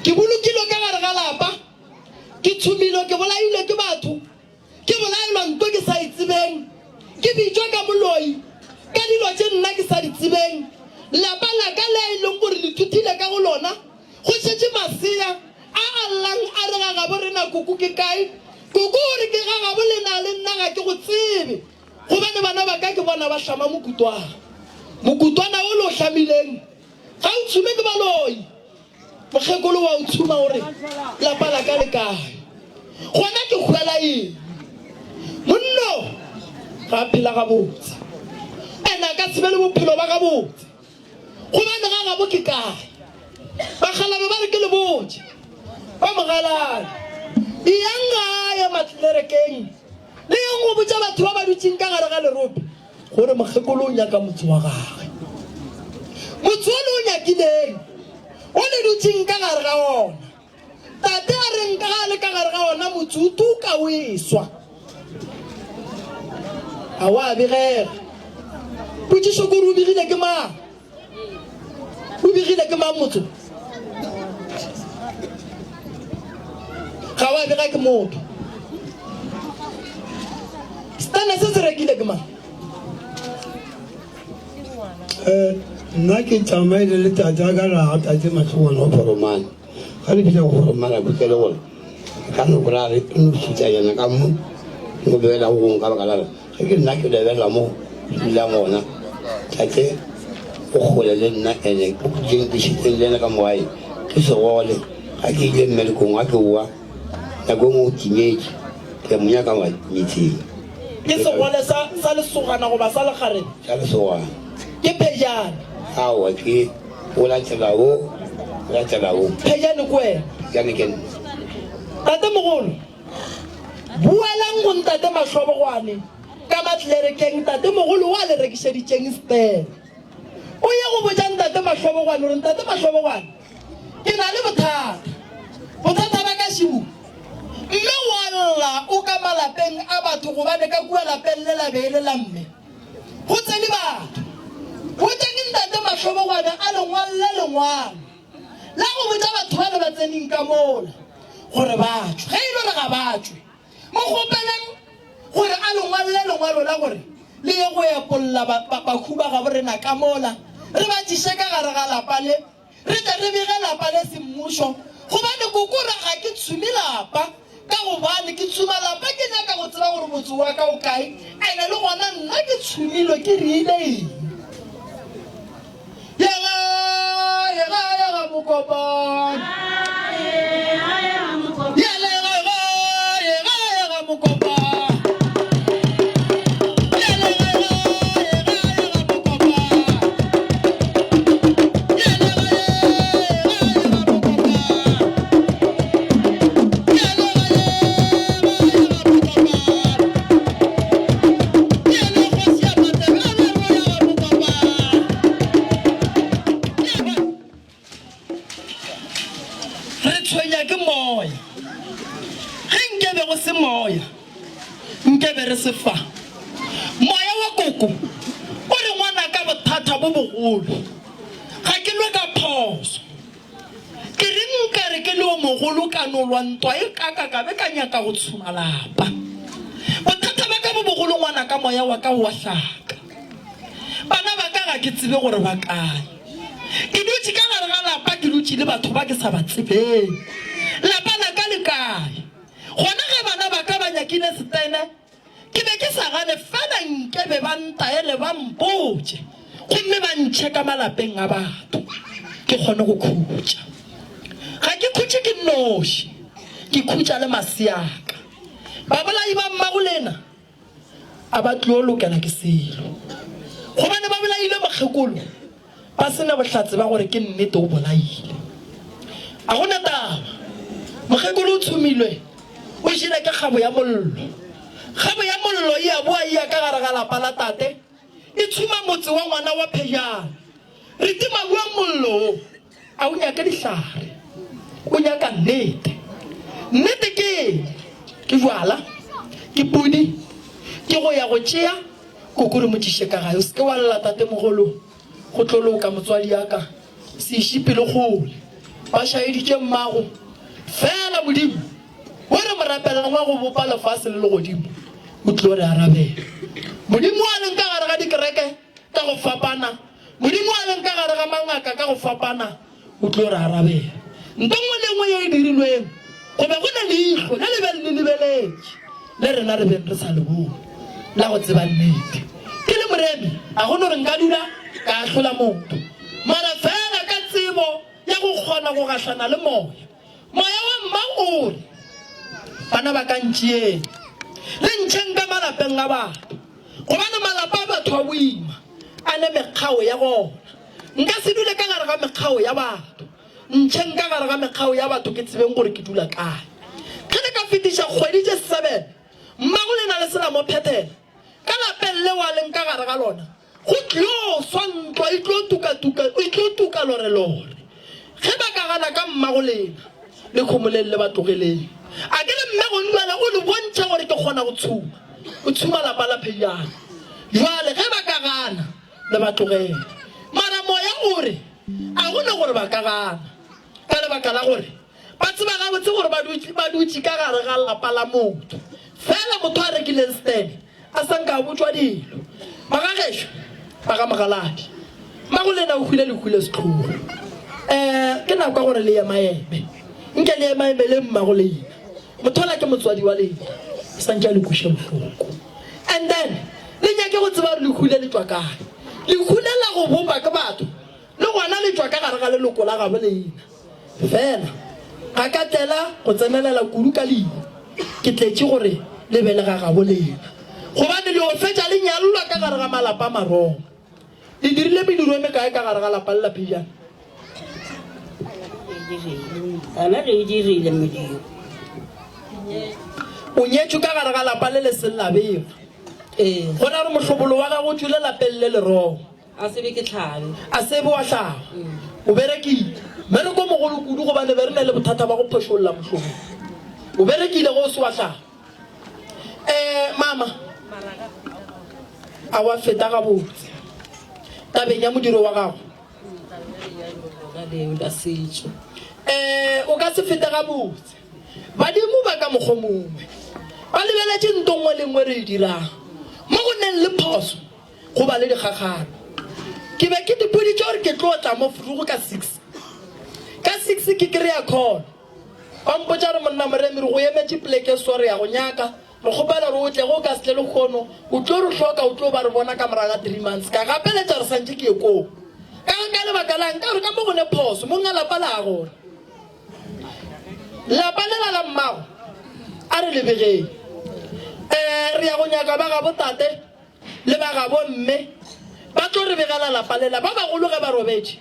Ke bolokilwe ka gare ga lapa, ke tshumilwe, ke bolailwe ke batho, ke bolaelwa nto ke sa e tsebeng, ke bitšwa ka moloi ka dilo tše nna ke sa di tsebeng. Lapa la ka le e leng gore le thuthile ka go lona, Go šetše masea a a llang a re ga gabo rena koko ke kae? Koko o re ke ga gabo lena le nna ga ke go tsebe gobane bana ba ka ke bona ba hlama mokutwana. Mokutwana wo le o hlamileng ga o tshume ke baloi. Mokgekolo wa o tshuma o re lapa la ka le kae? Gona ke hwela eng? Monno ga a phela gabotse ene a ka se be le bophelo ba gabotse. Gobane ga gabo ke kae? Bakgalabe ba re ke le botše. Ba mogalane. Eyang gae matlerekeng le yeng go botša batho ba ba dutšeng ka gare ga lerope gore mokgekolo o nyaka motse wa gagwe. Motse wo le o nyakileng, wo le dutšeng ka gare ga ona. Tate a reng ka ga a le ka gare ga ona motse o tuka o eswa? A wa begega. Potšišo ke gore o begile ke mang? O begile ke mang motse? Ga wa bega ke motho. Stana se se rekile ke mang? Eh, nna ke tsamaile le tate a ka ra tate matlhongwana go phoromane ga le fihla go phoromane a botsa le gore ka no kora re no šitanyana ka mo mo beela go gongwe ka baka la ge ke nna ke lebelela mo dulang gona tate o kgole le nna ene o jeng ke šiteng le ena ka mogae ke segole ga ke ile mmerekong ga ke boa nako e nngwe o timetše ke mo nyaka metseng Ke segole sa, sa lesogana goba sa lekgarebe? Sa lesogana. Ke phejane. Aowa, ke o latela wo, o latela wo. Phejane ke wena. Phejane ke nna. Tatemogolo, boelang go ntate Mahlobogwane ka Matlerekeng, tatemogolo wa le rekišeditšeng Stella. O ye go botša ntate Mahlobogwane gore, Ntate Mahlobogwane, Ke na le bothata. Bothata ba ka šibu. Mme o a lla o ka malapeng a batho gobane ka kua lapeng le la be e le la mme. Go tsene batho. Botšang Ntate Mahlobogwane a le ngwalle lengwalo la go botša batho bale ba tseneng ka mola gore ba tšwe. Ge e le gore ga ba tšwe, mo kgopeleng gore a le ngwalle lengwalo la gore le ye go epolla ba, ba, bahu ba gabo rena ka mola, re ba tliše ka gare ga lapa le, re tle re bege lapa le semmušo. Gobane koko o re ga ke tshume lapa, ka gobane ke tshuma lapa ke nyaka go tseba gore motse wa ka o kae, ene le gona nna ke tshumilwe ke reile eng. Yega, yega, yega mokopane. Yele, yega, yega, yega mokopane. Re tshwenya ke moya. Ge nke be go se moya, nke be re se fa. Moya wa koko o re ngwanaka bothata bo bogolo. Ga ke lwe ka phoso. Ke reng nka re ke le o mogolo ka no lwa ntwa e kaka ka be ka nyaka go tshuma lapa? Bothata ba ka bo bogolo ngwanaka moya wa ka o a hlaka. Bana ba ka ga ke tsebe gore ba kae. Ke dutše ka gare ga lapa ke dutše le batho ba ke sa ba tsebeng. Lapa la ka le kae? Gona ge bana ba ka ba nyakile setene Ke be ke sa gane, fela nke be ba ntaele ba mpotše, gomme ba ntšhe ka malapeng a batho, ke kgone go khutša. Ga ke khutše ke nnoši, ke khutša le maseaka. Babolai ba mmagolena a ba tlo lokela ke selo, gobane ba bolaile mokgekolo ba se na bohlatse ba gore ke nnete o bolaile. A go na taba, mokgekolo o tshumilwe, o jele ke kgabo ya mollo. Kgabo ya mollo e a boa e ya ka gare ga lapa la tate, e tshuma motse wa ngwana wa Phejane. Re tima bjang mollo wo? A o nyake dihlare, o nyaka nnete. Nnete ke eng? Ke jwala, ke pudi, ke go ya go tšea koko re mo tliše ka gae. O se ke wa lla tatemogolo, go tlo loka motswadi ya ka. Se iše pelo kgole. Ba šaeditše mmago. Fela Modimo wo re mo rapelang wa go bopa lefase le legodimo o tlo re arabela. Modimo a leng ka gare ga dikereke ka go fapana, Modimo a leng ka gare ga mangaka ka go fapana, o tlo re arabela. Nto nngwe le nngwe ye e dirilweng, go be go ne leihlo le le beng le lebeletše, le rena re beng re sa le bone, la go tseba nnete. Ke le moremi, a go no re nka dula ka ahlola motho, mara feela ka tsebo ya go kgona go gahlana le moya. Moya wa mma o re, Bana ba ka ntšeeng, le ntšheng ka malapeng a batho, gobane malapa a batho a boima, a ne mekgao ya gona. Nka se dule ka gare ga mekgao ya batho. Ntšheng ka gare ga mekgao ya batho ke tsebeng gore ke dula kae. Ge le ka fetiša kgwedi tše sebene, mmago lena le se la mo phethela ka lapeng leo a leng ka gare ga lona, Go tlo swa ntwa, e tlo tukatuka, e tlo tuka lorelore. Ge ba ka gana ka mmago lena, le khomoleng le ba tlogeleng. A ke le mme Gonjwale o le bontšhe gore ke kgona go tshuma. O tshuma lapa la Phejane. Jwale ge ba ka gana, le ba tlogele. Mara moya o re, a go ne gore ba ka gana, ka lebaka la gore ba tseba gabotse gore ba dutše, ba dutše ka gare ga lapa la motho. Fela motho a rekileng stene, A sa nka a botšwa dilo. Magagešo, ba ga Mogaladi. Mmagolena o hwile lehu le sehlogo. Eh, ke nako ya gore le emaeme. Nke le emaeme le mmagolena. Mothola ke motswadi wa lena. O sa ntše a le kweša bohloko. And then, le nyake go tseba gore lehu le le tšwa kae. Lehu le la go bopa ke batho, le gona le tšwa ka gare ga leloko la gabo lena. Fela ga ka tlela go tsenelela kudu ka lehu, ke tletše gore le be le ga gabo lena. Gobane le yo fetša le nyallwa ka gare ga malapa a Maroma. Le dirile mediro e mekae ka gare ga lapa le la Phejane? Gona re e dirile mediro. O nyetšwe ka gare ga lapa le le seng la begwa. Go ra gore mohlobolo wa gago o tšwile lapeng le Leroma. A se be ke hlabe. A se be wa hlaba. O berekile. Mmereko o mogolo kudu gobane be re na le bothata ba go phošolla mohlomong. O berekile ge o se wa hlaba. Eh, mama. A wa feta gabotse. Tabeng ya modiro wa gago? Lona leo la setšo. Eh, o ka se fete gabotse. Badimo ba ka mokgwa mongwe ba lebeletše nto nngwe le nngwe re e dirang. Mo go neng le phoso, go ba le dikgakgano. Ke be ke dipoditše gore ke tlo tla mo vroeg ka six. Ka six ke kry-a call. Ba mpotša gore monna Moremi re go emetše poleke so re ya go nyaka. Re kgopela gore o tle, ge o ka se tle lehono, o tlo re hloka, o tlo ba re bona ka morago ga three months. Ka gapeletša gore santše ke ye koo. Ka ka lebaka lang? Ka gore ka mo go ne phoso, mong a lapa le a gona. Lapa lela la mmago, a re le begeng. Um re ya go nyaka ba gabo tate le ba gabo mme, ba tlo re begela lapa lela. Ba bagolo ge ba robetše,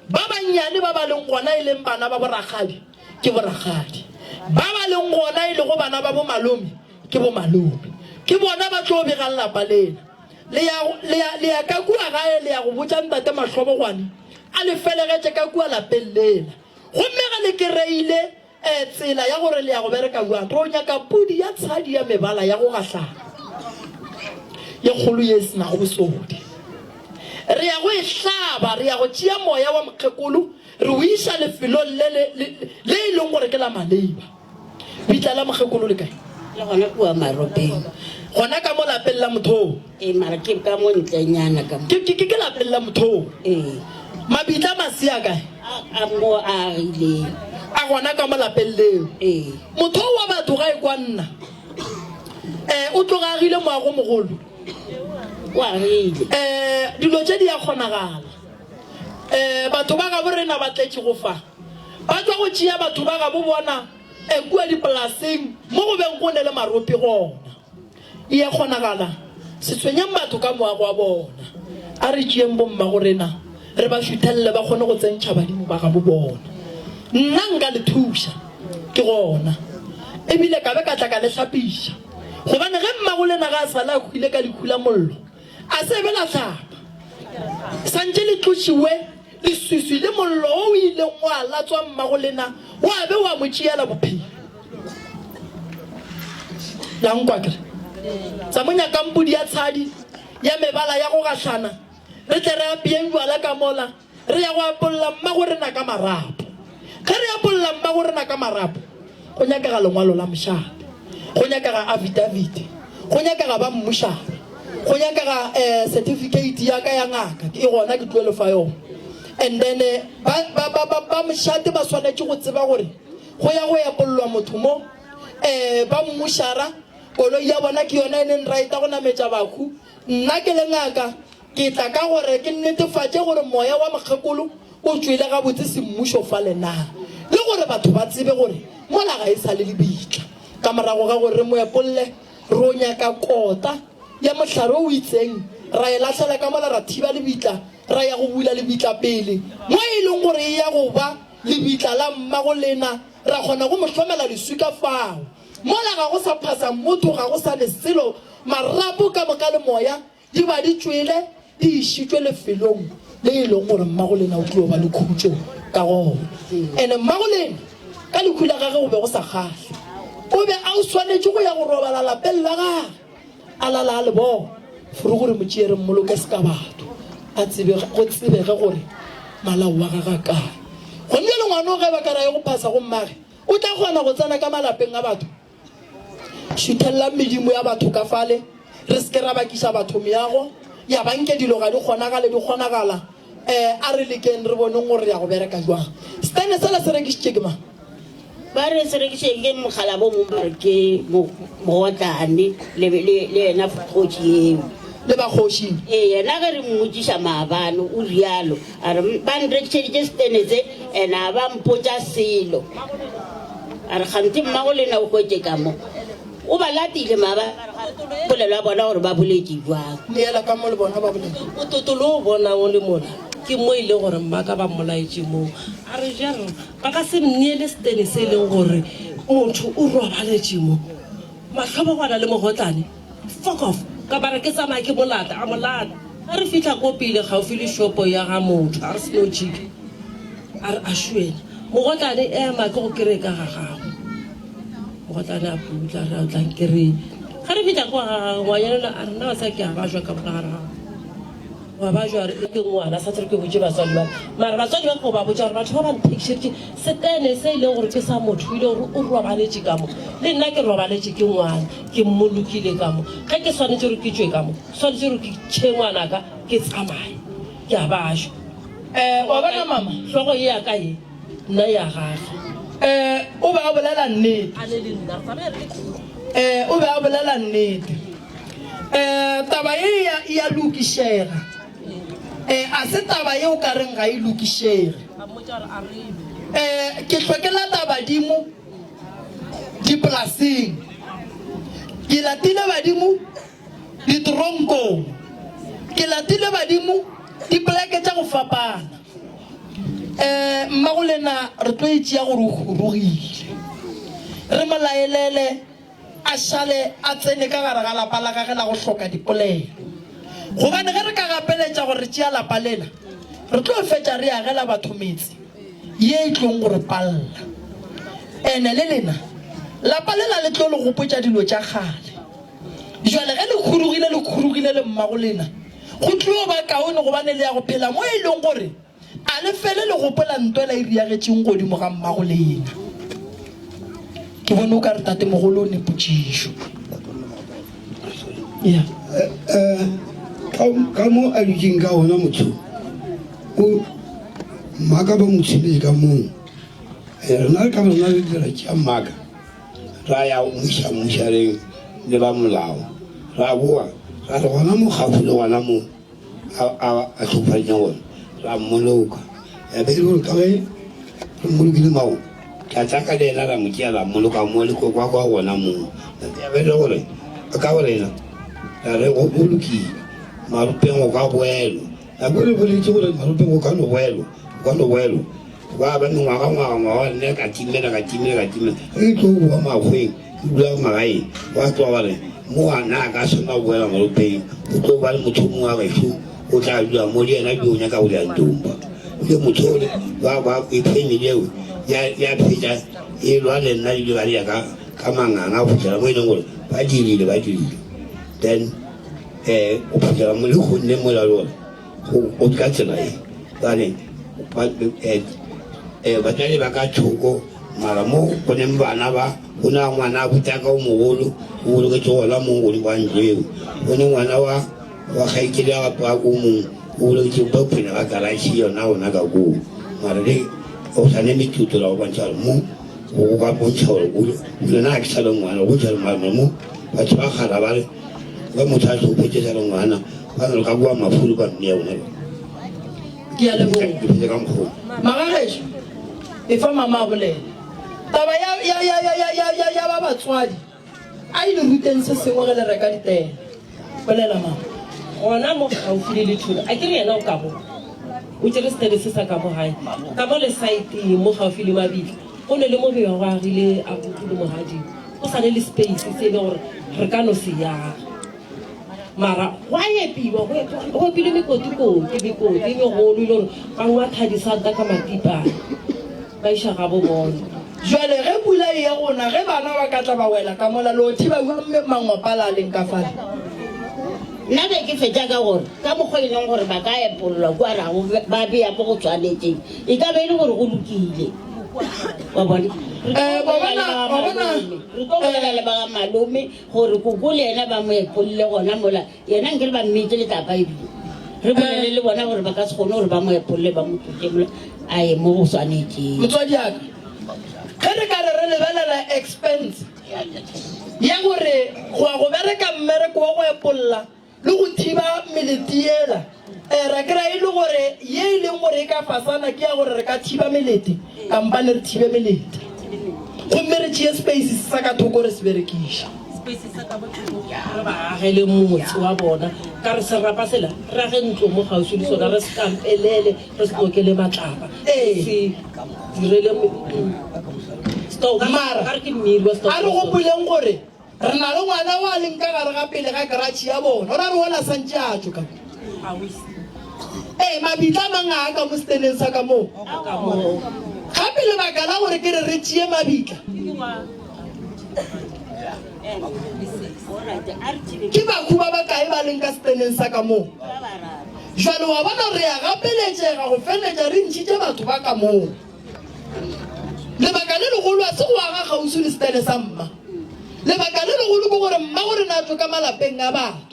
Ba bannyane ba ba leng gona e leng bana ba borakgadi ke borakgadi, ba ba leng gona e lego bana ba bomalome ke bomalome. Ke bona ba tlo begang lapa lela. Le ya, le ya, le ya ka kua gae le ya go botša ntate Mahlobogwane a le felegetše ka kua lapeng lela. Gomme ge le kereile E, tsela ya gore le ya go bereka bjang. Ro nyaka pudi ya tshadi ya mebala ya go gahlana, ye kgolo ye e se nago bosodi. Re ya go e hlaba, re ya go tšea moya wa mokgekolo re o iša lefelong le, le, le, le e leng gore ke la maleba. Bitla la mokgekolo le kae? Le gona kua maropeng. Gona ka mo lapeng la motho. Ee, mara ke ka mo ntlenyana ka mo. Ke, ke, ke, ke lapeng la motho. Ee. Mabitla a masea a kae? A, a mo a agileng. A gona ka mo lapeng leo. Ee. Motho wa batho ga e kwa nna. Eh, o tloga agile moago mogolo. O agile. Eh, dilo tše di a kgonagala. Eh, batho ba gabo rena ba tletše go fa. Ba tšwa go tšea batho ba gabo bona eh, kua dipolaseng mo go beng go ne le marope gona. E a kgonagala. Se tshwenyeng batho ka moago wa bona. A re tšeeng bommagorena re ba šuthelele ba kgone go tsentšha badimo ba gabo bona. Nna nka le thuša. Ke gona. E bile ka be ka tla ka le hlapiša. Gobane ge mmagolena ga a sale a hwile ka lehu la mollo, a se be la hlapa. Santše le tlošiwe leswiswi le mollo wo o ileng wa latswa mmagolena wa be wa mo tšeela bophelo. La nkwa ke re, Tsa mo nyakang pudi ya tshadi ya mebala ya go gahlana, re tle re apeeng bjala ka mola, re ya go apolla mmagorena ka marapo. Ge re apolla mmagorena ka marapo, go nyakega lengwalo la mošate, go nyakega affidavit, go nyakega ba mmušara, go nyakega um certificate ya ka ya ngaka, e gona ke tlo le fa yona. And then ba, ba, ba, ba, ba mošate ba swanetše go tseba gore Go ya go epollwa motho mo. Ee, ba mmušara, koloi ya bona ke yona e neng raeta go nametša bahu. Nna ke le ngaka, ke tla ka gore ke netefatše gore moya wa mokgekolo o tšwele gabotse semmušo fale na, le gore batho ba tsebe gore mola ga e sa le lebitla. Ka morago ga gore re mo epolle, ro nyaka kota ya mohlare o itseng, ra e lahlela ka mola ra thiba lebitla, ra ya go bula lebitla pele mo e leng gore e ya go ba Lebitla la mmago lena, ra kgona go mo hlomela leswika fao. Mola ga go sa phasa motho, ga go sa ne selo, marapo ka moka le moya di ba di tšwele, di išitšwe lefelong le e leng gore mmago lena o tlo ba le khutšo ka gona. Ene mmago lena ka lehu la gage go be go sa kgahle. O be a o swanetše go ya go robala lapeng la gage. A lala a le bona, furu gore motšee re mmoloke seka batho, a tsebe, go tsebege gore malao wa gage a kae. Gonne le ngwano ge ba ka ra ye go phasa go mmage, o tla kgona go tsena ka malapeng a batho. Šuthellang medimo ya batho ka fale, re se ke ra bakiša batho meago, ya ba nke dilo ga di kgonagale, di kgonagala. Eh, a re lekeng re boneng gore re ya go bereka jwang. Stene sela se rekišitše ke mang? Ba re se rekišitše ke mokgalabo mong, ba re ke Mogotlane le, le, le yena kgoši eo. Le ba kgošing? Ee, yena ge re mmotšiša maabane o rialo, a re ba nrekišeditše stene se, ene a ba mpotša selo. A re kganthe mmago lena o hwetše ka mo. O ba latile maabane polelo ya bona gore ba boletše bjang. Neela ka mo le bona ba boletše. Mototolo o bonang o le mola ke mo e leng gore mmaka ba mmolaetše moo. A re jerr ba ka se mneele setene se e leng gore motho o robaletše mo. Mahlobogwana le mogotlane. Fuck off! Ka ba re ke tsamaya ke mo lata, a mo lata. Ge re fihla ko pele gaufi le shopo ya ga motho a re Snow Chick a re Ašuena mogotlane ema ke go kry-e ka ga gago. Mogotlane a putla a re o tla nkereng. Ge re fihla kwa ga gagwe ngwanyana a re na wa tseba ke a bajwa ka mo gare ga gago. Wa ba jwa re ke ngwana sa tsere ke botše batswadi ba mara batswadi ba ko ba botša gore batho ba ba nthekišeditše setene se e leng gore ke sa motho ile gore o robaletše ka mo le nna ke robaletše ke ngwana ke mmolokile ka mo ge ke swanetše gore ke tšwe ka mo swanetše gore ke tšhe ngwanaka ke tsamaye ke a bajwa um wa bona mama hlogo ye ya ka ye nna ya gafa um o be a bolela nnete a le le nna tsamaye re le um o be a bolela nnete Um taba ye e a, e a lokišega. Um a se taba ye o ka reng ga e lokišege. Um ke hlwe ke lata badimo dipolaseng, ke latile badimo ditoronkong, ke latile badimo dipoleke tša go fapana. Um mmagolena re tlo e tšea gore o hurugile, re mo laelele. a šale a tsene ka gare ga lapa la gage la go hloka dipolelo. Gobane ge re ka gapeletša gore re tšea lapa lela, re tlo fetša re agela batho metse ye e tlong go re palla. Ene le lena, lapa lela le tlo le gopotša dilo tša kgale. Bjale ge le khurugile, le khurugile le mmago lena, go tlo ba kaone gobane le ya go phela mo e leng gore A le fele le gopola ntwa ela e riagetšeng godimo ga mmago lena? Ke bone o ka re tatemogolo o ne potšišo. Ya. Eh, ka, ka mo a dutšeng ka gona motho o mmaka ba mo tsheletše ka moo. Eh, rena re ka ba rena re dira tša mmaka ra ya mo iša mmušareng le ba molao ra boa ra re gona mo gaufi le gona mo a a hlokofaditšeng gona ra mmoloka. Ya be e le gore ka ge re mmolokile mao, tlataka le yena ra mo tšea ra mmoloka mo le kwa kwa gona moo. Ya be e le gore ka go rena ra re go bolokile maropeng go ka boelwa. Nako e re boletše gore maropeng go ka no boelwa, go ka no boelwa. Gwa ba mengwaga ngwaga ngwaga nna ka timela ka timela ka timela. Ge ke tlo boa makgweng ke dula magaeng gwa tloga ba re mo a na a ka swanela go boela maropeng go tlo ba le motho o mongwe wa gešo o tla dula mo le yena jo o nyaka go dira ntomba. Ebile motho ole ba ba family eo ya ya phetša e lwa le nna ebile ba le ya ka ka manganga go fihlela mo e leng gore ba dirile ba dirile then um go fihlela mo le kgonne mola le gore Go ka tsela ye, bjale batswadi ba ka thoko, mara mo go neng bana ba, go na ngwana a butaka o mogolo, o boloketše gona mo godimo ga ntlo eo. Go ne ngwana wa wa kgaetšedi ya ga o mongwe, o boloketše ba pele ga karatšhe yona gona ka koo. Mara le go sa ne metoto la go bontšha gore mo go ka bontšha gore o lena ga ke sa le ngwana, go bontšha gore mara mo batho ba kgala ba re ge motho a hlokofetše sa le ngwana Ba re ka kua mafuru ba nnea ona. Ke a leboga. Ke phetse ka mokgwa. Magagešo, efa mama a bolele. Taba ya, ya, ya, ya, ya, ya, ya, ya ba batswadi, a e le ruteng se sengwe ge le reka ditene. Bolela mama. Gona mo gaufi le letholo, a ke re yena o ka mo, o tšere setene se sa ka mo gae, ka mo lesaeteng mo gaufi le mabitla, go ne le mo bego go agile abuti le mogadimo, go sa ne le space se e le gore re ka no se yaga. Mara gwa epiwa, go epilwe mekotikoti, mekoti e megolo e le gore ba ngwatha disanta ka matipana ba iša gabo bona. Jwale ge pula e ya go na, ge bana ba ka tla ba wela ka mola, lo thiba bjang mangopa a la a leng ka fale? Nna be ke fetša ka gore ka mokgwa e leng gore ba ka epollwa kua rago ba bea mo go tshwanetšeng, e ka be e le gore go lokile. Wa bona? Eh, wa bona, wa bona, Re tlo bolela le ba ga malome Gore koko le yena ba mo epolle gona mola, yena nkere ba mmeetše letlapa ebile. Re bolele le bona gore ba ka se kgone gore ba mo epolle ba mo tloše mola a ye mo go swanetšeng. Motswadi ya ka, ge re ka re re lebelela expense ya gore go ya go bereka mmereko wa go epolla le go thiba melete yela, eh, ra kry-a e le gore ye e leng gore e ka fasana ke ya gore re ka thiba melete, kampane re thibe melete gomme re tšee space se sa ka thoko re se berekiša. Space sa ka bothoko re ba agele motse wa bona ka re serapa sela re age ntlo mo kgauswi le sona re se kampelele re se lokele matlapa Ee. se direle Mara ka re ke mmiri wa a re gopoleng gore Re na le ngwana o a leng ka gare ga pele ga karatšhe ya bona. O ra re wola santše a tšwe ka mo. Ee, mabitla a mang a ka mo seteneng sa ka moo. Gape lebaka la gore ke re re tšee mabitla ke bakhu ba bakae ba leng ka seteneng sa ka moo. Jwale wa bona re a gapeletšega go feleletša re ntšhitše batho ba ka moo. Lebaka le legolo a se go aga kgauswi le setene sa mma. Lebaka le legolo ke gore mma go rena a tšwe ka malapeng a batho.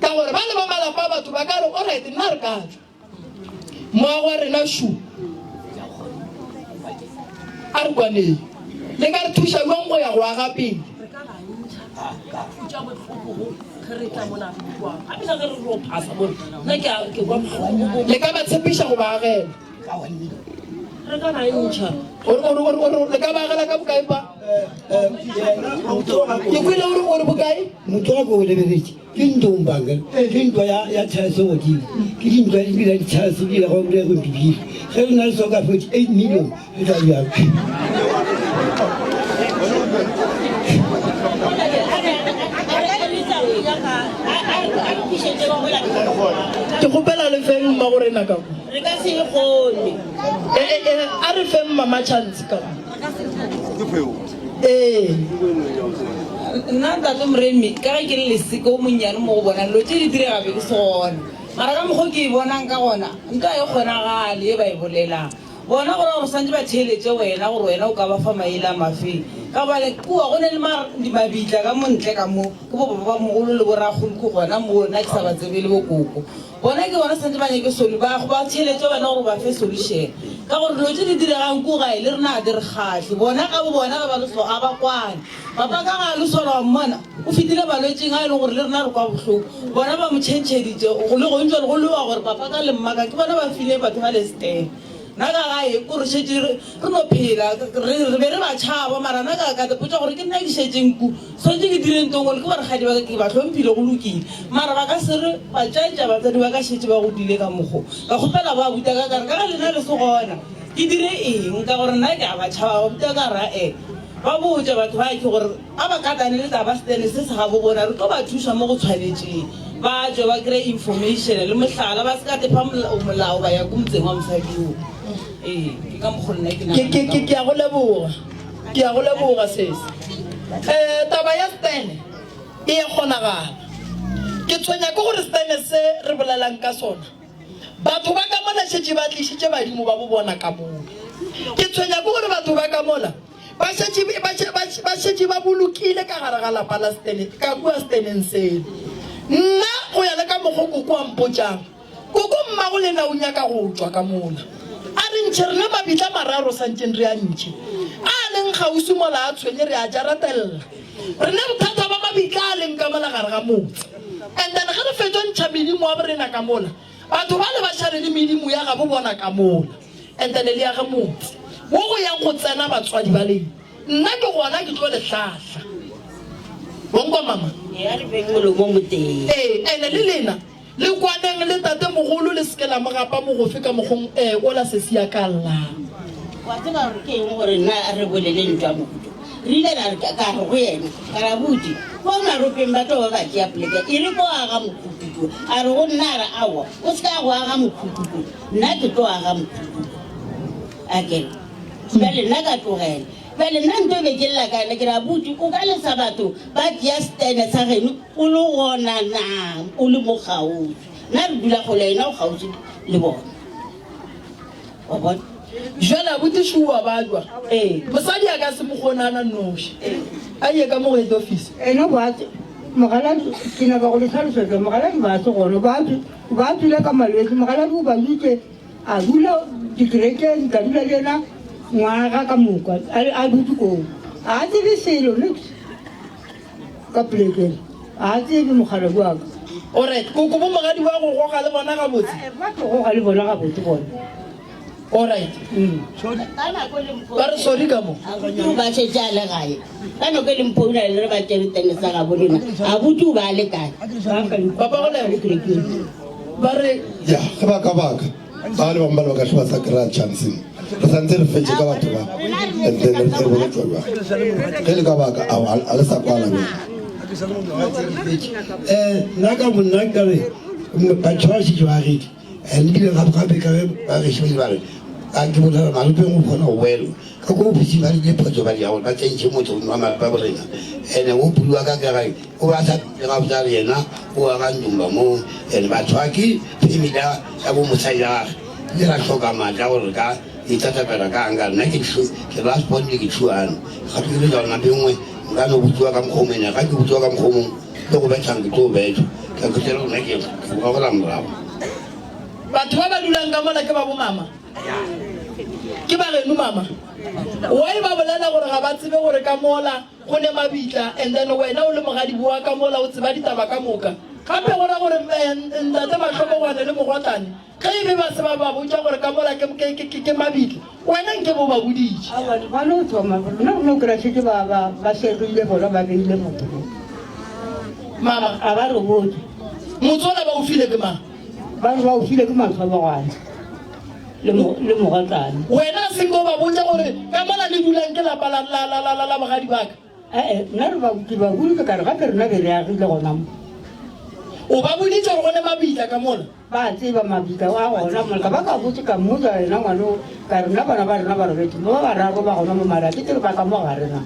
Ka gore ba le ba malapa a batho ba ka re, Alright, nna re ka tšwa. Moago wa rena šo. A re kwaneng. Le ka re thuša bjang go ya go aga pele? Le ka ba tshepiša go ba agela? Re ka ba ntšha. Le ka ba agela ka bokae pa? Ke kwele o re o re bokae? Motho wa ko o lebeletše ke ntwa o mpanga ke ntwa ya ya tšhelete godimo ke dintwa di bile ditšhelete di go bile go dibile ge re na le soka 48 million re tla bjang Ke kgopela le feng mma go rena ka mo. Re ka se e kgone. E, e, e, a re feng mama chance ka mo. Ee. Nna ntate Moremi ka ge ke le leseke o monnyane mo go bona dilo tše di direga be ke se gona mara ka mokgwa o ke e bonang ka gona nto a e kgonagale ye ba e bolelang bona go ra gore swantse ba theeletše wena gore wena o ka ba fa maele a mafeng ka gobane kua go ne le mabitla ka mo ntle ka mo ke bo baba ba mogolo le bo rakgolo ke gona mo nna ke sa ba tsebe le bo koko Bona ke bona santse ba nyake solu ba ba theeletše wena gore o ba fe solution ka gore dilo tše di diregang ko gae le rena ga di re kgahle. Bona ka bo bona ge ba le so ga ba kwane. Papa ka ga a le sola wa mmona o fetile malwetšing a e leng gore le rena re kwa bohloko. Bona ba mo tšhentšheditše le gong jwale go lewa gore papa ka le mmaka ke bona ba file batho ba le stele. Nna ka gae ko re šetše re re no phela re re be re ba tšhaba mara nna ka ka ipotša gore ke nna ke šetšeng ku swantše ke dire ntho ngwe ke borakgadi ba ka ke ba hlomphile go lokile mara ba ka se re ba tšantša batswadi ba ka šetše ba godile ka mokgo ka kgopela ba buta ka kare ka ga lena le se gona ke dire eng ka gore nna ke a ba tšhaba ba buta ka ra e ba botša batho ba ke gore A ba katane le taba setene se se gabo bona re tlo ba thuša mo go tshwanetšeng ba tšwe ba kry information le mohlala ba se ka tepa molao ba ya ko motseng wa mosadi yoo ee ke ka mokgo nna ke Ke ke ke ke a go leboga. Ke a go leboga sesi. Eh taba ya setene e a kgonagala. Ke tshwenya ke gore setene se re bolelang ka sona batho ba ka mola šetše ba tlišitše badimo ba bo bona ka mola. Ke tshwenya ke gore batho ba ka mola Ba šetše, ba, ba, ba šetše ba bolokile ka gare ga lapa la Stene, ka kua Steneng sela. Nna, go ya le ka mokgo koko a mpotšang, koko mmago le na o nyaka go tšwa ka mola. A re ntšhe rena mabitla mararo santšeng re a ntšhe. A a leng kgauswi mola a tshwenye re a jaratella. Rena bothata ba mabitla a leng ka mola gare ga motse. And then ge re fetšo ntšha medimo wa borena ka mola, batho bale ba šale le medimo ya gabo bona ka mola. And then le age motse wo go yang go tsena batswadi ba lena. Nna ke gona ke tlo le hlahla. Wa nkwa mama? Ee, a re beng molomo motee. Ee, ene le lena le kwaneng le tate mogolo le seke la mo gapa mogofe ka mokgong eh ola sesi ya ka llang. Wa tseba gore ke eng gore nna re bolele ntwa mohuto? Re ile ra re ka re go yena, ka re abuti, ko maropeng ba tlo ba ba tšea poleke e re ko aga mokhukhu kua. A re go nna a re aowa, o se ka go aga mokhukhu kua. Nna ke tlo aga mokhukhu a kere bjale nna ka tlogela bjale nna nto be ke lla ka yena ke re abuti o ka lesa batho ba tšea stene sa geno o le gona na o le mo kgauswi nna re dula kgole yena o kgauswi le bona wa bona Jwale abuti šuwa ba jwa. Ee. Mosadi a ka se mo kgone a na noši. A ye ka mo go head office. Ene ba mogaladi ke nyaka go le hlalosetsa mogaladi ba se gone ba Ba tswile ka malwetši, mogaladi o ba dutše a dula dikerekeng, ka dula le yena ngwaga ka moka a dutše koo, a tsebe selo nix ka polekeng, a tsebe mokgaladi wa ka. Alright, koko bo mogadi wa go goga le bona gabotse? Ba tlo goga le bona gabotse bona. Alright. Ba re sorry ka mo. Abuti o ba šetše a le gae. Ka nako e le mphouna le re ba tšere tene sa gabo lena. Abuti o ba a le kae? Papa go lebo. Ba re Ya, ge ba ka baka ba le bangwe ba le ba ka hle ba sa kry-a chance re santse re fetše ka batho ba and then re tle re bone tšwa bjang ge le ka baka ao a le sa kwala bjang um nna ka bonna ka re batho ba šetše ba agile And ebile gape gape ka ge ba gešo ba ile ba re a ke bolela malopeng go kgona go boelwa. Ka ko ofising ba rile phoso ba dira gore ba tsentšhe motho wa malapa bo rena. Ene o pudi wa ka ke gae o ba sa le gabotse a re yena o aga ntumba moo. Ene batho ba ke family ya ya bo mosadi ya gage le ra hloka maatla gore re ka itatabela ka eng ka re nna ke ke last born le ke tšhuano. Gape ke le jalo nako e nngwe nka no botšiwa ka mokgwa o mongwe ene ga ke botšiwa ka mokgwa o mongwe le go bethang ke tlo bethwa. Ka khutela gore nna ke ke gogela morago. Batho ba ba dulang ka mola ke ba bo mama? Ke ba geno mama? Why ba bolela gore ga ba tsebe gore ka mola go ne mabitla and then wena o le mogadibo wa ka mola o tseba ditaba ka moka? Gape go ra gore ntate Mahlobogwane le Mogotlane ge e be ba se ba ba botša gore ka mola ke, ke, ke, ke mabitla, wena nke be o ba boditše. Aowa, ba no thoma, rena re no kry-a šetše ba, ba, ba segile bona ba beile motho mo. Mama. A ba re botše. Motse ola ba o file ke mang? Ba re ba o file ke Mahlobogwane le, mo, le Mogotlane. Wena a se nke o ba botša gore ka mola le dulang ke lapa la, la, la, la, la, la bogadi ba ka? Ee, nna re ba, ke ba boditše ka re gape rena be re agile gona mo. O ba boditše gore go ne mabitla ka mola? Ba tseba mabitla a gona mola. Ka ba ka botse ka mmotsa yena ngwana o, ka re nna bana ba rena ba robetše mo, ba bararo ba gona mo mara ke tsebe ba ka mo ga rena.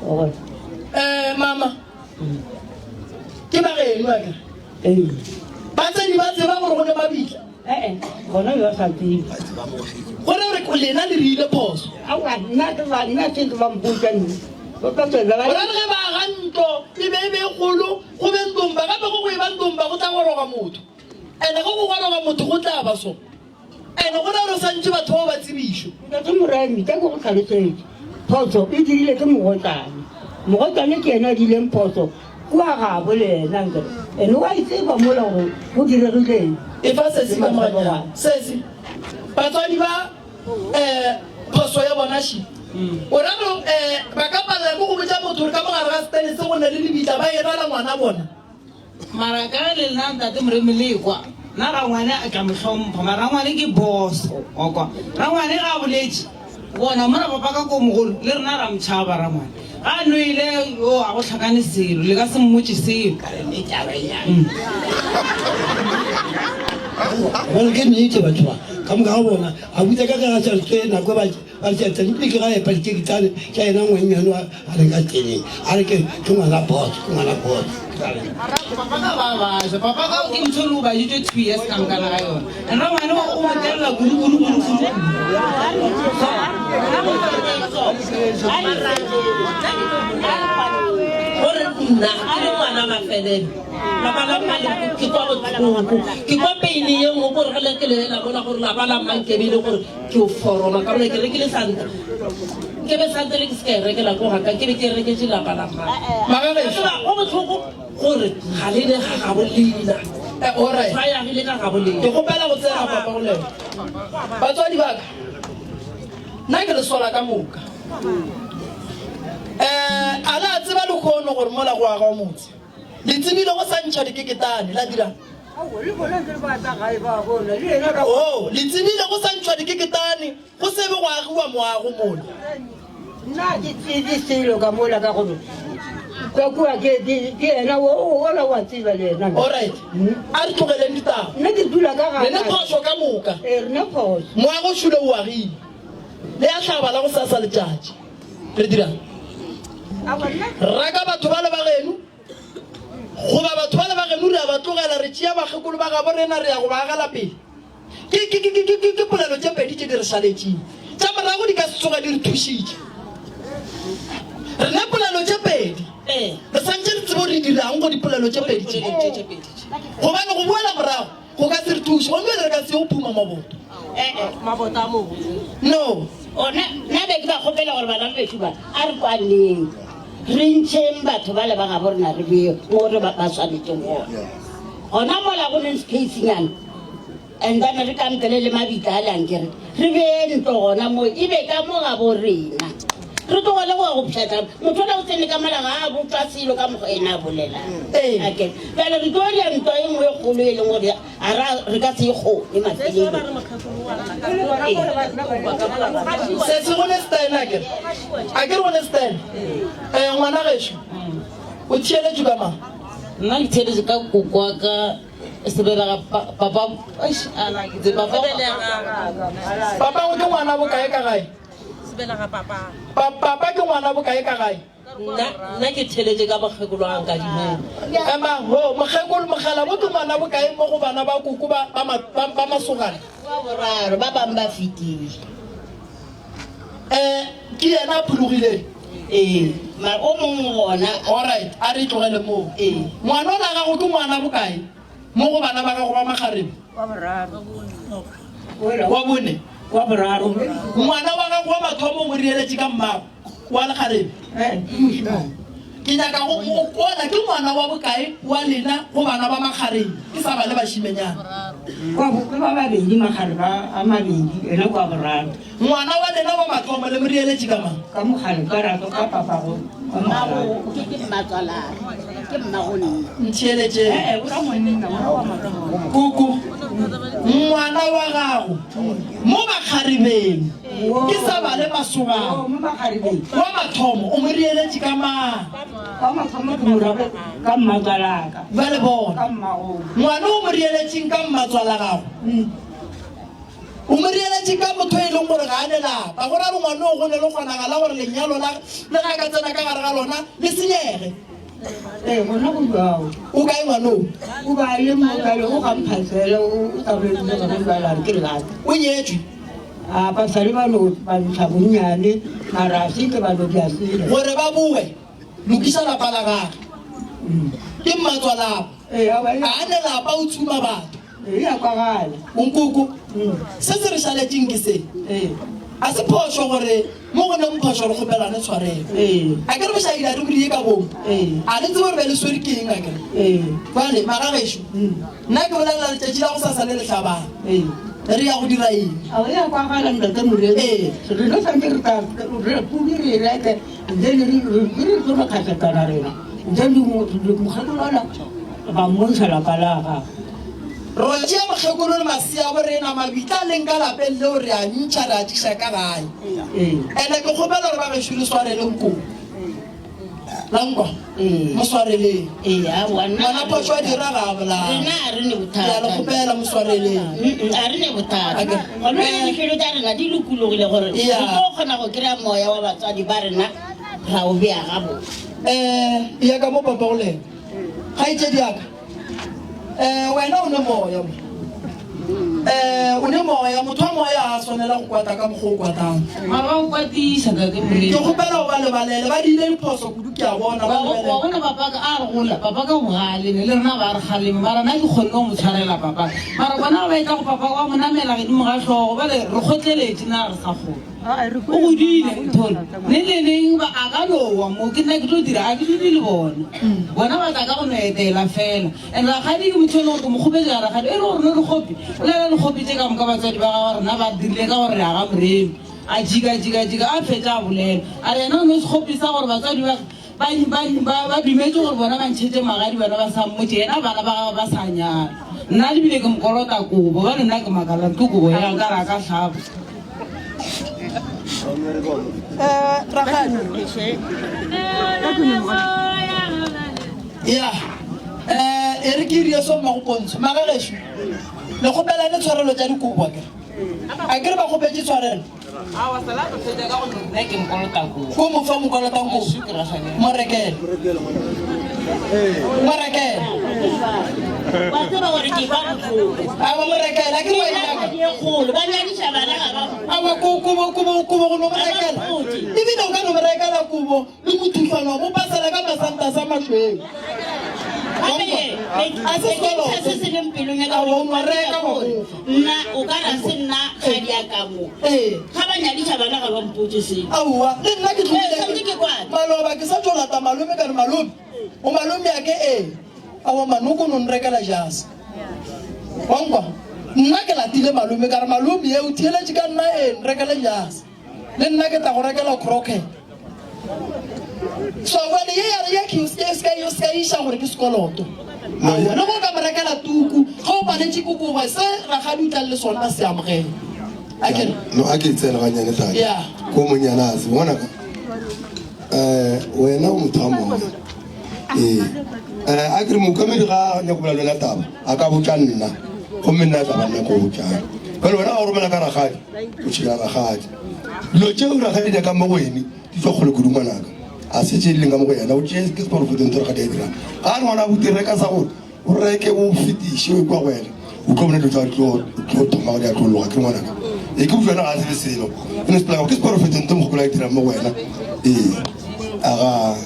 Wa bona? Eh, mama, ke ba geno a kere? Ee. Ba tsedi ba tseba gore go ne mabitla? Ee, bona be ba sa tsebe. Go ra gore lena le rile phoso. Aowa, nna ke ba, nna ke ba mpotsa nna. Ba ka tswela ba. Go ra re ge ba aga ntlo, e be e be e kgolo, go be ndomba, gape go go e ba ndomba go tla goroga motho. Ene ge go goroga motho go tla ba so. Ene go ra gore santše batho bao ba tsebišwe. Ntate Moremi, ka ke go tlhalosetše, phoso e dirile ke Mogotlane. Mogotlane ke yena a dirileng phoso kua gabo le yena nkere. Ene wa e tseba mola gore go diregileng. Efa sesi ka moranyana. Sesi, batswadi ba um phoso ya bona še. O ra gore um ba ka palela ke go botša motho gore ka mo gare ga setene se go na le lebitla ba e rala ngwana bona. Mara ka le nna ntate Moremi le kwa nna rangwane a ka mo hlompha mara rangwane ke boso wa kwa rangwane ga a boletše bona mora papa ka ko mogolo le rena ra motšhaba rangwane ga a nwele o a go hlakane selo le ka se mmotše selo Gobane ke nnete batho ba ka moka ga bona a butsa ka ka ga tse nako ba Ba re tšatša mpile ke ga epa dikekitane tša yena ngwannyane wa a reng ka tseleng a re ke ke ngwana boss ke ngwana boss Papa ka ba baja papa ka ke motho le o bajitse 2 years ka mokana ga yona and rangwane o mo telela kudu kudu kudu kudu gore nna ke le ngwana mafelelo lapa la mma le ke kwa botlhoko ke kwa peine ye nngwe kore ge le ke lelela bona gore lapa la mma nkebe e le gore Ke o foroma ka gobane ke rekile santa. Nke be santa le ke se ka e rekela ko gaka, ke be ke e reketše lapa la mma. Magagešo. Tseba, go bohloko gore ga le ne ga gabo lena. Eh, all right. Ba yagile ka gabo lena. Ke kgopela go tsena papa go lena. Batswadi ba ka, nna ke le sola ka moka. Eh, a la tseba lekgono gore mola go aga motse. Le tsebile go sa ntšha dikeketane, la dirang? Oh, le tsebile go sa ntšhwa dikeketane, go se be go agiwa moago mola. Nna ke tsebe selo ka mola ka gore ka kua ke ke ke yena o ola wa tseba le yena. All right. A re tlogeleng ditaba. Nna ke dula ka ga. Re ne phošo ka moka. Ee, re ne phošo. Moago šule o agile. Le a hlaba la go sasa letšatši. Re dirang? Raka batho bale ba geno. Goba batho bale ba geno re a ba tlogela, re tšea bakgekolo ba gabo rena re ya go ba agela pele. Ke, ke, ke, ke, ke, ke polelo tše pedi tše di re šaletšeng. Tša morago di ka se tsoge di re thušitše. Re ne polelo tše pedi. Re santše re tsebe gore re dirang go dipolelo tše pedi tše. Gobane go boela morago go ka se re thuše, gomme re ka se yo phuma maboto. Ee, maboto a mobotse. No. Ona, nna be ke ba kgopela gore bana ba bešo ba, a re kwaneng. Re ntšheng batho bale ba gabo rena re bee mo re ba swanetšeng gona. Gona mola go neng space-nyana, and then re kampele le mabitla a le ankere, re bee ntlo gona mo, e be ka mo gabo rena. Re tlogele go ya go pšhatla. Motho ola o tsene ka mola ga a botšwa selo ka mokgwa ena a bolelang. Akere bjale re tlo dira ntwa e nngwe e kgolo e leng gore A ra re ka se e kgone mafelelong. Sesi go ne style a kere? A kere go ne style? Eh ngwana gešo. O theeletše ka mang? Nna ke theeletše ka koko wa ka sebelega papa eish ana ke tse papa Papa go ke ngwana bokae ka gae? se belega papa. Pa, papa ke ngwana bokae ka gae? Nna, nna ke theletše ka mokgekolo wa Nkadimeng. Ema, ho, mokgekolo, mokgalabo ke ngwana bokae mo go bana ba koko ba, ba, ba, ba masogana? Wa boraro, ba bangwe ba fetile. Eh, ke yena a phologileng? Ee, mara o mongwe gona. Alright, a re e tlogele moo. Ee. Ngwana ola gago ke ngwana bokae mo go bana ba gago ba makgarebe? Wa boraro. Wa bone? Wa boraro. Ngwana wa gago wa mathomo o mo rieletše ka mmago wa lekgarebe? Eh, ke mošemane. Ke nyaka go go kona ke ngwana wa bokae wa lena go bana ba makgarebe ke sa ba le bašimenyana? Wa bo, ke ba babedi makgarebe a mabedi, ena ke wa boraro. Ngwana wa lena wa mathomo le mo rieletše ka mang? Ka mogale, ka rato, ka papago, ka Mmago, ke ke mmatswalagwe, ke mmago nna. Ntheeletšeng. Eh, eh, o ra monna, o ra wa mathomo. Koko, ngwana wa gago mo makgarebeng ke sa ba le masogana. Mo makgarebeng. Wa mathomo o mo rieletše ka mang? Wa mathomo ke mo rabo ka mmatswalaka. Bjale bona. Ka mmago. Ngwana o mo rieletšeng ka mmatswala gago. O mo rieletše ka motho e leng gore ga a ne lapa. Go ra gore ngwana o go ne le kgonagala gore lenyalo la le ga a ka tsena ka gare ga lona le senyege. Ee, gona go bjao. O kae ngwana o? O ba le mo bjale, o ga mphahlele, o sa bolele gona bjale a re ke lelata. O nyetšwe? A ba sa le ba no ba ntsha bonnyane, mara a se ke ba no dia selo. Gore ba boe, lokiša lapa la gage. Ke mmatswalagwe. Ga a ne lapa, o tshuma batho. E a kwagala. Nkoko, se se re šaletšeng ke se. A se phošo gore mo go neng phošo re kgopelane tshwarelo. A ke re bošaedi a re borie ka bong. A le tsebe gore be le swere ke eng a ke re. Bjale, magagešo, nna ke bolelela letšatši la gosasa le le hlabang. Re ya go dira eng? A e a kwagala ntate Moremi. Rena santse re tla re pudi re e reke then re re re tlo re kgatlekana rena. Then mokgekolo ola ba mmontsha lapa la gagwe. Ro tšea mokgekolo le masea bo rena, mabitla a leng ka lapeng leo re a ntšha re a tliša ka gae. Ene ke kgopela gore ba gešo le swareleng koo. La nkwa? Mo swareleng. Ngwana phošo a dira ga a bolaya. Rena a re ne bothata. Ke a le kgopela mo swareleng. A re ne bothata. Gona bjale dipelo tša rena di lokologile gore re tlo kgona go kry-a moya wa batswadi ba rena ra o bea gabotse. Um ya ka mo papa go lena. Kgaetšedi ya ka. Eh, wena o ne moya mo. Eh, o ne moya, motho wa moya a swanela go kwata ka mokgwa o kwatang. Ga ba o kwatisa ka ke morena. Ke kgopela o ba lebalele, ba diile diphoso kudu ke a bona, ba Wa lebelele. bona papa ka a re gola, papa ka bogale ne le rena ba re kgaleme, mara nna ke kgonne go mo tshwarela papa. Mara bona ga ba etla go papa wa mo namela godimo ga hlogo, bale re kgotleletše na re sa kgone. O godile nthole ne le neng ba a ka no wa mo ke nna ke tlo dira a ke dule le bona. Bona ba tla ka go no etela fela. And rakgadi ke motho e leng gore ke mo kgopetše ka rakgadi e le gore no dikgopi bolela dikgopi tše ka moka batswadi ba gagwe rena ba dirile ka gore re aga moremi. A jika jika jika a fetša a bolela a re yena o no sekgopi sa gore batswadi ba ba ba ba ba dumetše gore bona ba ntšhetše magadi bona ba sa mmotše yena bana ba gagwe ba sa nyala. Nna le bile ke mo kolota kobo bjale nna ke makala ke kobo ya ka ra ka hlaba. Eh, rakgadi. Ya. Eh, e re ke irie so mmago Pontsho. Magagešo, le kgopelane tshwarelo tša dikobo akere? Akere ba kgopetše tshwarelo? Ko mo fa mokolotang kobo. Mo rekele. Mo rekele. Wa tseba gore ke kwa bohloko. Awa mo rekele, akere wa e nyaka? Ye kgolo, ba nyadiša bana ga ba Awa ko kobo kobo kobo go no mo rekela. Ebile o ka no mo rekela kobo le mothuhlwana wa mo pasela ka masanta sa mašweu. A se sekoloto. Se se leng pelong ya ka Awa o mo reka wa mo fa. Nna o ka ra se nna kgadi ya ka mo. Ga ba nyadiša bana ga ba mpotše selo. Aowa le nna ke tlogile. Ee, santse ke kwate. Maloba ke sa tšo lata malome ka re malome o malome ya ke ee. Aowa manoko o no nrekela jase. Wa nkwa? Nna ke latile malome ka re malome ye o theeletše ka nna ee nrekele jase. Le nna ke tla go rekela crocket. So bjale ye ya re ye ke o se ke o se ka iša gore ke sekoloto. Aowa le go ka mo rekela tuku ge o paletše ke kobo se rakgadi o tla le sona se amogela. A ke re? No a ke tsene ganyane tate. Yeah. Ko monyana a se ngwanaka. Eh wena o motho wa moya. Ee. Eh a ke re mookamedi ga a nyako bolela le wena taba a ka botša nna gomme nna tla ba nna ko botšang. Bjale wena ga o romela ka rakgadi o tšhila rakgadi. Dilo tšeo rakgadi di ka mo go ene di tšwa kgole kudu ngwanaka. A se tše di leng ka mo go yena o tšee ke seporofetong tse rakgadi a dirang. Ga a re ngwana abuti reka sa gore o reke o fetiše o ekwa go wena o tlo bona dilo tsa di tlo thoma go di a tlologa ke ngwanaka. Ee ke bojana ga a tsebe selo. E no sepela ke seporofetong tse mogopolo a dirang mo go wena. Ee aga.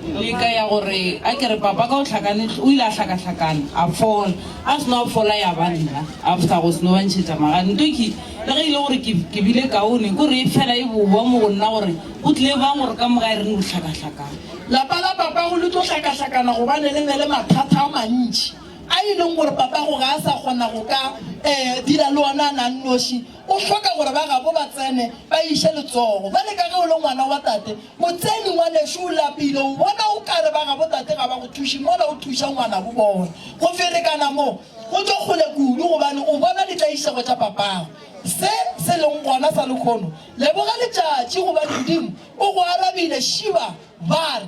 Leka ya gore a ke re papa ka o hlakane o ile a hlakahlakana a fola a seno a fola ya ba nna after go seno ba ntšhetša magadi nto ke le ge e le gore ke ke bile kaone ko re e fela e bowa mo go nna gore go tlile bang gore ka moga e re no hlakahlakana. Lapa la papago le tlo hlakahlakana gobane le ne le mathata a mantši a e leng gore papago ga a sa kgona go ka um dira le ona a na nnoši. O hloka gore ba gabo ba tsene ba iše letsogo. Bjale ka ge o le ngwana wa tate, motseni ngwanešu o lapile, o bona o ka re ba gabo tate ga ba go thuše mola o thuša ngwanabo bona. Go ferekana mo go tšwa kgole kudu gobane o bona ditlaišego tša papago. Se se leng gona sa lekhono, leboga letšatši gobane Modimo o go arabile, šiba ba re.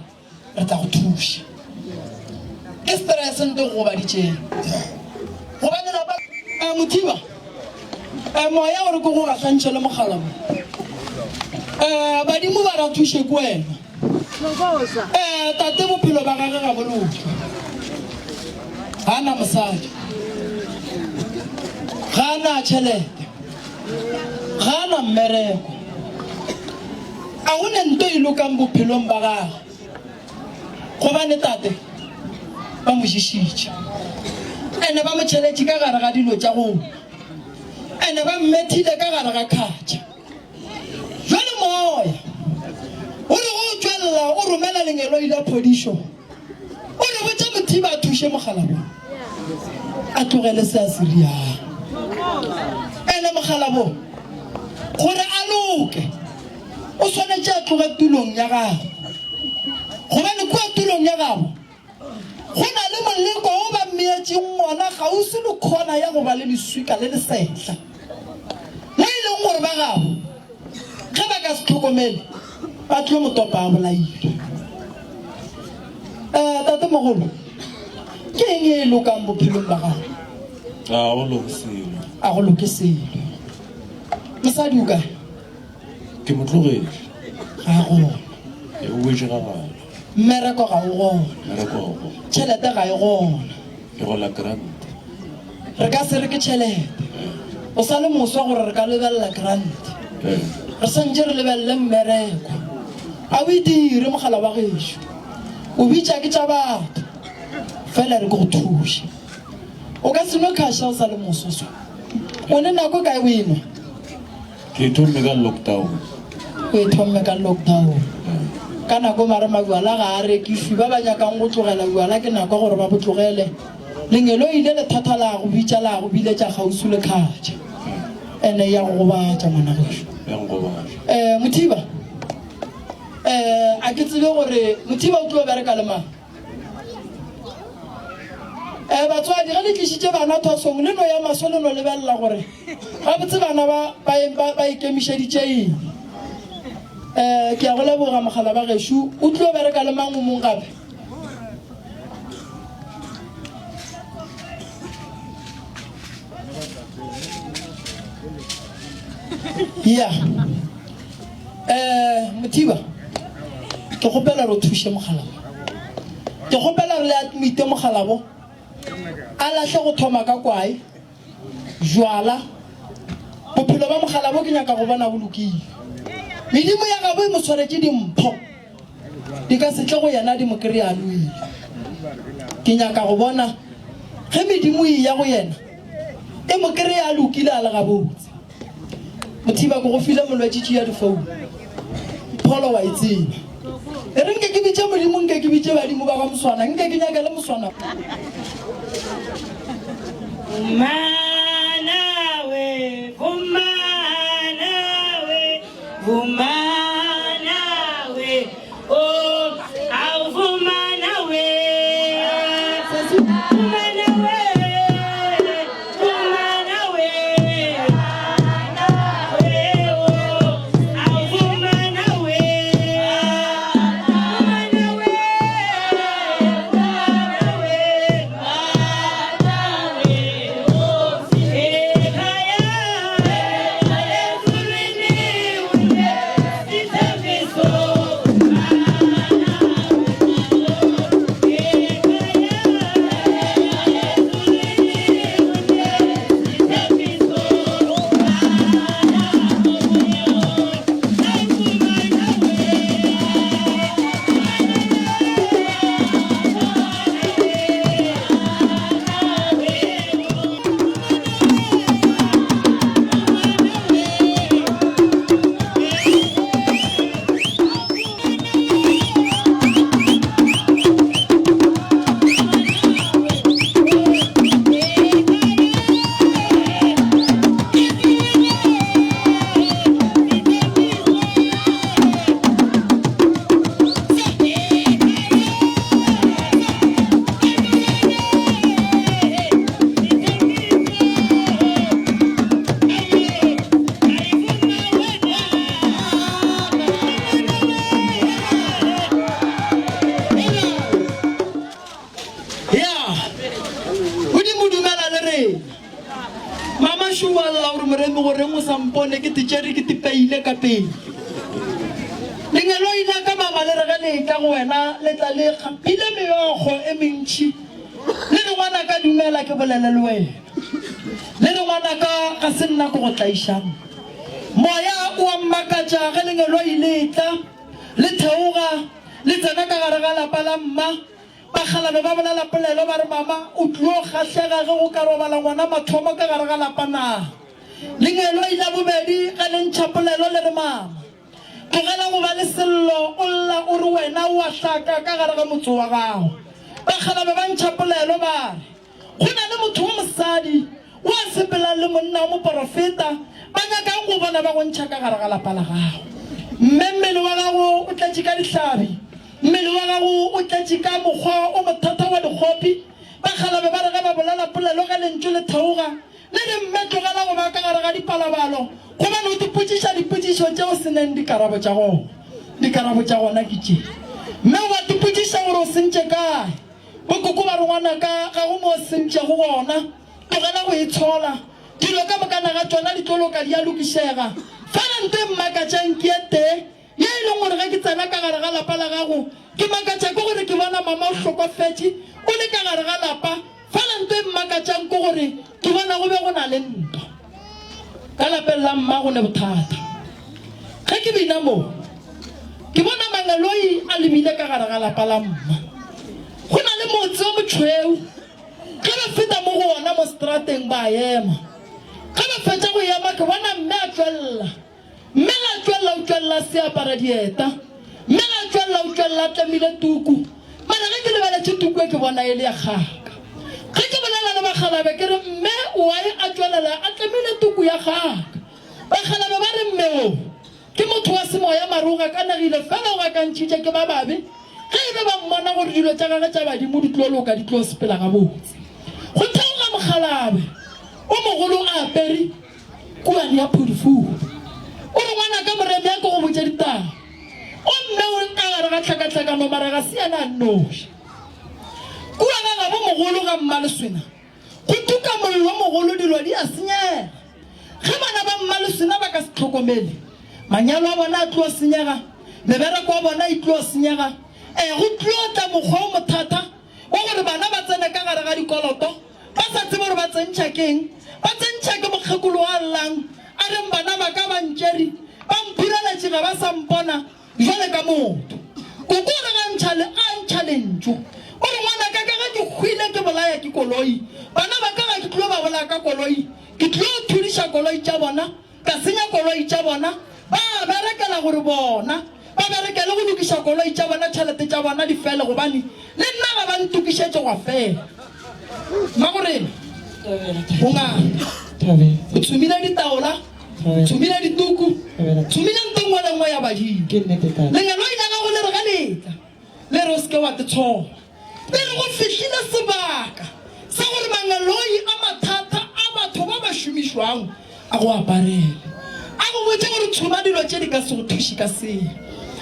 Re tla go thuša. Ke stress nto go gobaditšeng. Gobane lapa eh, Mothiba eh, moya o re ke go gahlantšhe le mogala mo. Eh, badimo ba ra thuše ke wena. Eh, tate bophelo ba gage ga bo loke. Ga na mosadi. Ga na tšhelete. Ga na mmereko. A go ne nto e lokang bophelong ba gagwe, gobane tate ba mo ješitše, ene ba mo tšheletše ka gare ga dilo tša go nwa, ene ba mmethile ka gare ga khatša. Jwale moya o re go o tšwelela o romela lengeloi la phodišo, o re botša Mothiba a thuše mokgalabo a tlogele se a se riang. Ene mokgalabo gore a loke o swanetše a tloge tulong ya gagwe, gobane kua tulong ya gabo go na le moleko wo ba mmeetšeng wona kgauswi le khona ya go ba le leswika le lesehla, mo e leng gore ba gabo ge ba ka se hlokomele ba tlo mo topa a bolailwe. Um tatemogolo, ke eng e e lokang bophelong ba gago? A go loke selo. A go loke selo. Mosadi o kae? Ke mo tlogetše. Ga a gona. E o boetše ga gabo. Mmereko ga o gona. Mmereko ga o gona. Tšhelete ga e gona. Ke gola grant. Re ka se re ke tšhelete. O sa le moswa gore re ka lebelela grant. Re swantše re lebelele mmereko. A o e dire mogala wa gešo. O bitša ke tša batho. Fela re ke go thuše. O ka se nwe khaša o sa le moswa so. O ne nako e kae o e nwa? Ke e thomme ka lockdown. O e thomme ka lockdown. Ka nako mare mabjala ga a rekišwe. Ba ba nyakang go tlogela bjala ke nako gore ba bo tlogele. Lengeloi le lethata la go bitša la go biletša kgauswi le khatša. Ene ya go gobatša ngwana gešo. Ya ngobatša. Eh Mothiba. Eh a ke tsebe gore Mothiba o tlo bereka le mang. Eh batswadi ge le tlišitše bana thwasong le no ya maso le no lebelela gore gabotse bana ba ba ba, ba ikemišeditše eng. Eh ke ya go leboga mogala ba gešo o tlo bereka le mang o mong gape. Ya. Eh, Mothiba, ke kgopela re o thuše mogalabo. Ke kgopela re le admite mogalabo a lahle go thoma ka kwae, jwala. Bophelo ba mogalabo ke nyaka go bona bo lokile. Medimo ya gabo e mo tshwaretše dimpho. Di ka se tle go yena di mo kry-a a nwele. Ke nyaka go bona ge medimo e ya go yena e mo kry-a a lokile a le gabotse. Mothiba ke go file molwetši tšea difounu. Pholo wa e tseba. E re nke ke bitše Modimo nke ke bitše badimo ba ga Moswana nke ke nyake le Moswana. Vumanawe, vumanawe, vumanawe, oh, au vumanawe, vumanawe, vumanawe, oh, au vumanawe, vumanawe, vumanawe, oh, ekhaya, ezulwini. lena. Mama šo wa lla gore Moremi goreng o sa mpone ke te tšere ke te peile ka pele. Lengeloi la ka mama le re ge le etla go wena le tla le gapile meokgo e mentši le re ngwanaka dumela ke bolele le wena. Le re ngwanaka ga se nna ke go tlaišang. Moya o a mmakatša ge lengeloi le etla le theoga le tsena ka gare ga lapa la mma. Bakgalabje ba bolela polelo ba re, Mama, o tlilo kgahlega ge go ka robala ngwana mathomo ka gare ga lapa na? Lengeloi la bobedi ge le ntšha polelo le re, Mama, tlogela go ba le sello o lla o re wena o a hlaka ka gare ga motse wa gago. Bakgalabje ba ntšha polelo ba re, Go na le motho wa mosadi o a sepelang le monna wa moporofeta, ba nyakang go bona ba go ntšha ka gare ga lapa la gago. Mme mmele wa gago o tletše ka dihlabi, mmele wa gago o tletše ka mokgwa o mothata wa dikgopi. Bakgalabje ba re ge ba bolela polelo ge lentšu le theoga, le re, Mme, tlogela go ba ka gare ga dipalabalo, gobane o tipotšiša dipotšišo tše o se neng dikarabo tša gona. Dikarabo tša gona ke tše. Mme o a tipotšiša gore o sentše kae. Bokoko ba re, Ngwanaka, ga go mo o sentšego gona. Tlogela go itshola. Dilo ka mokana ga tšona di tlo loka, di a lokišega. Fela nto e mmakatšang ke e tee, ye e leng gore ge ke tsena ka gare ga lapa la gago, ke makatša ke gore ke bona mama o hlokofetše, o le ka gare ga lapa. Fela nto e mmakatšang ke gore ke bona go be go na le ntwa. Ka lapeng la mma go ne bothata. Ge ke bina mo, ke bona mangeloi a lebile ka gare ga lapa la mma. Go na le motse o motšhweu. Ge ba feta mo go wona mo seterateng ba a ema. Ge ba fetša go ema ke bona mme a tšwelela. Mme ge a tšwelela o tšwelela a se apara dieta. Mme ge a tšwelela o tšwelela a tlemile tuku. Mara ge ke lebeletše tuku e ke bona e le ya kgaka. Ge ke bolela le bakgalabe ke re mme why a tšwelela a tlemile tuku ya kgaka. Bakgalabe ba re mme o ke motho wa semoya mara o gakanegile fela o gakantšhitše ke ba babe ge e be ba mmona gore dilo tša gagwe tša badimo di tlo loka di tlo sepela gabotse. Go theoga mokgalabe o mogolo a apere Kuane ya Phudufudu. O re, Ngwanaka Moremi, a ke go botše ditaba. O mme o ka gare ga tlhakatlhakano mara ga se yena a nnoši. Kua ga gabo mogolo ga Mmaleswena go tuka mollo o mogolo, dilo di a senyega. Ge bana ba Mmaleswena ba ka se hlokomele, manyalo a bona a tlo senyega, mebereko ya bona e tlo senyega. Ee, go tlo tla mokgwa o mothata wa gore bana ba tsene ka gare ga dikoloto. Ba sa tsebe gore ba tsentšha ke'ng. Ba tsentšha ke mokgekolo wa llang, a reng bana ba ka ba ntšere, ba mphureletše, ga ba sa mpona bjale ka motho. Koko o re ga ntšha le, a ntšha lentšu. O re ngwanaka ka ge ke hwile ke bolaya ke koloi, bana ba ka ga ke tlo ba bolaya ka koloi, ke tlo thudiša koloi tša bona. Ka senya koloi tša bona, ba berekela gore bona ba berekele go lokiša koloi tša bona, tšhelete tša bona di fele, gobane le nna ga ba ntokišetše gwa fela. Mmagorena, o ngaka, o tshumile ditaola, o tshumile dituku, o tshumile nto nngwe le nngwe ya badimo. Lengeloi la gago le re ge le etla, le re o se ke wa tetshoga. Le re go fihlile sebaka sa gore mangeloi a mathata a batho ba ba šomišwago a go aparele, a go botše gore tshuma dilo tše di ka se go thuše ka selo.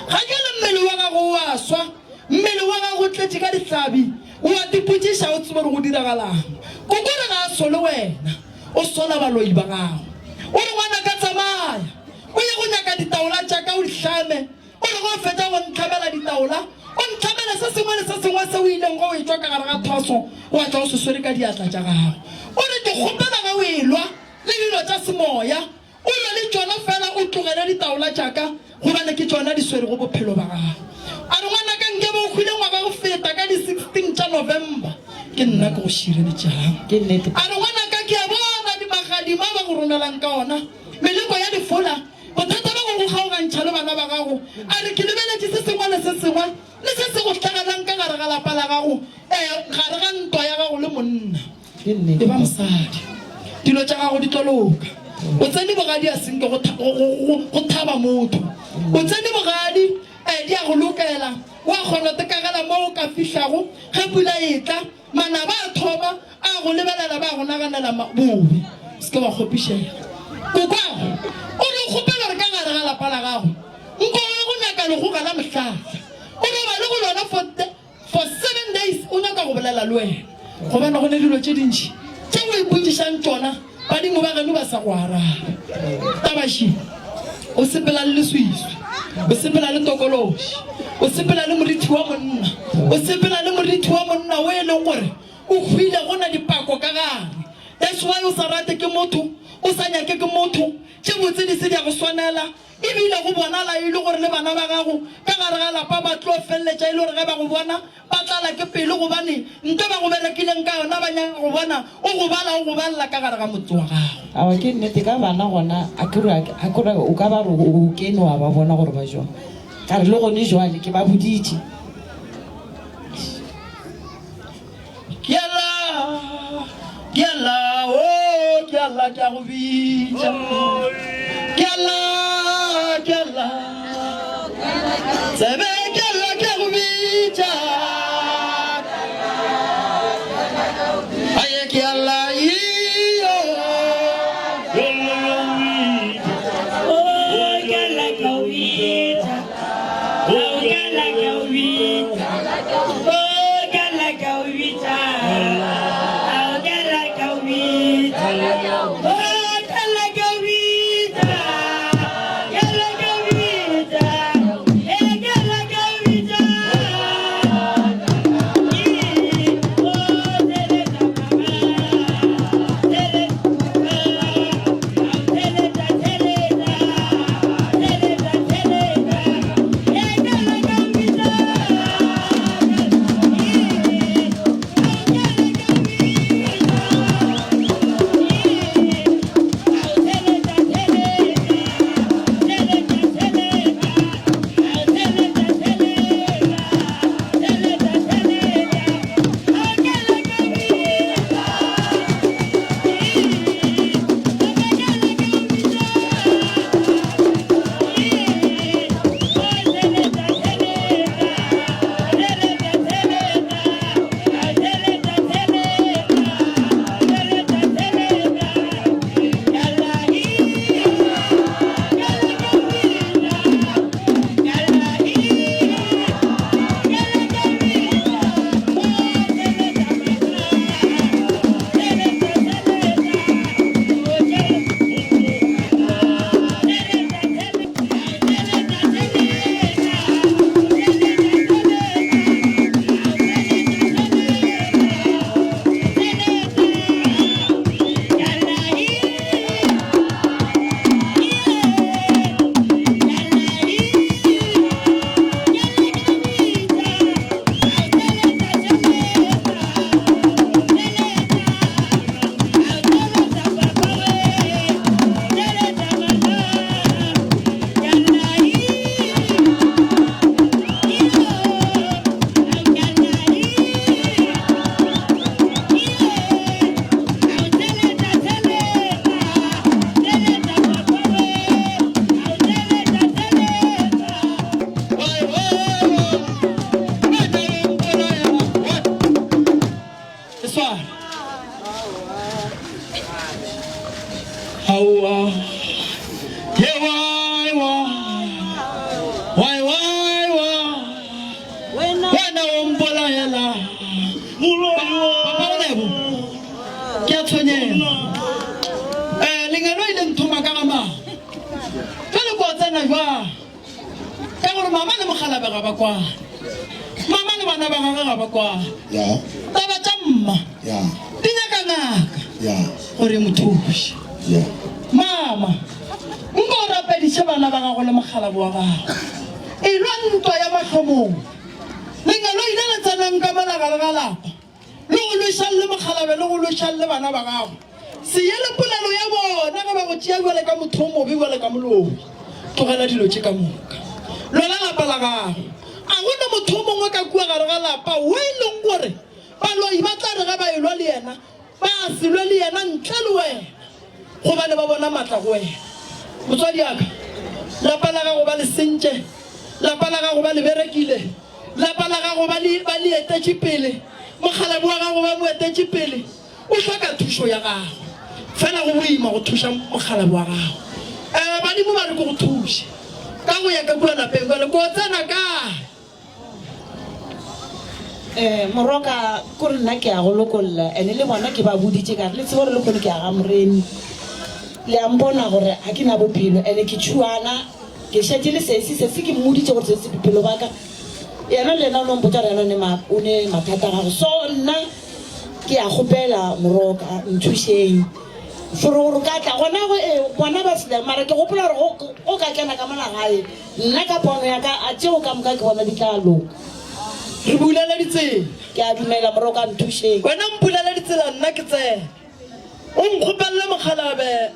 Ga bjale mmele wa gago o a swa, mmele wa gago o tletše ka dihlabi, o a tipotšiša o tsebe gore go diragalang. Koko re ga a sole wena, o sola baloi ba gago. O re, Ngwanaka tsamaya o ye go nyaka ditaola tša ka o di hlame. O re ge o fetša go ntlhamela ditaola, o ntlhamele se sengwe le se sengwe se o ileng ge o etšwa ka gare ga thoso wa tla o se swere ka diatla tša gago. O re, Ke kgopela ge o elwa le dilo tša semoya, o lwe le tšona fela o tlogele ditaola tša ka, gobane ke tšona di swerego bophelo ba gago. A re, Ngwanaka, nke be o hwile ngwaga go feta ka di 16 tša November, ke nna ke go šireletšago. A re, Ngwanaka, ke a bona magadima a ba go romelang ka ona, meleko ya difola, Bothata ba go go kgaogantšha le bana ba gago. A re, Ke lebeletše se sengwe le se sengwe le se se go hlagalang ka gare ga lapa la gago, ee, gare ga ntwa ya gago le monna. E ba mosadi. Dilo tša gago di tlo loka. O tsene bogadi a senke go, go, go, go thaba motho. O tsene bogadi, ee, di a go lokela. O a kgona go tekagela mo o ka fihlago ge pula e etla. Manaba a thoma a go lebelela ba go naganela bobe. Se ke wa kgopišega. Kokwago o re o kgopela gore ka gare ga lapa la gago nko o ye go nyaka legoga la mohlahla. O robale go lona for, for seven days o nyaka go bolela le wena gobane go ne dilo tše dintši. Tše o ipotšišang tšona, badimo ba geno ba sa go arabe. Taba še, o sepela le leswiswi, o sepela le tokološi, o sepela le morithi wa monna, o sepela le morithi wa monna wo e leng gore o hwile go na dipako ka gare. That's why o sa rate ke motho, o sa nyake ke motho, tše botse di se di a go swanela, E bile go bonala e le gore le bana ba gago ka gare ga lapa ba tlo feleletša e le gore ge ba go bona ba tlala ke pelo gobane nto ba go berekileng ka yona ba nyaka go bona o gobala o gobalela ka gare ga motse wa gago. Aowa ke nnete ka bana gona a ke re a ke re o ka ba re o kene wa ba bona gore ba jwang ka re le gone jwale ke ba boditše. Ke a lla, ke a lla, oh, ke a lla, ke a go bitša. Ke a lla, ke a lla, tsebe ke a lla, ke a go bitša. Aye, ke a lla, iyo. Oh, ke a lla, ke a go bitša. Oh, ke a lla, ke a go bitša. Aowa. Ye wai wa. Wai wai wa. Wena o mpolaela. Papa o lebo. Ke a tshwenyega. Eh, lengeloi le nthoma ka ga mang? Jwale ko tsena jwang? Ka gore mama le mokgalabje ga ba kwane. Mama le bana ba gagwe ga ba kwane. Ya. Taba tša mma Ya. di nyaka ngaka Ya. gore e mo thuše. Ya. Mama, nko o rapediše bana ba gago le mokgalabje wa gago. Elwa ntwa ya mahlomong. Lengeloi le le tsenang ka mola gare ga lapa le go lwešang le mokgalabje le go lwešang le bana ba gago. Se ye le polelo ya bona ge ba go tšea bjale ka motho o mobe bjale ka moloi. Tlogela dilo tše ka moka. Lwela lapa la gago. A go na motho o mongwe ka kua gare ga lapa wo e leng gore baloi ba tla re ge ba elwa le yena ba se lwe le yena ntle le wena, gobane ba bona matla go wena. Motswadi wa ka, lapa la gago ba le sentše, lapa la gago ba le berekile, lapa la gago ba le, ba le etetše pele, mokgalabje wa gago ba mo etetše pele. O hloka thušo ya gago. Fela go boima go thuša mokgalabje wa gago. Ee, badimo ba re ke go thuše ka go ya ka kua lapeng. Bjale ko tsena kae? Um Moroka, kore nna ke a go lokolla, ene le bona ke ba boditše ka re le tsebe gore lehono ke ya ga Moremi. Le a mpona gore ga ke na bophelo, ene ke tšhuana, ke šetše le sesi, sesi ke mmoditše gore sesi bophelo ba ka, yena le yena o no mpotša gore yena o ne ma, o ne mathata a gagwe. So nna ke a kgopela Moroka, nthušeng for gore o ka tla gona go, ee, bona ba sele, mara ke gopola gore go, go ka kena ka mola gae, nna ka pono ya ka, a tšeo ka moka ke bona di tla loka. Re bulele ditsela. Ke a dumela Moroka, nthušeng. Wena mpulele ditsela nna ke tsene. O nkgopelele mokgalabe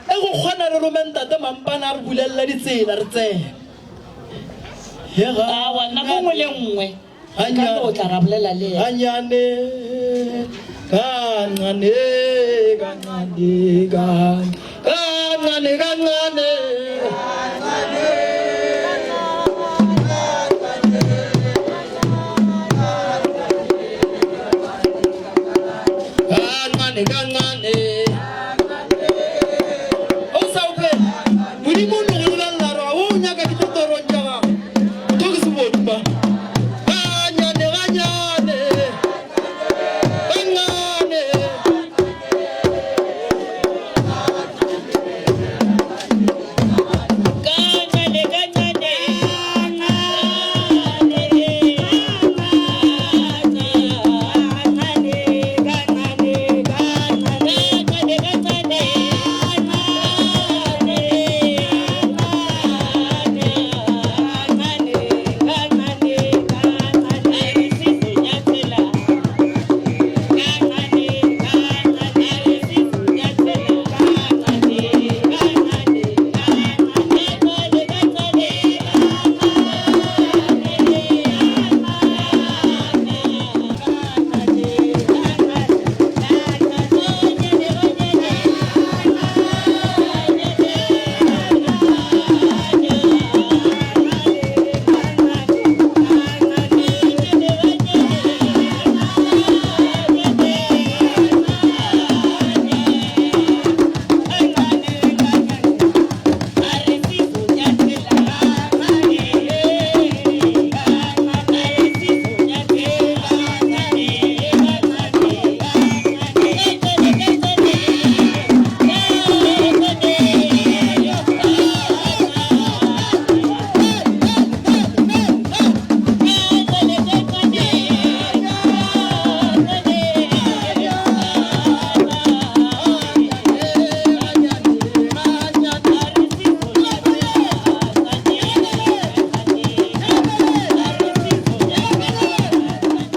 e go kgona re rome ntate Mampana a re bulelele ditsela re tsene. Aowa, nako nngwe le nngwe re ka no tla ra bolela le yena. Ganyane, kancane, kancane, kancane, kancane. Kancane, kancane. O sa upe. Modimo o no go lebelela re o nyaka ke tlo torong tša gago. To ke sebodu ba. Ganyane, ganyane. Kancane. Kancane, kancane.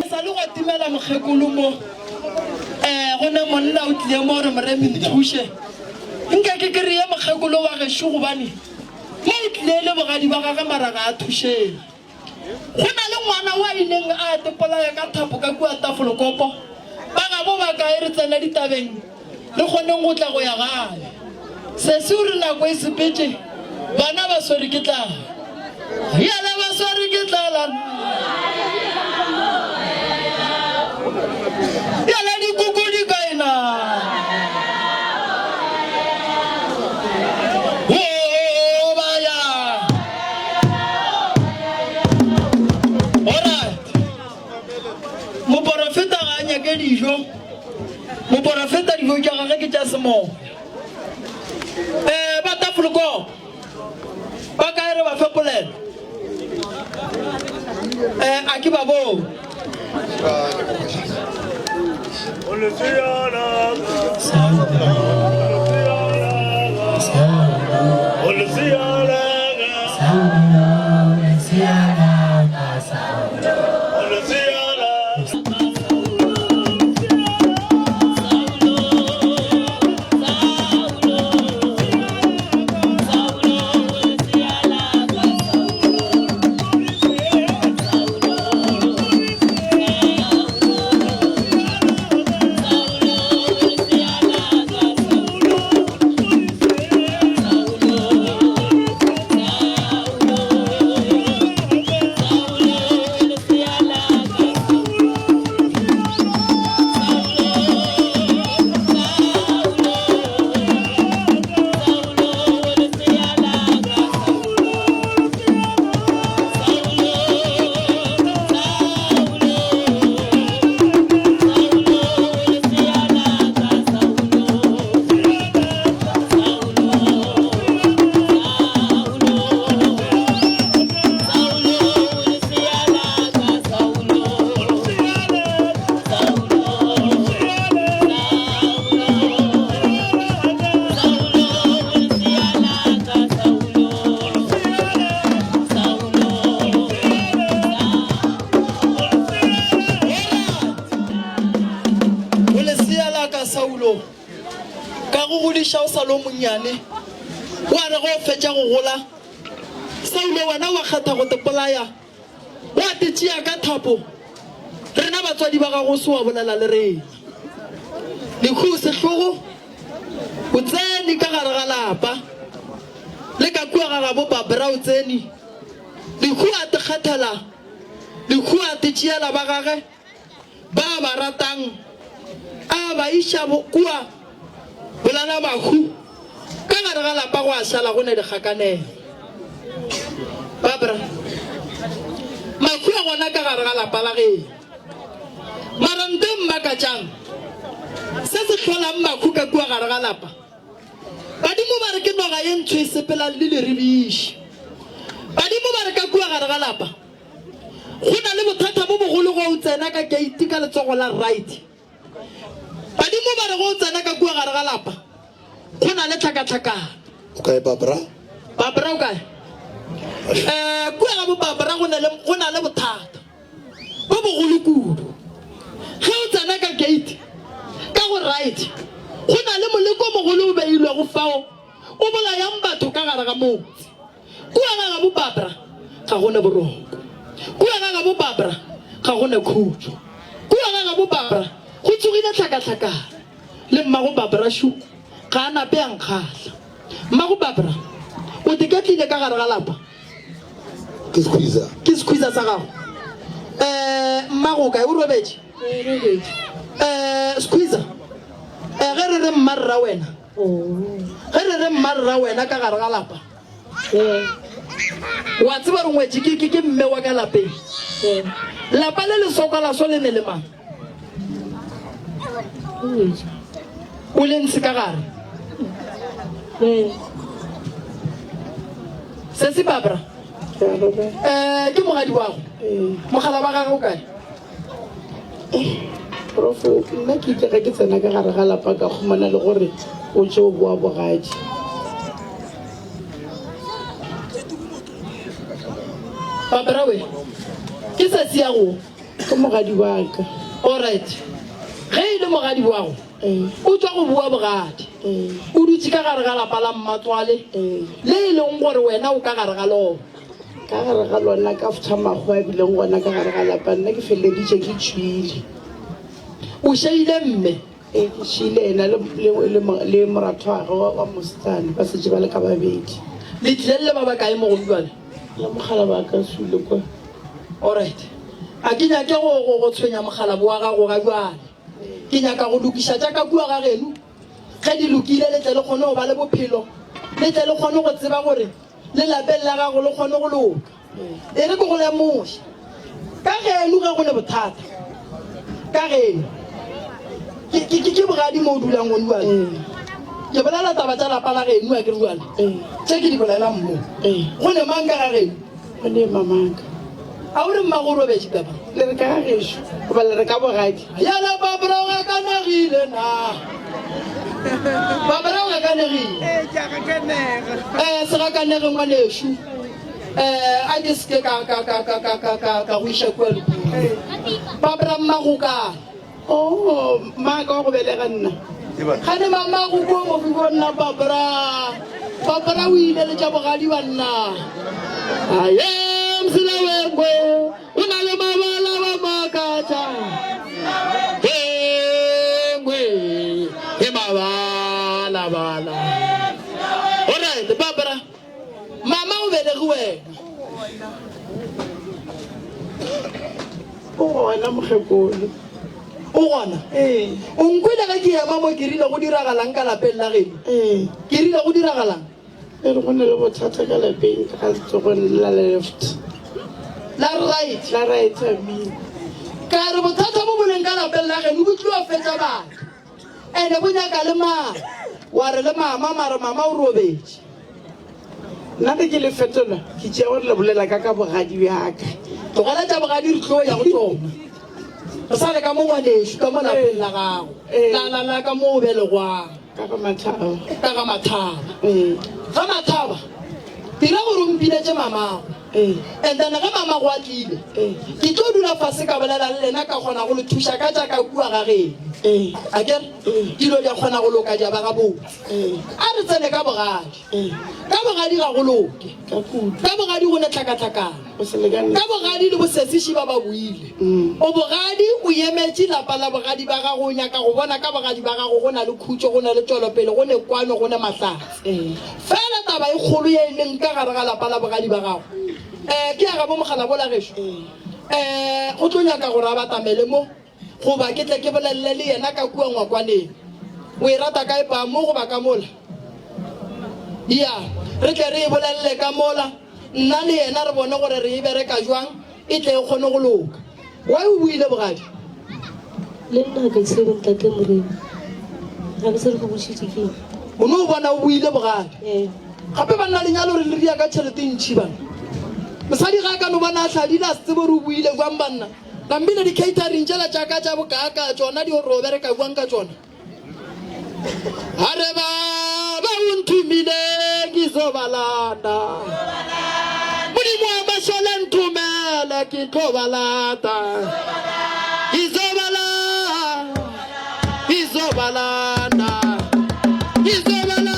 Sa le gwa timela mokgekolo mo. Um go ne monna o tlile mo gore Moremi nthuše. Nka ke kry-e mokgekolo wa gešo gobane mo o tlile le bogadi ba gage mara ga a thušege. Go na le ngwana wa ileng a tepolaya ka thapo ka kua Tafelkopo. Ba gabo ba kae re tsena ditabeng re kgoneng go tla go ya gae. Sesi o re nako e sepetše bana ba swere ke tlala. Yala ba swere ke tlala. Yala dikoko di kae na? Oh, ba ya. Alright. Moporofeta ga a nyake dijo. Moporofeta dijo tša gagwe ke tša semoya. Eh, ba Tafelkop ba kae re ba fe polelo? Eh, a ke ba bone. Saulo, ka go godiša o sa le o monnyane, wa re ge o fetša go gola, Saulo wena wa kgetha go te polaya, wa te tšea ka thapo, rena batswadi ba gago o se wa bolela le rena. Lehu sehlogo, o tsene ka gare ga lapa, le ka kua ga gabo Barbara o tsene, lehu a te kgethela, lehu a te tšeela ba gage. ba a ba ratang, a ba iša kua bolalabahu, ka gare ga lapa gwa šala go ne dikgakanelo. Barbara, Mahu a gona ka gare ga lapa la geno. Mara nto e mmakatšang, se se hlolang mahu ka kua gare ga lapa, badimo ba re ke noga ye ntsho e sepelang le leribiši. Badimo ba re ka kua gare ga lapa, Go na le bothata bo bogolo ge o tsena ka keiti ka letsogo la right. Badimo ba re ge o tsena ka kua gare ga lapa, go na le tlhakatlhakano. O kae Barbara? Barbara o kae? Eh, kua ga bo Barbara go na le, go na le bothata bo bogolo kudu. Ge o tsena ka keiti ka go right, go na le moleko o mogolo o beilwego fao o bolayang batho ka gare ga motse. Kua ga gabo Barbara ga go na boroko. Kua ga gabo Barbara ga go na khutšo. Kua ga gabo Barbara go tsogile tlhakatlhakano. Le mmago Barbara šo ga a nape a nkgahla. Mmago Barbara, o tiketlile ka gare ga lapa? Ke sekhwiza. Ke sekhwiza sa gago? Eh, mmago o kae? O robetše? O robetše. Eh, sekhwiza, eh, ge re re mma rra wena, Ge re re mma rra wena ka gare ga lapa, wa tseba gore ngwetši ke, ke, ke mme wa ka lapeng. Lapa le le sokola so le ne le mang? O le ntshe ka gare. Sesi Barbara, eh, ke mogadi wa go. Mogala wa gagwe o kae? Prof, nna ke itse ge ke tsena ka gare ga lapa ka kgomana le gore o tše o boa bogadi. Barbara we, ke sesi ya go? Ke mogadi wa ka. Alright. Ge e le mogadi wa go, o tšwa go boa bogadi. O dutše ka gare ga lapa la mmatswale le e leng gore wena o ka gare ga lona. Ka gare ga lona ka futha makgowa a bileng gona ka gare ga lapa, nna ke feleleditše ke tšwile. O šeile mme? Ee, ke šeile yena le, le, le, le moratho'agwe wa, wa mosetsana, ba šetše ba le ka babedi. Le tlile le le ba bakae mo gomme bjale? Le mokgalabo a ka sule kwa. Alright. A ke nyake go, go, go tshwenya mokgalabo wa gago ga bjale. Ke nyaka go lokiša tša ka kua ga geno. Ge di lokile, le tle le kgone go ba le bophelo, le tle le kgone go tseba gore le lapeng la gago le kgone go loka. E re ke go lemoše, ka geno ge go ne bothata, ka geno ke, ke, ke, ke bogadi mo o dulang gone bjale. Ke bolela taba tša lapa la geno, a ke re bjale, tše ke di bolelang mo. Go ne mang ka ga geno? Go ne mamaka. A o re mmago o robetše papa? Le re ka ga gešo goba le re ka bogadi? Yala Barbara o gakanegile na? Barbara o gakanegile. Ee, ke a gakanega. Eh, se gakanege ngwanešu. Eh, a ke seke ka ka ka ka ka ka ka ka go iša kua le kua. Barbara mmago o kae? Oh, mmaaka wa go belega nna. Gane mamago kua mofi bo nna Barbara. Barbara o ile le tša bogadi banna. Aye, mosela wengwe o na le mabala wa makatša. Engwe e mabala bala. Alright, Barbara. Mama o belege wena. O gona mokgekolo. O gona? Ee. O nkwele ge ke ema mo ke rile go diragalang ka lapeng la geno? Ee. Ke rile go diragalang? E re go na le bothata ka lapeng ka letsogong la left. La right. La right, I mean. Ka re bothata bo bo leng ka lapeng la geno bo tlilo fetša batho. Ene bo nyaka le mang? Wa re le mama, mara mama o robetše. Nna ge ke le fetola, ke tšea gore le bolela ka ka bogadi bja ka. Tlogela tša bogadi re tlo ya go tšona. Re sa le ka mo ngwanešu, ka mo lapeng la gago. La, la, la ka mo o belegwang. Ka ga Mathaba. Ka ga Mathaba. Ga Mathaba, dira gore o mpiletše mamago. And then ge mamago a tlile, ke tlo dula fase ka bolela le lena ka kgona go le thuša ka tša ka kua ga geno. A kere dilo di a kgona go loka di a ba gabotse. A re tsene ka bogadi. Ka bogadi ga go loke. Ka bogadi go ne tlhakatlhakano. Ka bogadi le bosesiši ba ba boile. O bogadi o emetše lapa la bogadi ba gago o nyaka go bona ka bogadi ba gago go na le khutšo go na le tšwelopele go ne kwano go ne mahlatse. Fela taba e kgolo ye e leng ka gare ga lapa la bogadi ba gago um ke ya gabo mogalabola gešo um go tlo nyaka gore a batamele mo goba ke tle ke bolelele le yena ka kua ngwakwaneng. O e rata kae pa, mo goba ka mola? Ya, re tle re e bolelele ka mola, nna le yena re bone gore re e bereka jwang, e tle e kgone go loka. Why o buile bogadi? Le nna ga ke tsebe ntate Moremi. Ga ke tsebe ke bušitše ke eng. O no bona o buile bogadi. Ee. Gape banna lenyalo re le ria ka tšhelete e ntši banna. Mosadi ga a ka no bona a hladile a se tsebe gore o buile jwang banna. Nambile di catering tšela tša ka tša bokaaka tšona di ro bereka bjang ka tšona. Hare ba ba o nthomile ngizobalanda. Modimo wa mašole nthomele ke tlo ba lata. Ngizobala ngizobalanda. Ngizobalanda.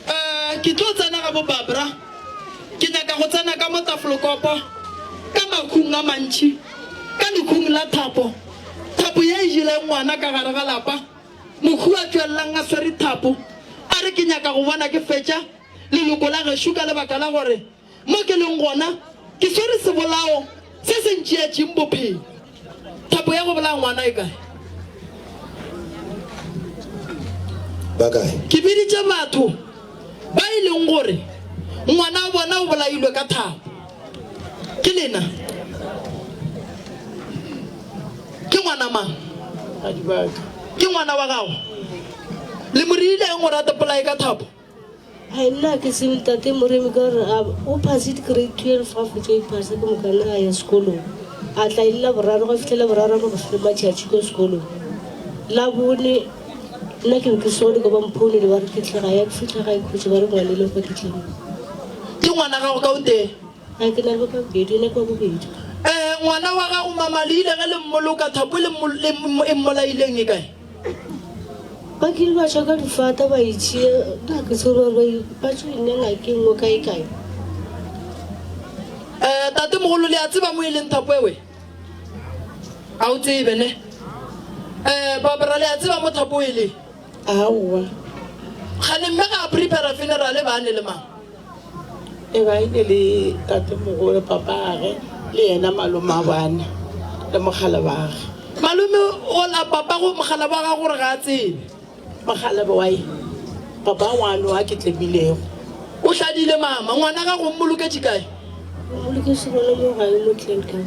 Eh, ke tlo tsena ga bo Barbara. Ke nyaka go tsena ka mo Tafelkopo, ka makhung a mantši, ka lekhung la thapo, thapo ye e jeleng ngwana ka gare ga lapa. Mokhu a tšwelelang a swere thapo, a re ke nyaka go bona ke fetša leloko la gešo ka lebaka la gore mo ke leng gona ke swere sebolao se se ntšeetšeng bophelo. Thapo ya go bolaya ngwana e kae? Ba kae? Ke biditše batho ba e leng gore ngwana wa bona o bolailwe ka thapo. Ke lena. Ke ngwana mang? Ke ngwana wa gago. Le mo reile eng gore a te polaye ka thapo? Hai nna ke tsebe ntate Moremi ka gore a o phasitse grade 12 ga fetša o iphasa ke mokana a ya sekolong a tla e le la boraro ga fitlhe la boraro mo go matšhatši ko sekolong la bone nna ke be ke sone ko ba mphounele ba re ke tle gae ya ke fitlha gae khutše ba re ngwane le kwa ke tleng Ke ngwana gago ka o tee? Ga ke na le babedi ene ke wa bobedi. Eh, ngwana wa gago mama le ile ge le mmoloka thapo le e mmolaileng e kae? Ba kile ba tšwa ka difata ba itšhia nna ke tsebe gore ba tšo ine ngakeng mo kae kae. Eh, tate mogolo le a tseba mo e leng thapo ewe? A o tsebe ne? Eh, Barbara le a tseba mo thapo e leng? Aowa. Kgane mme ga a prepare funeral ba ne le mang? E ba ile le tatemogolo papage le yena malomabane le mogalabage. Malome ola papa go mogalaba wa gago gore ga a tsebe. Mogalaba wa eng? Papa ngwano wa ke tlemilego. O hladile mama, ngwana gago o mmoloketše kae? O mmoloketše gona mo gae mo Glencoe.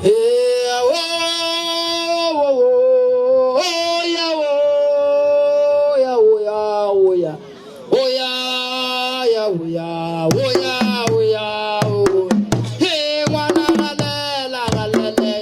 Ea o o o ya o ya o ya o ya o ya ya o ya o ya o ya o he ngwana galela galele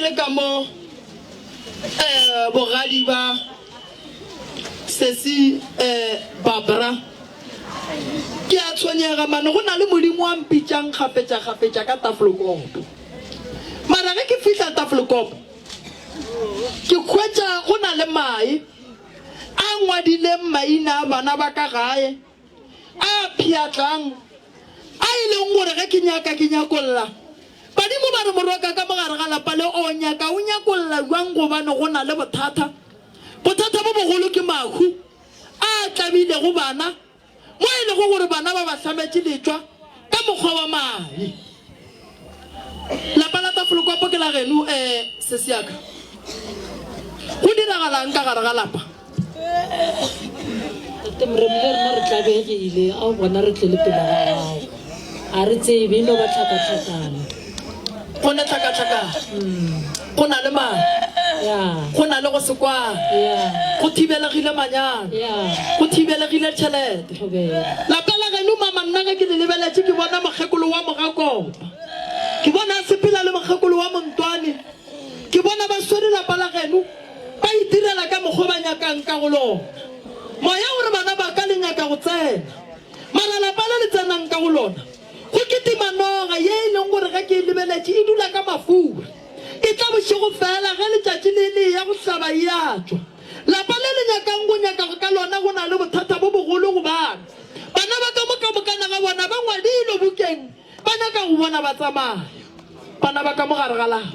le ka mo um bogadi ba sesi um Barbara, ke a tshwenyega mane go na le Modimo wa mpitšang kgafetšakgafetša ka Tafelkop. Mara ge ke fihla Tafelkop, ke hwetša go na le mae a ngwadileng maina a bana ba ka gae a pheatlang a e leng gore ge ke nyaka ke nyakolla badimo ba re morwaka ka mogare ga lapa le o nyaka o nyakolla bjang gobane go na le bothata. Bothata bo bogolo ke mahu a tlabilego bana mo e lego gore bana ba ba hlametše letšwa ka mokgwa wa mae. Lapa la Tafolokwapo ke la geno, eh, sesi ya ka. Go diragalang ka gare ga lapa? Tate Moremi, le rena re tlabegile, a o bona re tlile pele ga gago. A re tsebe, e no ba tlhakatlhakano. Go ne tlhakatlhakano. Go na le mang? Go na le go se kwane. Go thibelegile manyalo. Go thibelegile tšhelete. Lapa la geno mama nna ge ke le lebeletše ke bona mokgekolo wa Mogakopa. Ke bona a sepela le mokgekolo wa Montwane. Ke bona ba swere lapa la geno ba itirela ka mokgo ba nyakang ka go lona. Moya o re bana ba ka le nyaka go tsena. Mara lapa le le tsenang ka go lona Go kitima noga ye e leng gore ge ke e lebeletše e dula ka mafura. E tla bošego feela ge letšatši le le eya go hlaba e a tšwa. Lapa le le nyakang go nyaka ka lona go na le bothata bo bogolo gobane bana ba ka mo ka mokana ga bona ba ngwadilwe bukeng ba nyaka go bona ba tsamaya. Bana ba ka mo gare ga lapa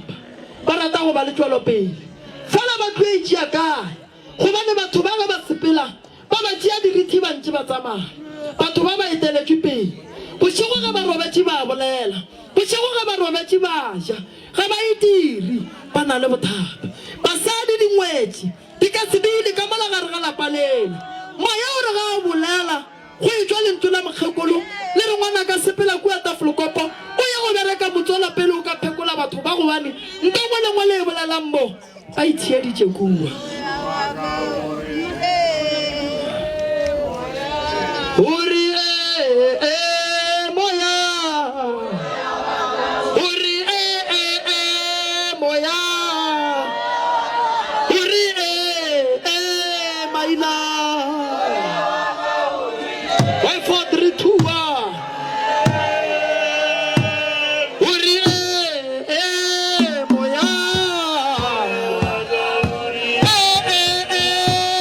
ba rata go ba le tšwelopele fela ba tlo e tšea kae gobane batho ba ge ba sepela Ba ba tšea dirithi ba ntše ba tsamaya. Batho ba ba eteletšwe pele. Bošego ge ba robetše ba a bolela. Bošego ge ba robetše ba a ja. Ga ba e dire. Ba na le bothata. Basadi dingwetši di ka se dule ka mola gare ga lapa lela. Moya o re ga a bolela go etšwa lentšu la mokgekolo le re, Ngwanaka sepela kua Tafelkopo o ye go bereka motswala pele o ka phekola batho ba gobane nto ngwe le ngwe le e bolelang mo Ba itheeditše kua. O re, Ee, ee, moya. O re, Ee, ee, ee, moya. O re, Ee, ee, maina. 5, 4, 3, 2, 1. O re, Ee, ee, moya. Ee, ee, ee.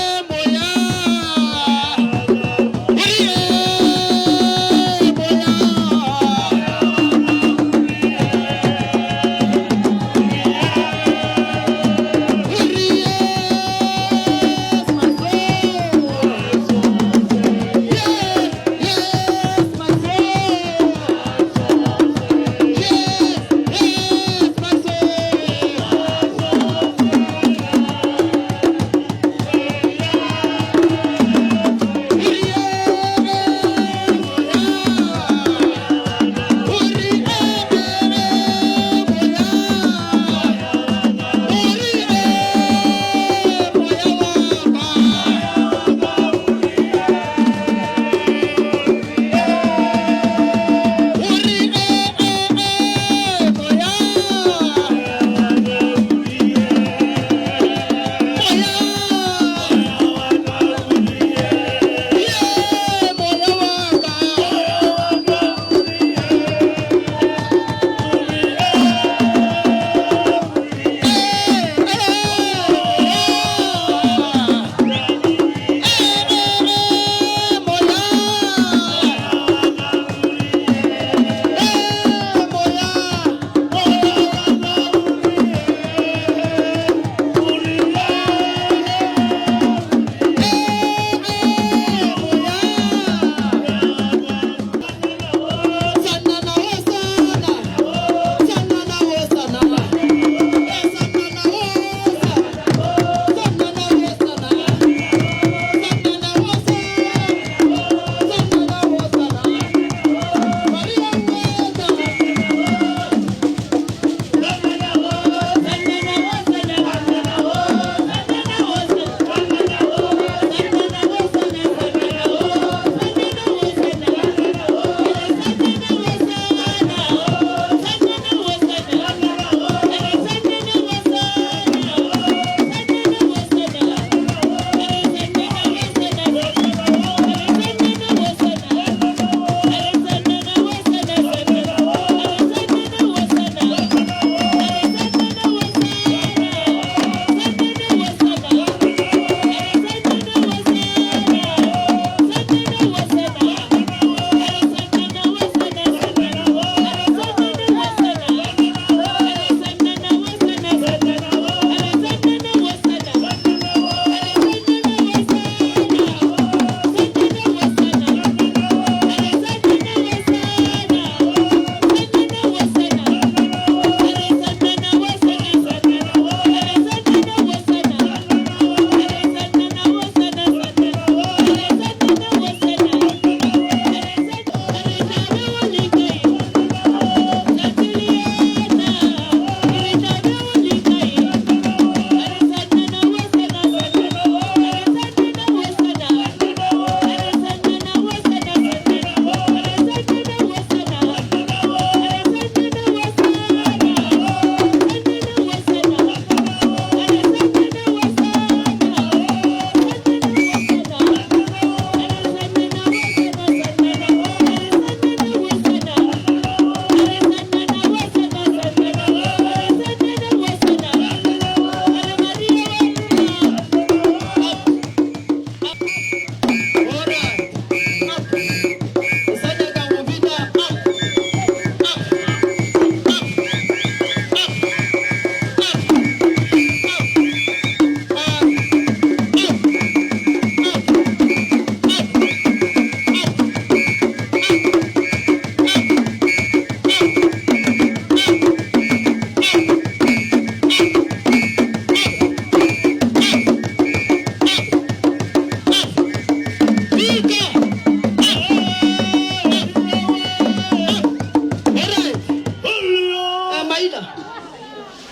Maina,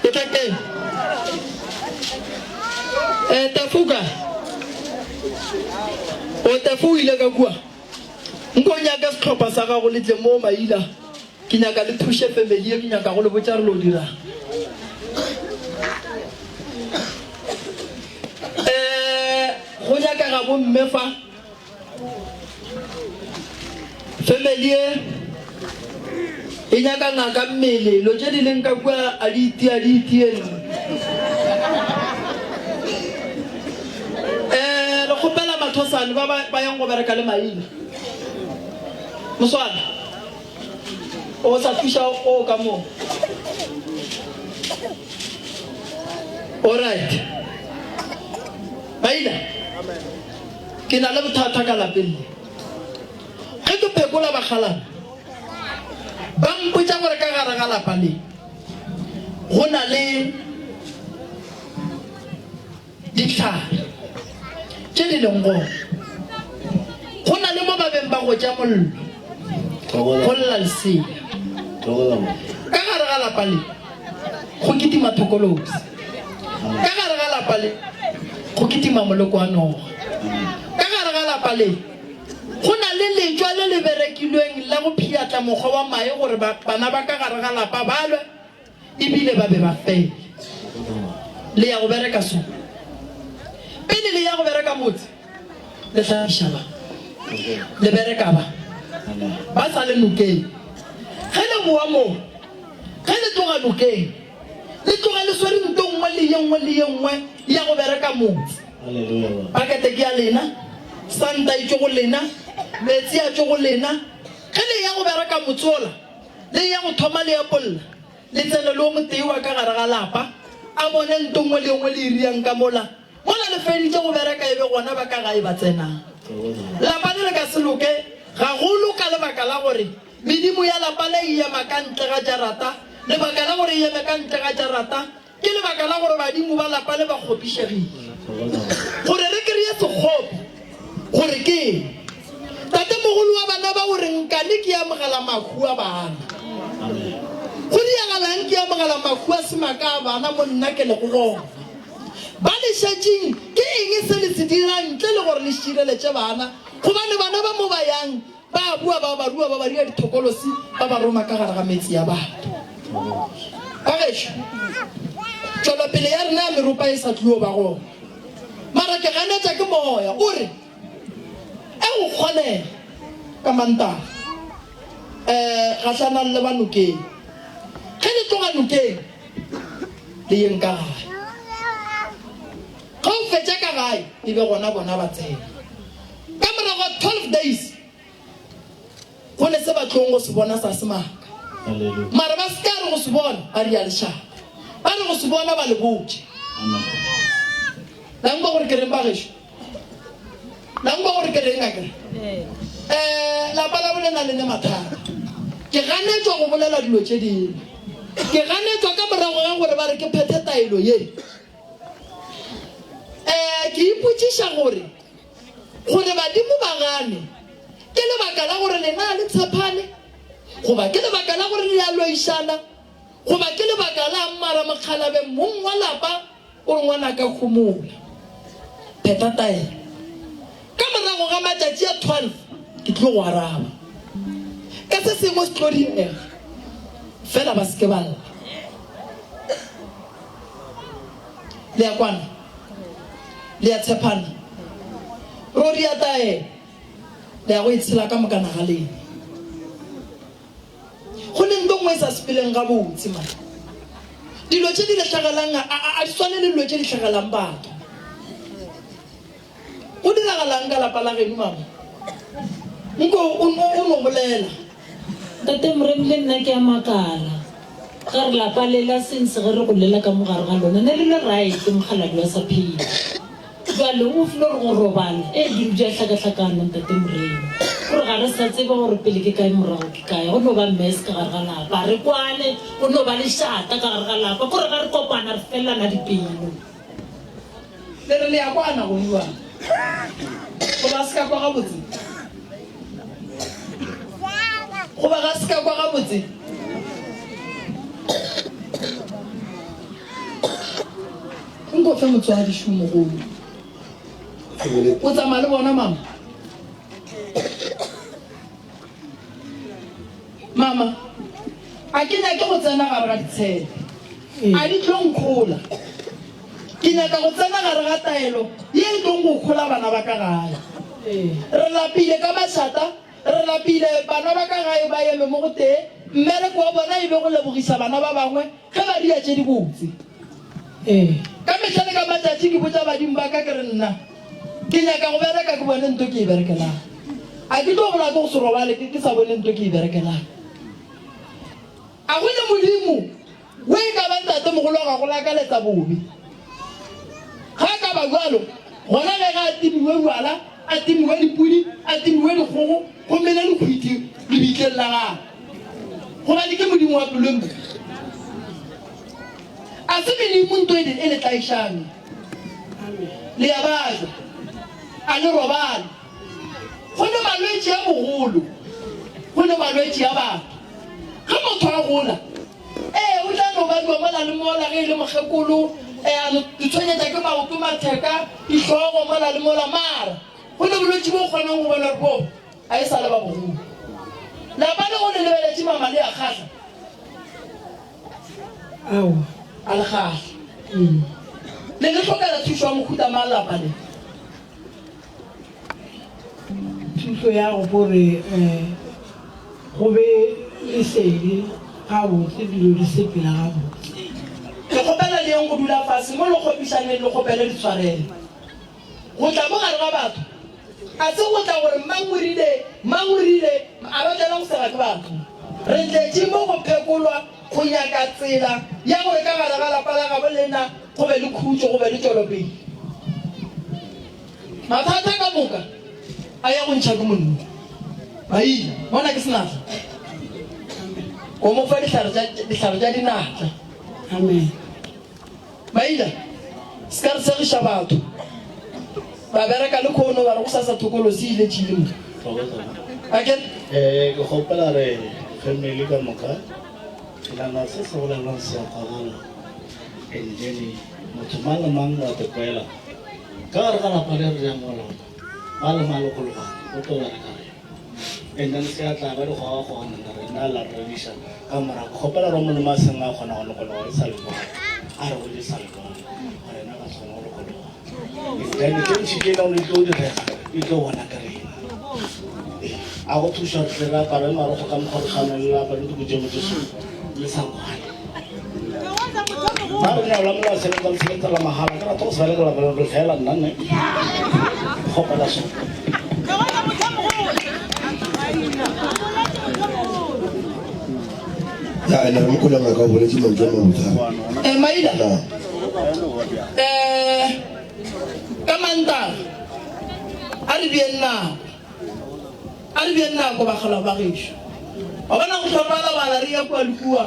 potlakeng. Eh, Tafu ka? O Tafu o ile ka kua. Nko nyaka sehlopha sa gago le tle mo Maina. Ke nyaka le thuše family ye ke nyaka go le botša re lo dirang. Eh, go nyakega bomme fa. Family ye e nyaka ngaka mmele, lo tše di leng ka kua a di itia di itieng. Eh, re kgopela mathosane ba ba yang go bereka le maina. Moswana. O sa thuša o ka mo. Alright. Maina. Ke na le bothata ka lapeng le. Ge ke phekola bakgalana, ba mpotša gore ka gare ga lapa le go na le Dihlare tše di leng gona. Go na le mo ba beng ba gotša mollo, go lla lesea. Ka gare ga lapa le go kitima thokolosi. Ka gare ga lapa le go kitima moloko wa noga. Ka gare ga lapa le go na le letšwa le le berekilweng la go phiatla mokgwa wa mae gore bana ba ka gare ga lapa ba lwe. Ebile ba be ba fele. Le ya go bereka so. Pele le ya go bereka motse, le hlapiša ba. Le bereka ba. Ba sa le nokeng. Ge le boa moo, ge le tloga nokeng, le tloga le swere nto nngwe le ye nngwe le ye nngwe ya go bereka motse. Pakete ke ya lena, santa e tšwe go lena, meetse a tšwe go lena. Ge le ya go bereka motse wola, Le ya go thoma le epolla, le tsene le o motee wa ka gare ga lapa, a bone nto nngwe le ye nngwe le e riang ka mola. Mola le feditše go bereka e be gona ba ka gae ba tsenang. Lapa le le ka se loke gagolo ka lebaka la gore medimo ya lapa le e ema ka ntle ga jarata. Lebaka la gore e eme ka ntle ga jarata Ke lebaka la gore badimo ba lapa le ba kgopišegile. Gore re kreye sekgopi gore ke eng. Tatemogolo wa bana ba o re nkane ke amogela mahu a bana. Go diagalang ke amogela mahu a semaka a bana mo nna ke lego gona. Ba le šetšeng ke eng se le se dirang ntle le gore le šireletše bana gobane bana ba mo ba yang Ba boa ba ba rua ba ba dira dithokolosi ba ba roma ka gare ga metse ya batho. Ba gešo, tšwelopele ya rena ya meropa e sa tlio ba gona. Mara ke ganetša ke moya o re e go kgonega ka Mantaga um gahlanang le ba nokeng. Ge le tloga nokeng le yeng ka gae. Ge o fetša ka gae e be gona bona ba tsena. Ka morago ga 12 days go ne se ba tlong go se bona sa semaka. Mara ba se ka re go se bona ba ria lešata. Ba re go se bona ba le botše. La nkwa gore ke reng ba gešo? La nkwa gore ke reng akere? Eh, lapa la bolena le ne mathata. Ke ganetšwa go bolela dilo tše dingwe. Ke ganetšwa ka morago ga gore ba re ke phethe taelo ye. Eh, ke ipotšiša gore Gore badimo ba gane, ke lebaka la gore lena ga le tshepane, goba ke lebaka la gore le a loišana, goba ke lebaka la mara mokgalabe mong wa lapa o re ngwanaka homola. Phetha taelo. Ka morago ga matšatši a 12 ke tlo go araba. Ka se sengwe se tlo direga. Fela ba se ke ba lla. Le a kwana? Le a tshepana? Ruri ya taelo, le ya go e tshela ka mokana ga lena. Go ne nto nngwe e sa sepeleng gabotse man. Dilo tše di le hlagalang a, a, a di swane le dilo tše di hlagalang batho. Go diragalang ka lapa la geno mama? Nko o no, o no bolela. Ntate Moremi le nna ke a makala. Ge re lapa le la since ge re golela ka mo gare ga lona ne re le right mokgalabje wa sa phela. Bjale o filo re go robala ee dilo di a hlakahlakana Ntate Moremi. Kore ga re sa tseba gore pele ke kae morago ke kae. Go no ba mess ka gare ga lapa. Re kwane go no ba lešata ka gare ga lapa. Kore ga re kopana re fellana dipelo. Le re le ya kwana go bua. Goba ga se ka kwa gabotse? Goba ga se ka kwa gabotse? Nko fe motswadi šo mogolo. O tsamaya le bona mama? Mama, a ke nyake go tsena gare ga ditshepe. A di tlo nkhola. Ke nyaka go tsena gare ga taelo ye e tlong go khola bana ba ka gae. Re lapile ka mašata, re lapile bana ba ka gae ba eme mo go tee, mmereko wa bona e be go lebogisa bana ba bangwe ge ba dira tše dibotse. Ka mehla le ka matšatši ke botša badimo ba ka ke re nna ke nyaka go bereka ke bone nto ke e berekelang. A ke tlo bolaya ke go se robale ke sa bone nto ke e berekelang. A go ne Modimo we e ka ba ntatemogolo wa gago lakaletsa bobe. Ga a ka ba bjalo, gona ge ga a timiwe bjala, a timiwe dipudi, a timiwe dikgogo, go mele lekhwiti lebitleng la gagwe. Gobane ke Modimo wa pelo e mpe. A se medimo nto e le tlaišang. Le a bajwa, a le robale. Go ne malwetši a bogolo, go ne malwetši a batho. Ge motho a gola, ee, o tla no badiwa mola le mola ge e le mokgekolo, ee, a no itshwenyetša ke maoto, matheka, dihlogo mola le mola. Mara go ne bolwetši bo o kgonang go bona gore bo a e sa le ba bogolo. Lapa le go le lebeletše mama le a kgahla? Aowa. A le kgahle. Le le hlokela thušo ya mohuta mang lapa le? Thušo ya go gore go be lesedi gabotse, dilo di sepela gabotse. Ke kgopela le yeng go dula fase mo le kgopišaneng le kgopele ditshwarelo. Go tla mo gare ga batho a se go tla gore mang o rile, mang o rile, a ba tlela go sega ke batho. Re tletše mo go phekolwa, go nyaka tsela ya gore ka gare ga lapa la gabo lena go be le khutšo, go be le tšwelopele. Mathata ka moka a ya go ntšha ke monno. Maina, mona ke senatla. O mo fa dihlare tša dihlare tša dinatla. Amen. Maina, se ka re segiša batho. Ba bereka le khono ba re go sasa thokolo se ile tšhile mo. Akere? Eh, ke kgopela re family ka moka ke nagana se se bolelwang se a kwagala and then motho mang le mang wa te kwela ka gare ga lapa le re yang go lona mang le mang lokologane o tlo bereka rena and then se a tla ba dikgogakgogana na rena la re reriša ka morago kgopela gore molemo a seng a kgona go lokologa e sa le bone a re botse sa le bone gore ena ka kgona go lokologa and then tše ntši tše leng di tlo direga di tlo bona ka rena a go thuša re tle re apare marogo ka mokgwa re tshwana le apare diko tše botse so le sa kwane ba re nyao la molao sebetsa le sebetsa la mahala ke rata go se berekela bereko fela nna ne kgopela so Ya ene re mokola ngaka o boletse mantšu a mabotse a. Eh, Maila. Eh, ka Mantaga a re beeng nako. A re beeng nako bakgalabje ba gešo. Wa bona go hlwa re balabala re ya kua le kua.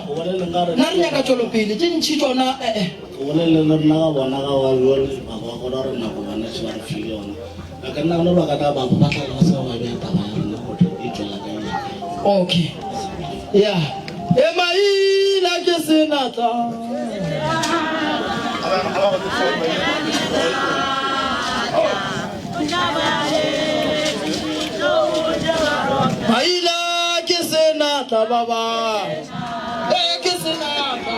Nna re nyaka tšwelopele, tše ntši tšona eh-eh. O bolele le rena ga bona ga wa bua le ba ba gona re nako bana tše ba re file yona. A ka nna ba ka ba ba tla ba se ba bea taba ya rena gore e tšwela kae le kae. Okay. Ya. E maina ke senatla. Maina ke senatla ba ba. E ke senatla.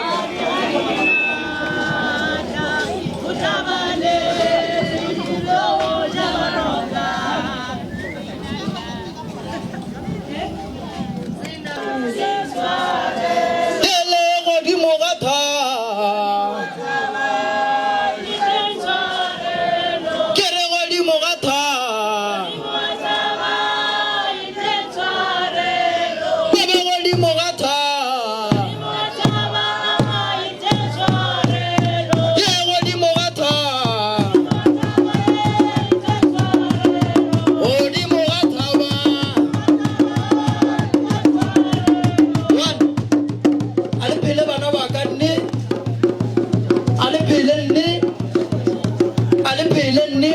Ke le godimo ga thaba. Ke re godimo ga thaba. Ba ba godimo ga thaba. Ye godimo ga thaba. Godimo ga thaba. One. A le phele bana ba ka nne. A le phele nne. A le phele nne.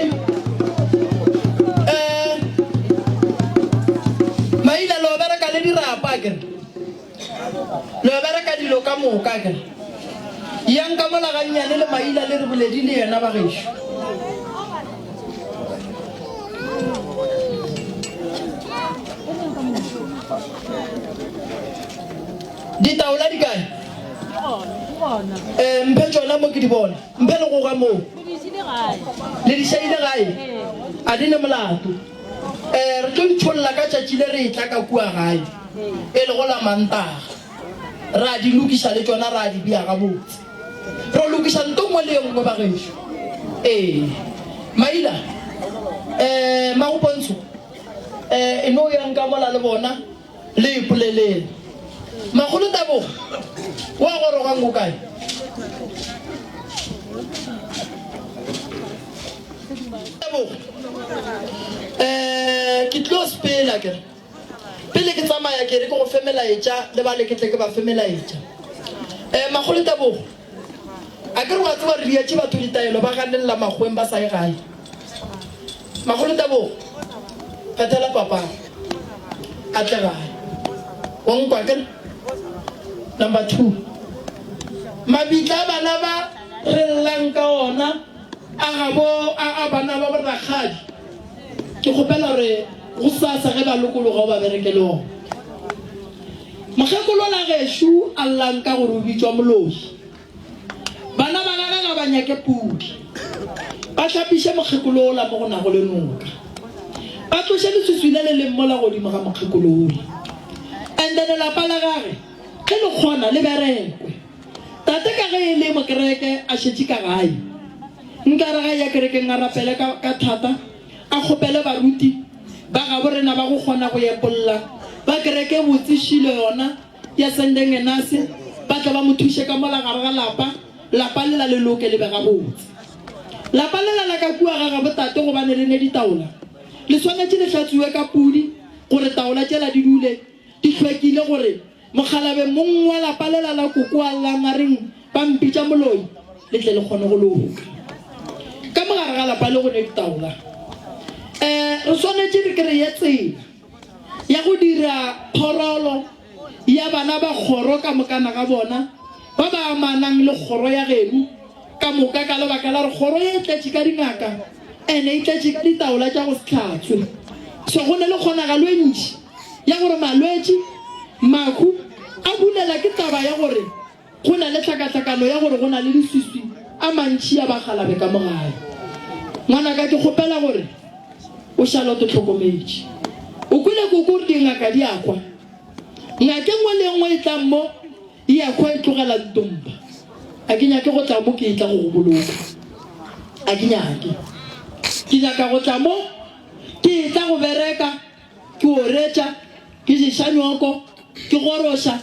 Eh, Maila lo bereka le dirapa akere. Lo bereka dilo ka moka akere. Yang ka mola gannyane le maila le re boledi le yena bagešo. Ditaola di kae? Eh, mphe tšona mo ke di bona. Mphe le goga moo. Le di šaile gae? A di ne molato. Eh, re tlo di tšholla ka tšatši le re etla ka kua gae, e lego la Mantaga. Ra di lokiša le tšona ra di bea gabotse. Ro lokiša nto nngwe le ye nngwe bagešo. Ee. Maila, eh, Magopontsho, eh, e no yang ka mola le bona. Le ipoleleng. Makgolo Tebogo, o a gorogang o kae? Tebogo, Eh, ke tlo sepela ke re. Pele ke tsamaya ke re ke go fe melaetša le bale ke tle ke ba fe melaetša. Eh, Makgolo Tebogo, a ke re wa tseba re dietše batho ditaelo ba ganelela makgoweng ba sa ye gae. Makgolo Tebogo, phethela papa a tle gae. Wa nkwa ke re? Number 2. Mabitla a bana ba re llang ka ona a gabo a a bana ba borakgadi. Ke kgopela gore gosasa ge ba lokologa o ba berekele ona. Mokgekolo la gešo a llang ka gore o bitšwa moloi. Bana ba gagwe ga ba nyake pudi. Ba hlapiše mokgekolo wola mo go nago le noka. Ba tloše leswiswi le le leng mola godimo ga mokgekolo wola. And then lapa la gage ge le kgona le berekwe. Tate ka ge e le mokereke a šetše ka gae. Nka re ga eya kerekeng a rapele ka, ka thata, a kgopele baruti ba gabo rena ba go kgona go epolla ba kereke botse šilo yona. Ya Sendeng Enase, ba tle ba mo thuše ka mola gare ga lapa, lapa lela le loke le be gabotse. Lapa lela la ka kua ga gabo tate gobane le ne ditaola, le swanetše le hlatswiwe ka pudi gore taola tšela di dule di hlwekile gore mokgalabe mong wa lapa lela la koko a llang a reng ba mpitša moloi le tle le kgone go loka. Ka mo gare ga lapa le go ne ditaola. Um re swanetše re kreye tsela. ya go dira phorolo ya bana ba kgoro ka mokana ga bona ba ba amanang le kgoro ya geno ka moka, ka lebaka la gore kgoro ye e tletše ka dingaka ene e tletše ka ditaola tša go se hlatswe. So go ne le kgonagalo e ntši ya gore malwetši, mahu a bulela ke taba ya gore Go na le tlhakatlhakano ya gore go na le leswiswi a mantši a bakgalabe ka mo gae. Ngwanaka, ke kgopela gore o šale o te hlokometše. O kwele koko gore dingaka di a hwa. Ngaka e nngwe le e nngwe e tlang mo e a hwa e tlogela ntomba. A ke nyake go tla mo ke etla go go boloka. A ke nyake. Ke nyaka go tla mo ke etla go bereka, ke oretša, ke ješa nyoko, ke goroša.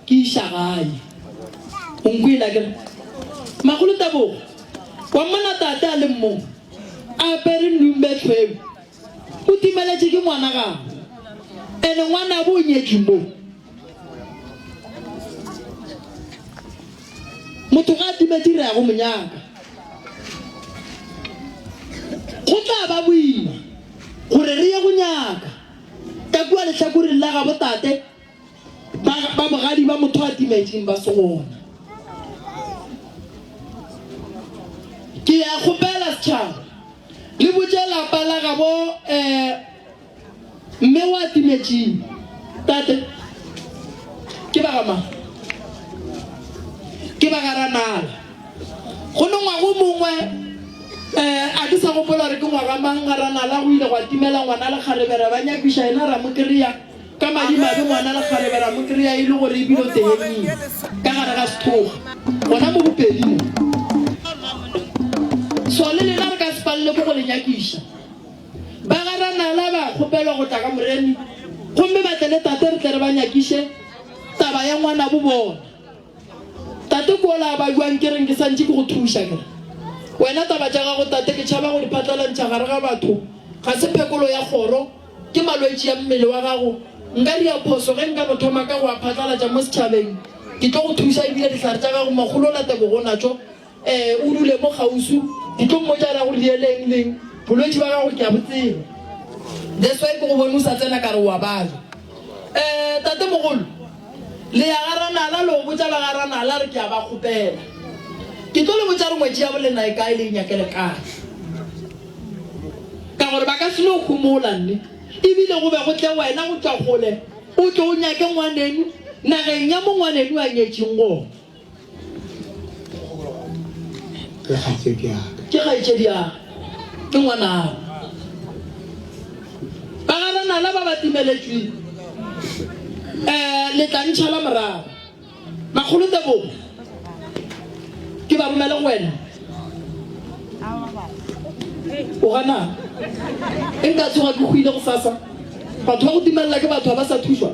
Ke iša gae. O nkwele akere? Makgolo Tebogo, wa mmona tate a le mo, a apere ndumbe e tšhweu. O timeletše ke ngwana gabo. Ene ngwanabo o nyetšwe mo. Motho ga a timetše re ya go mo nyaka. Go tla ba boima gore re ye go nyaka ka kua lehlakoreng la gabo tate. Ba, ba bogadi ba motho a timetšeng ba se gona. Ke ya kgopela setšhaba le botše lapa la gabo eh, mme wa timetšeng. Tate, ke ba ga mang? Ke ba ga Ranala. Go ne ngwaga o mongwe eh, a ke sa gopola gore ke ngwaga mang ga Ranala go ile gwa timela ngwana lekgarebe ra ba nyakiša yena ra mo kry-a. Ka madimabe ngwana lekgarebe ra mo kry-a e le gore ebile o tehemile ka gare ga sethoga gona mo Bopedi mo. So le lena re ka se palele ke go le nyakiša. Ba ga Ranala ba kgopelwa go tla ka Moremi gomme ba tle le tate re tle re ba nyakiše taba ya ngwanabo bona. Tate kola a ba bjang ke reng ke santše ke go thuša ke re wena taba tša gago tate ke tšhaba go di phatlalantšha gare ga batho ga se phekolo ya kgoro ke malwetši a mmele wa gago nka dia phoso ge nka no thoma ka go a phatlalatša mo setšhabeng ke tlo go thuša ebile dihlare tša gago makgolo Latebogo natšo Ee, o dule mo kgauswi. Ke tlo mmotša ra go rieleng leng. Bolwetši ba gago ke a bo tseba. That's why ke go bone o sa tsena ka re o a babja. Eh, tatemogolo, le ya ga Ranala le go botša ba ga Ranala re ke a ba kgopela. Ke tlo le botša gore ngwetši ya bolena e kae le e nyakele kae. Ka gore ba ka se no homola nne. Ebile go be go tle wena go tšwa kgole o tlo o nyake ngwanenu nageng ya mo ngwanenu a nyetšeng gona. Ke kgaetšedi ya ka. Ke kgaetšedi ya ka. Ke ngwanabo. Ba ga Ranala ba ba timeletšweng. Um le tla ntšhala morago. Makgolo Tebogo, ke ba romele go wena. O gana? E nka tsoga ke hwile gosasa. Batho ba go timelela ke batho ba sa thušwa.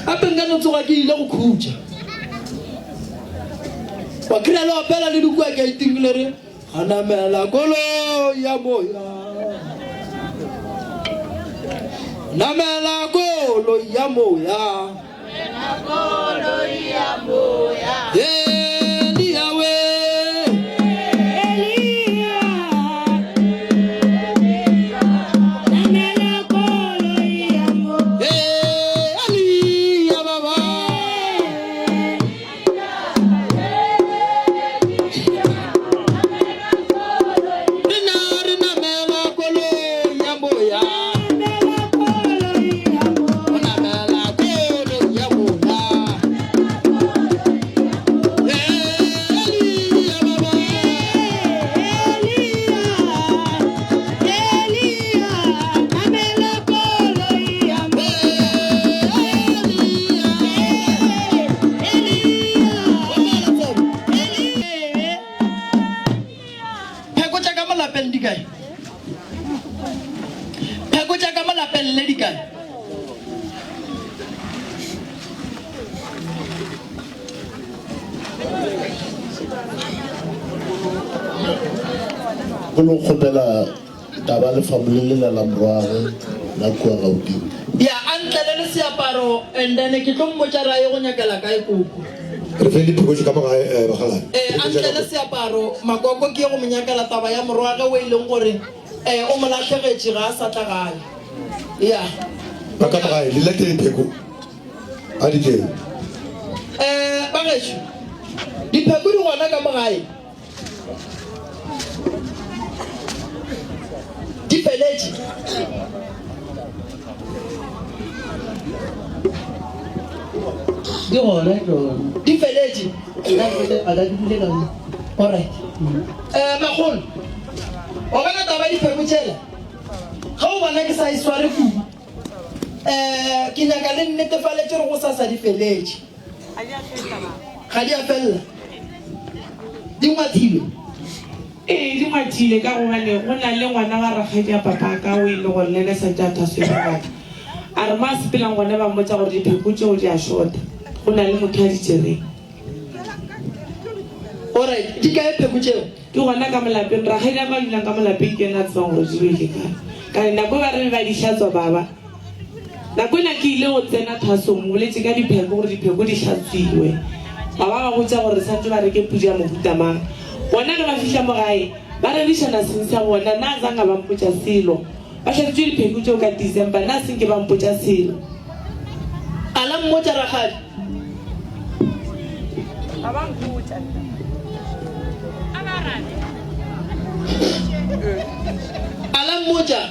Gape nka no tsoga ke ile go khutša. Wa kry-a le opela le dikua ke a itingile re Ganamela koloi ya moya. Namela koloi ya moya. Elia we. Elia baba. Rena re namela koloi ya moya. O namela koloi ya moya. Elia baba. Pheko tša ka mo lapeng di kae? Pheko tša ka mo lapeng le di kae? Go no kgopela taba le family lela la morwagwe la kua Gauteng. Ya a ntlele le seaparo and then ke tlo mmotša ra ye go nyakela kae koko. Re fe dipheko tše ka mo gae eh, bakgalabje. Eh, a ntlele seaparo makoko ke ye go mo nyakela taba ya morwagwe o e leng gore eh o mo lahlegetše ga a sa tla gae. Ya. Ba ka mo gae le late dipheko a di tleng. Eh, bagešo dipheko di gona ka mo gae. Di feletše. Di gona tšona. Di feletše. A ka di bule ka mo. Alright. Eh, makgolo. Wa bona taba ya dipheko tšela? Ge o bona ke sa e sware kudu, eh, ke nyaka le nnetefaletše gore gosasa di feletše. Ga di a felela. Di ngwathilwe. Ee, di ngwathile ka gobane go na le ngwana wa rakgadi ya papaka o e le gore le ena santše a thaswe ke ngaka. A re mo a sepelang gona ba mmotša gore dipheko tšeo di a šota, go na le motho a di tšereng. Alright, di kae pheko tšeo? Di gona ka mo lapeng. Rakgadi ya ka o dulang ka mo lapeng ke yena a tsebang gore di beile kae. Ka re nako e ba re be ba di hlatswa ba ba. Nako ena ke ile go tsena thwasong, o boletše ka dipheko gore dipheko di hlatswiwe. Ba ba ba botša gore santše ba reke pudi ya mohuta mang. Bona ge ba fihla mo gae, ba rerišana seng sa bona, na zanga ba mpotša selo. Ba hlatswitše dipheko tšeo ka December, na senke ba mpotša selo. A la mmotša rakgadi? Ga ba mpotša nna. A ba arabe. A la mmotša?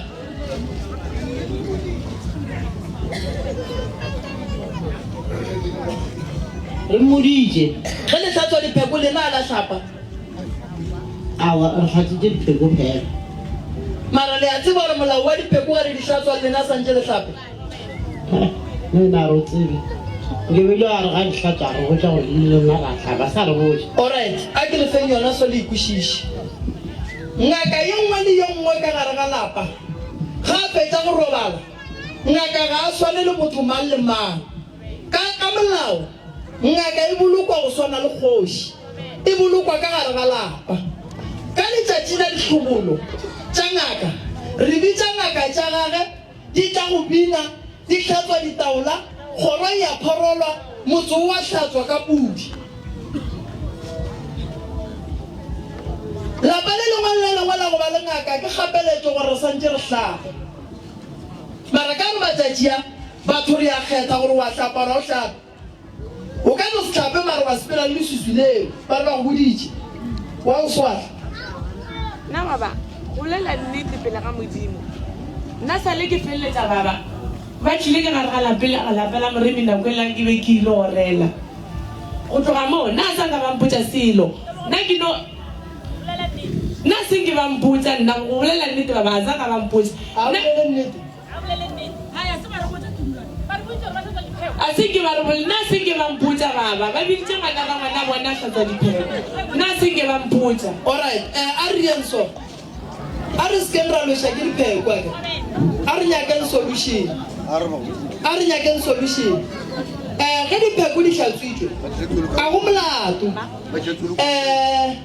Re mmoditše. Ge le hlatswa dipheko lena a la hlapa? Aowa, re hlatswitše dipheko fela. Mara le a tseba gore molao wa dipheko ge re di hlatswa lena santše le hlape? Le na re o tsebe. Nke be a re ga di hlatswa a re botša gore le lena ra hlapa, sa re botša. Alright, a ke le feng yona so le e kwešiše. Ngaka ye nngwe le ye nngwe ka gare ga lapa, ge a fetša go robala, ngaka ga a swane le motho mang le mang. Ka, ka molao, ngaka e bolokwa go swana le kgoši. E bolokwa ka gare ga lapa. Ka letšatši la dihlobolo tša ngaka, re bitša ngaka tša gage di tla go bina, di hlatswa ditaola, kgoro e a phorolwa, motse o a hlatswa ka pudi. Lapa le lengwe le le lengwe la go ba le ngaka ke kgapeletšo gore re santše re hlape. Mara ka re matšatši a, batho re a kgetha gore wa hlapa or ga o hlape. O ka no se hlape mara wa sepela le leswiswi leo. Ba re ba go boditše. Wa go swahla. Nna baba, bolela nnete pele ga Modimo. Nna sale ke feleletša baba. Ba tlile ka gare ga lape la lapa la Moremi nako ela ke be ke ile orela. Go tloga moo, nna a sa nka ba mpotša selo. Nna ke no Nna se nke ba mpotša nna go bolela nnete baba a sa ka ba mpotša. A bolele nnete. A se nke ba re bole, nna se nke ba mpotša baba. Ba biditše ngwana ga ngwana bona a hlatswa dipheko. Nna se nke ba mpotša. Alright, eh, a re yeng so. A re sekeng ra lweša ke dipheko akere. A re nyakeng solution. A re nyakeng solution. Eh, ge dipheko di hlatswitšwe, ga go molato. Eh,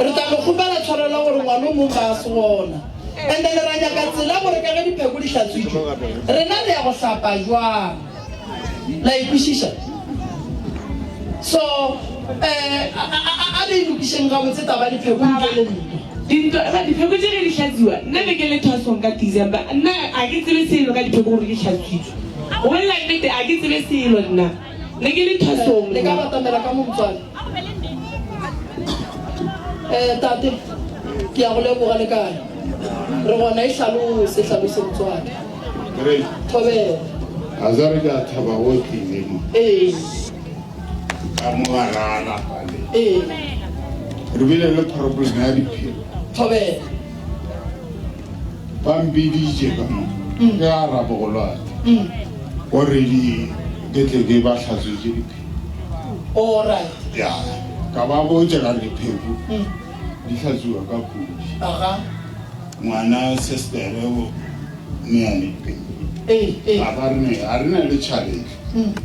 re tla no kgopela tshwarelo gore ngwana o mongwe ga a se gona. And then ra nyaka tsela gore ka ge dipheko di hlatswitšwe, rena re ya go hlapa jwang. La e kwešiša? So, eh, a, a, a, a re e lokišeng gabotse taba ya dipheko ntle le ntwa. Dintwa, ba, dipheko tše ge di hlatswiwa, nna be ke le thwasong ka December, nna a ke tsebe selo ka dipheko gore di hlatswitswe. Go bolela nnete, a ke tsebe selo nna. Ne ke le thwasong Le ka nna. batamela ka mo motswadi. Eh, tate, ke ya go leboga le kae? Re gona e hlalose, hlalose motswadi. Great. Thobela. A sa re ke a thaba go tlile mo. Ee. Ka mo gare ga lapa le. Ee. Re bile le problem ya dipheko. Thobela. Ba mpiditše ka mo. Ke ga rabogolwate. Gore di ke tle ke ba hlatswetše dipheko. All right. Ya. Ka ba botša ka re dipheko di hlatswiwa ka pudi. Aga. Ngwana sestere o neane pele. Ee, ee. A ba re ne a re na le tšhalete.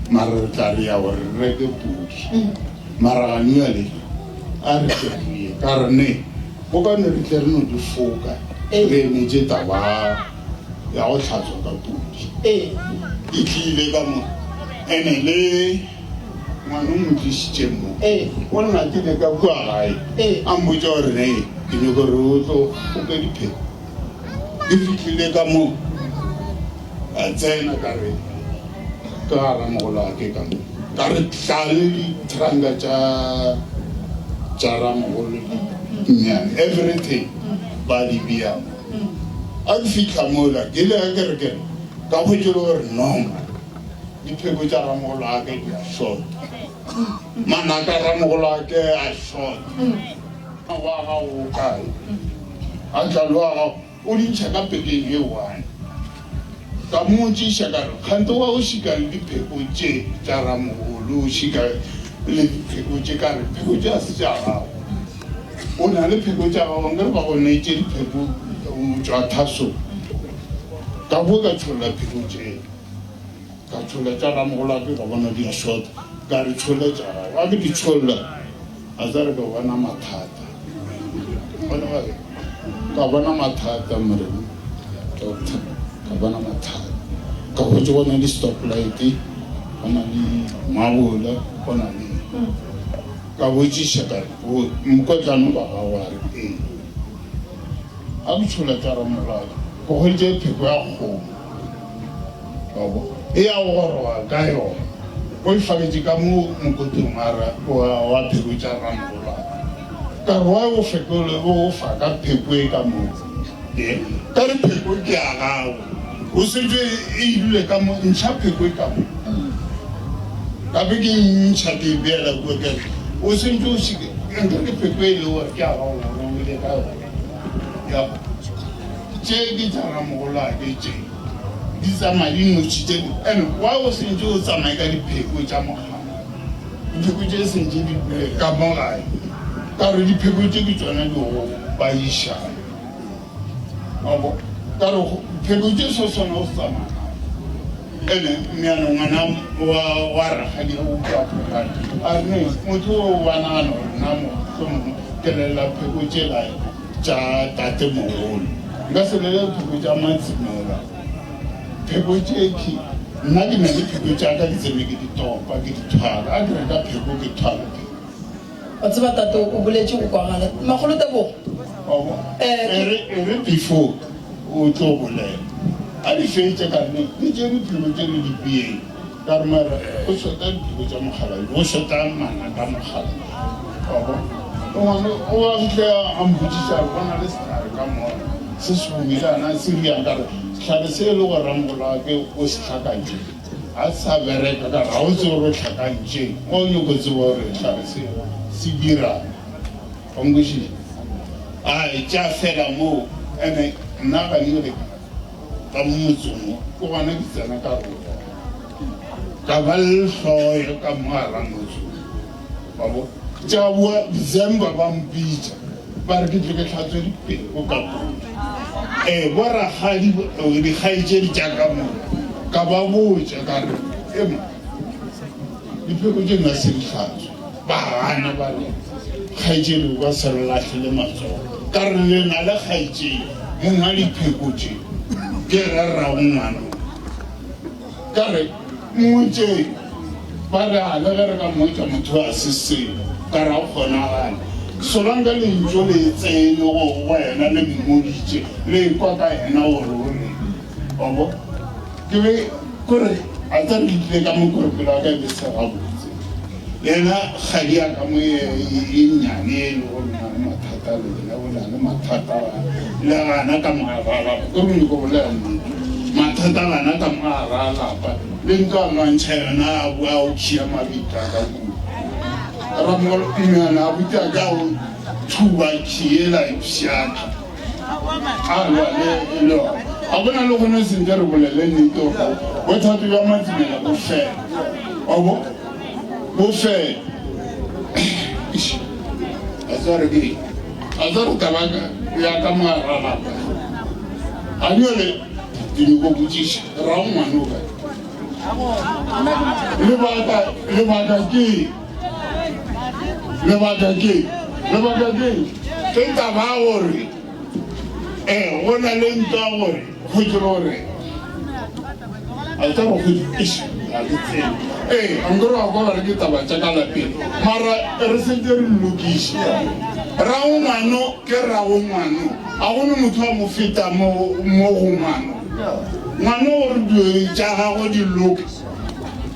Mara re tla re ya gore re reke pudi. Mara ga nua le a re tle re ye. Ka re ne go ka ne re tle re no di foka. Re emetše taba ya go hlatswa ka pudi. Ee. E tlile ka mo. Ene le ngwana o mo tlišitše mo. O nnatile ka kua gae. A mpotša gore ne ke nyaka gore o tlo foke dipheko. Ke fihlile ka mo a tsena ka re ka ga ramogolo ake ka mo. Ka re tla le ditranka tša tša ramogolo nnyane everything ba di bea mo. A ke fihla mola ke ile ka kere kere ka hwetše le gore no man dipheko tša ramogolo ake di a short. Manaka a ramogolo ake a short. Wa gago o kae? A tla le wa gago o di ntšha ka pekeng e one. Ka mmotšiša ka re, kgante wa o šika le dipheko tše tša ramogolo, o šika le dipheko tše? Ka re, pheko tše ga se tša gago. O na le pheko tša gago, nkere ba go neetše dipheko o tšwa thasong. Ka boe ka tšholla pheko tše. Ka tšholla tša ramogolo ake ka bona di a shota. Ka re tšholla tša gago. A ke di tšholla, a tsa re ka bona mathata. Bona ba re, ka bona mathata morena, doctor, ka bona mathata. Ka hwetša go na le stop light, go na le mabola, go na le. Ka botšiša ka re, mokotlana wa gago a re ee. A ke tšholla tša ramogolo ake, ke hweditše pheko ya kgomo. E ya go goroga ka yona. O e faketše ka mo mokotleng wa wa pheko tša ramogolwane. Ka re why o fetole o fa ka pheko e ka mo? Ee, ka re pheko ke ya gago. O setse e dule ka mo, ntšha pheko e ka mo. Ka be ke e ntšha ke e beela kua ke re o sentse o šike nka ke pheko e le gore ke ya gago gore o bile ka yona. Ya tše ke tša ramogolwane tše. Di tsamaya di notši tše and why o sentše o tsamaye ka dipheko tša mogala? Dipheko tše sentše di dule ka mo gae ka gore dipheko tše ke tšona di go baišang. Wa bo? Ka re pheko tše so sona o tsamaya ene mmeane ngwana wa wa rakgadi o kwa phokane a re ne motho o wa nagana gore nna mohlomongwe ke lelela pheko tšela tša tatemogolo. Nka se lele pheko tša Matsimola. Pheko tše ke nna ke na le pheko tša ka ke tsebe ke di topa ke di thwala. A ke reka pheko ke thwale pheko. Wa tseba tate o boletše go kwagala. Makgolo Tebogo. E re e re before o tlo bolela. A di fetše ka re le tše dipheko tše le di beeng. Ka re mara go shota dipheko tša mokgalabje, go shota manaka a mokgalabje. Wa bona? Ngwana o a fihle a mpotšiša a re go na le sehlare ka mola se se bobjana se riang ka re sehlare se e le gore ramogolo wa ke o se hlakantše ga se sa bereka ka re ga o tsebe gore o hlakantšeng o nyoko tseba gore sehlare se se dirang. Wa nkwešiša? Ai tša fela moo ene nna ga ne re. Ka mo motseng wo, ke gona ke tsena ka roba, ka ba le hloyo ka mo gara motse wo. Wa bo? Tša boa December ba mpitša, ba re ke tle ke hlatswe dipeko ka pudi. Ee, bo rakgadi, dikgaetšedi tša ka mo, ka ba botša ka re, Ema, dipheko tše nka se di hlatswe. Ba gana ba re, Kgaetšedi o ka se re lahlele matsogo. Ka re, Le na le kgaetšedi, monga dipheko tše, ke re rrago ngwana. Ka re, Mmotšeng. Ba re, A le ge re ka mmotša motho a se selo. Ka re, Ga go kgonagale. Solanka lentšu le tsene go wena le mmoditše, le ekwa ka yena gore o reng. Wa bo? Ke be kore a tsa re tlile ka mo kore pelo ya ka e be se gabotse. Yena kgadi ya ka mo e e nnyane e le gore na le mathata le yena o na le mathata le gana ka mogare a lapa. Ke re nyoko bolela nnete. Mathata gana ka mogare a lapa le ntlo a lwantšha yona a boa o khiya mabitla ka kua. Ramogolo nyana a buti a ka o thuba khiela e pšhatla. A lwa le le yona. A bona le gona sente re bolele nnete gore bothata bja Matsimela bo fela. Wa bo? Bo fela. Eish. A tseba re ke eng? A tseba re taba ya ka mo gare ga lapa. A bjale ke nyoko botšiša rrago ngwana o kae? Lebaka lebaka ke eng? Lebaka ke lebaka ke ke taba ya gore eh go na le ntwa gore go dire gore a tsa go ish ga ke tsebe ee ankere wa kwa bare ke taba tša ka lapeng mara re sentse re lokiše rago ngwano ke rago ngwano a gone motho a mo feta mo go ngwano ngwano gore dilo tša gagwe di loke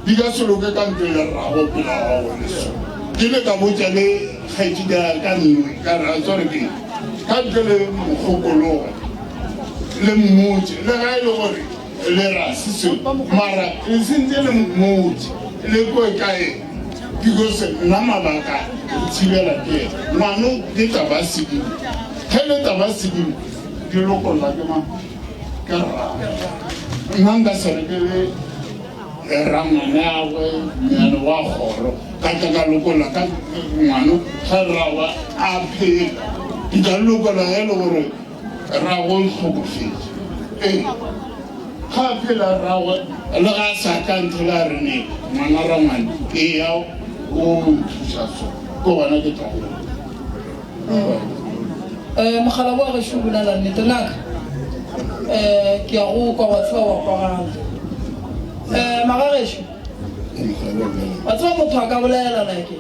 Di ka se loke ka ntle le rrago pela gago le so. Ke ile ka botša le kgaetšedi ya ka nngwe ka re, a tsware ke ka ntle le mokgokologa le mmotše le ga e le gore le ra se seo mara le sentse le mmotše le kwe ka eng because nna mabaka thibela ke ena ngwano ke taba sedimo ge le taba sedimo di lokolla ke mang ke rrago nna nka se re ke le rangwaneagwe nyane wa kgoro ka tla ka lokola ka ngwano ge rragwe a phela nka lokola ge e le gore rragwe o hlokofetše ee ga a phela rragwe le ga a sa tla nthela a re ne ngwana rangwane eya o nthuša so ke gona ke tla Um mogala wa gešo o bolela nnete ngaka um ke a go kwa wa tseba wa kwagala um magagešo wa tseba motho a ka bolela like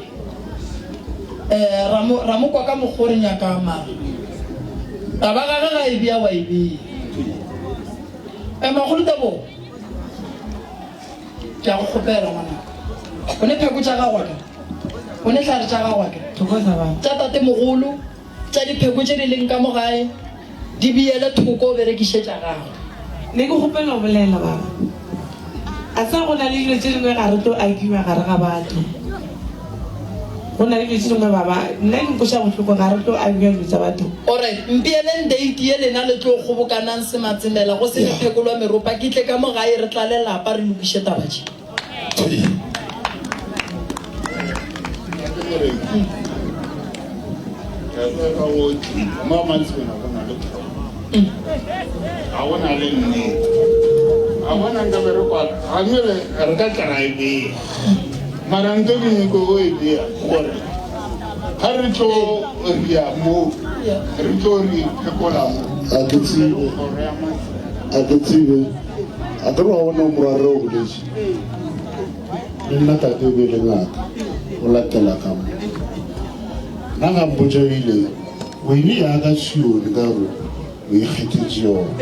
um ra mo kwa ka mokgwa o re nyakang mara taba gage ga e bea wa e bea um magolo tebogo Ke a go kgopela, ngwanaka. O ne pheko tša gago akere? O ne hlare tša gago akere? Tša tatemogolo, tša dipheko tše di leng ka mo gae, di beele thoko o berekiše tša gago. Ne ke kgopela go bolela, baba. A tseba go na le dilo tše dingwe ga re tlo arguer gare ga batho. Go na le dilo tše dingwe baba, nna di nkweša bohloko ga re tlo arguer dilo tša batho. Alright, mpeeleng date ye lena le tlo kgobokanang Sematsemela go se lephekolwa meropa ke tle ka mo gae re tlale lapa re lokiše taba tše. Ga go na le nnete. Ga gona nka be re kwana. Ga re ka tla ra e bea. Mara nto ke nyako go e bea gore ga re tlo ria mo re tlo re phekola mo. A ke tsebe, a ke tsebe, a ke re wa bona morwarre o boletše. Le nna tate e be le ngaka, o latela ka mo. Nna ga mpotša o ile, o ile ya ka Sione ka gore o ikgethetše yona.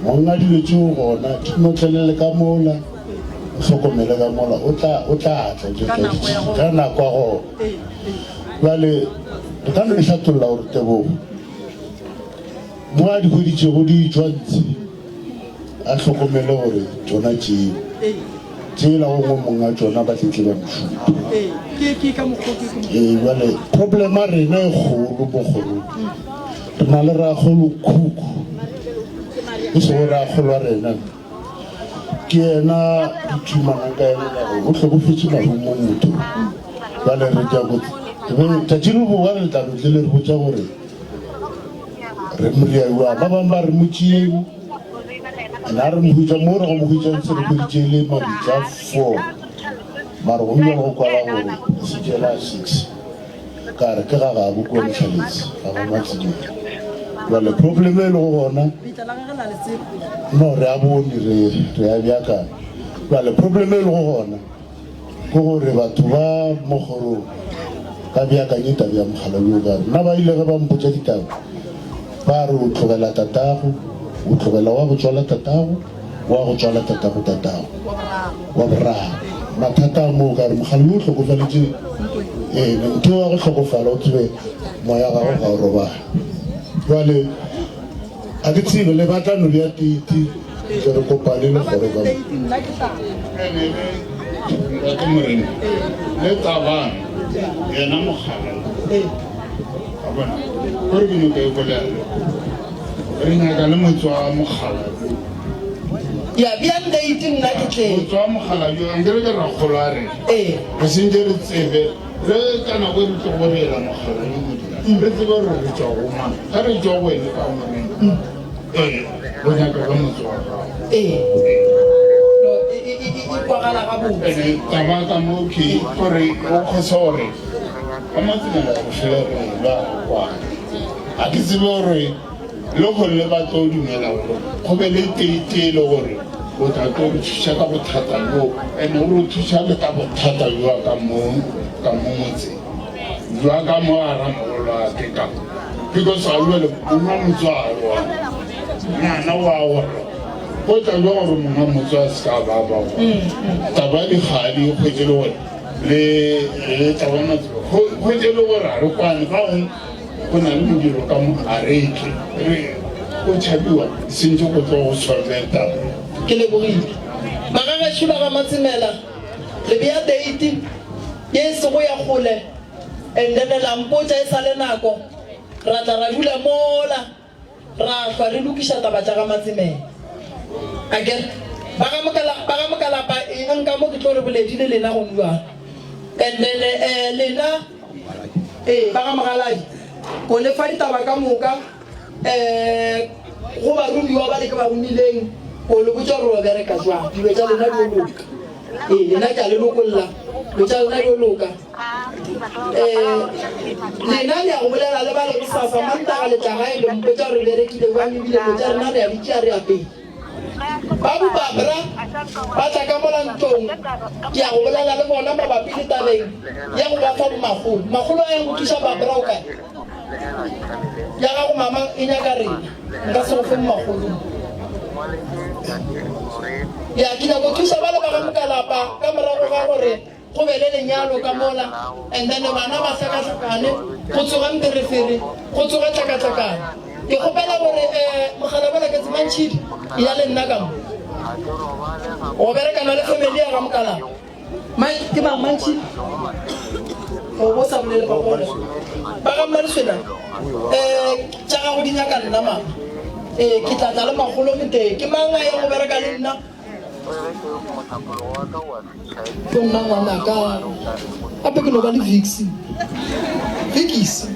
Monga dilo tšeo gona, di notlelele ka mola. O hlokomele ka mola o tla o tla tla o tlo Ka nako ya ka nako ya gona. Bjale re ka no e hlatolla gore Tebogo mo a di hweditšego di tšwa ntshe a hlokomele gore tšona tšeo tšela gongwe monga tšona ba tletle ba mo šupa. Ee, bjale problem ya rena e kgolo mo kgorong re na le rakgolo khukhu e sego rakgolo wa rena ke yena re thumanang ka yena ka gore o hlokofetše marumong motho bjale re nyako be tšatši le boa re tla no tle le re botša gore re moriaiwa ba bangwe ba re mo tšeeng and a re mo hwetša mo re go mo hwetšang se re hweditše e le mabitla 4 mara go bjale go kwala gore o šetše la 6 ka re ke ga gabo kua Mohlaletsi ga ba Matsemeng bjale problem e lego gona no re a bone re re a beakanya bjale problem e lego gona ke gore batho ba mo kgorong ba beakanye taba ya mogala yo ka re nna ba ile ge ba mpotša ditaba ba re o tlogela tatago o tlogela wa go tswala tatago wa go tswala tatago tatago wa boraro mathata a moo ka re mogala yo o hlokofaletše ene motho wa go hlokofala o tsebe moya gago ga o robala jwale a ke tsebe le batla no bja tete tle re kopane le kgoro ka mo. Ntate Morena le Tabang yena mogala a bona gore ke nyoko e bolela re nyaka le motse wa mogala ya bjang date nna ke tle motse wa mogala jo nkere ke rakgolo a re ee re sentse re tsebe re ka nako e re tlo go reela mogala yo modimo re tsebe gore re tswa go mang ga re tswa go ene ka morena ee go nyaka ka motse wa gago ee e kwagala gabotse ene taba ka mo ke gore o kgose gore ka matsemela go fela re lwa kwana ga ke tsebe gore le gonne ba tlo dumela gore go be le teite e le gore o tla tlo re thuša ka bothata bjo ene o re thuša le ka bothata bjoa ka mo ka mo motseng bjoa ka mo a ramogolo a ke ka because ga jale monga motse a wa ngwana wa gore go tla jwa gore monga motse a se ka ba ba taba ya dikgadi e kgwetse le gore le le taba motse kgwetse le gore a re kwane ba gongwe go na le modiro ka mo a re tle re go tšhabiwa sentse go tlo go solve taba. Ke lebogile. Bagagešo ba ga Matsemela, re bea date ye e sego ya kgole and then la mpotša e sa le nako, ra tla ra dula mola ra hlwa re lokiša taba tša ga Matsemela. Akere ba ga Mokala, ba ga Mokalapa eng nka mo ke tlo re boledi le lena gone bjalo. And then eh, lena Ee, ba ga Mogaladi, ko le fa ditaba ka moka um go baromiwa ba le ke ba romileng, ko le botša gore ba bereka jwang, dilo tša lena di yo loka. Ee, lena ke a le lokolla, dilo tša lena di yo loka. Um lena le ya go bolela le ba le gosasa Mantaga le tla gae le mpotša gore re berekile jwang ebile dilo tša rena re a di tšea re ya pele. Ba boBabra ba tla ka mola ntlong, ke ya go bolela le bona mabapi le tabeng ya go ba fa bomakgolo. Makgolo a yang go thuša Babra o kae? Ya gago mama e nyaka rena, nka se go fe mmakgolo. Ya ke nyako thuša bale ba ga Mokalapa ka morago ga gore go be le lenyalo ka mola and then bana ba hlakahlakane, go tsoge mpherefere, go tsoge tlhakatlhakano. Ke kgopela gore um Mokgalabala Ketsi Mantšhidi ya le nna ka mo go berekana le family ya ga Mokalapa. Ke mang Mantšhidi? O bo sa bolele papa o ba ga Mmaleswena um tša gago di nyaka nna mama. Ee, ke tla tla le makgolo motee. Ke mang a yang go bereka le nna? Ke nna ngwanaka gape ke no ba le Vixi. Vikisi.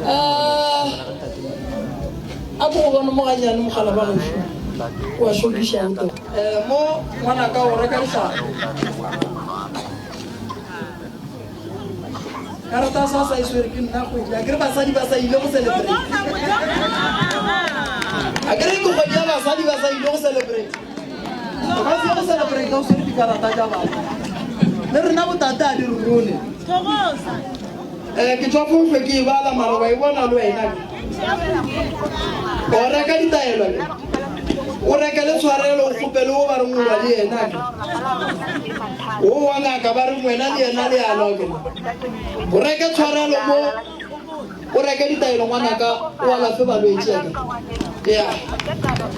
Ah, a ko go bone mo ganyane mogala ba gešo o a šokiša o to. Eh, mo ngwanaka o reka dihlare. Karata ya SASSA e swere ke nna kgwedi. Akere basadi ba sa ile go celebrate. Akere ke kgwedi ya basadi ba sa ile go celebrate. O ka se ye go celebrate o swere dikarata tša batho. Le rena botate a di re rone. Eh, ke tšwa fo hlwe ke e bala mara wa e bona le wena. O reka ditaelo le. O reke le tshwarelo o kgopele wo ba reng o lwa le yena ke. Wo wa ngaka ba reng wena le yena le a lwa ke. O reke tshwarelo mo o reke ditaelo ngwanaka o alafe balwetši a ke. Ya.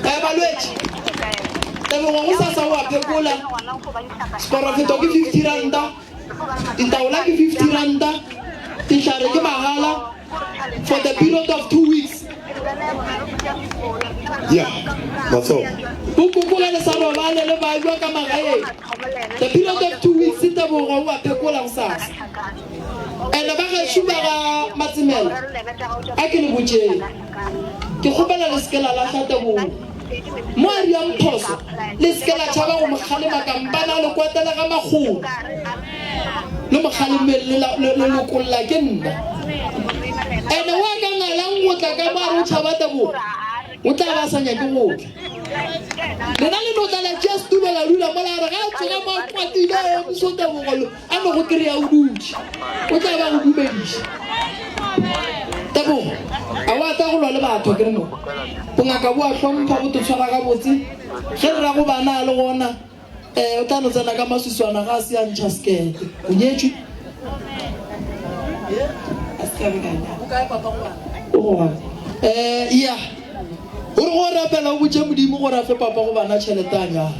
Eh balwetši. Tebogo go sasa o a phekola. Seporofeto ke 50 ranta. Ditaola ke 50 ranta. Dihlare ke mahala. For the period of 2 weeks. Ya, matsogo. Bokoko ge le sa robale le bajwa ka magaeng. The period of 2 weeks Tebogo o a phekola gosasa. Ene ba gešo ba ga Matsemela a ke le botšeng. Ke kgopela le se ke la lahla Tebogo. Mo a riang phoso le se ke la tšhaba go mo kgalema kampana le kwatele ga makgolo. Le mo kgalemeng le le lokolla ke nna. Ene wa ka ngalang go tla ka mo a re o tšhaba Tebogo o tla ba a sa nyake go tla. Lena le no tla la tšea setulo la dula mola a re ga a tsoga mo a kwatile a emiso Tebogo a no go kry-a o dutše o tla ba go dumediša. Tebogo a wa tla go lwa le batho ke re mo bongaka bo a hlompha bo to tshwara gabotse ge rrago bana a le gona um o tla no tsena ka maswiswana ga a se a ntšha sekete. O nyetšwe? A se ka be ka nyala. O gona. Um ya o re go rapela o botše Modimo gore a fe papa go bana tšhelete a nyala.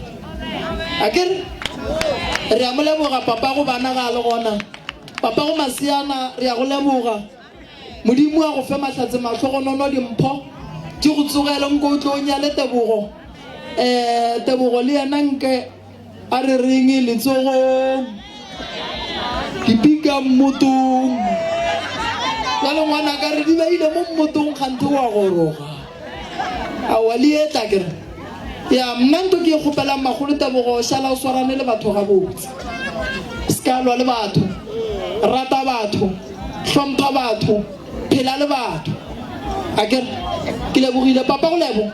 A ke re re a mo leboga papa go bana ga a le gona. Papa go maseana re a go leboga. Modimo a go fe mahlatse mahlogonono dimpho di go tsogele nko o tlo o nyale Tebogo. Um Tebogo le yena nke a re reng letsogong dipika mmotong. Jwale ngwanaka re di beile mo mmotong kganthe wa goroga. Aowa le etla ke re. Ya mna nto ke e kgopelang makgolo Tebogo šala o swarane le batho gabotse. Se ka lwa le batho. Rata batho. Hlompha batho. Phela le batho. A ke re ke lebogile papa go lebo.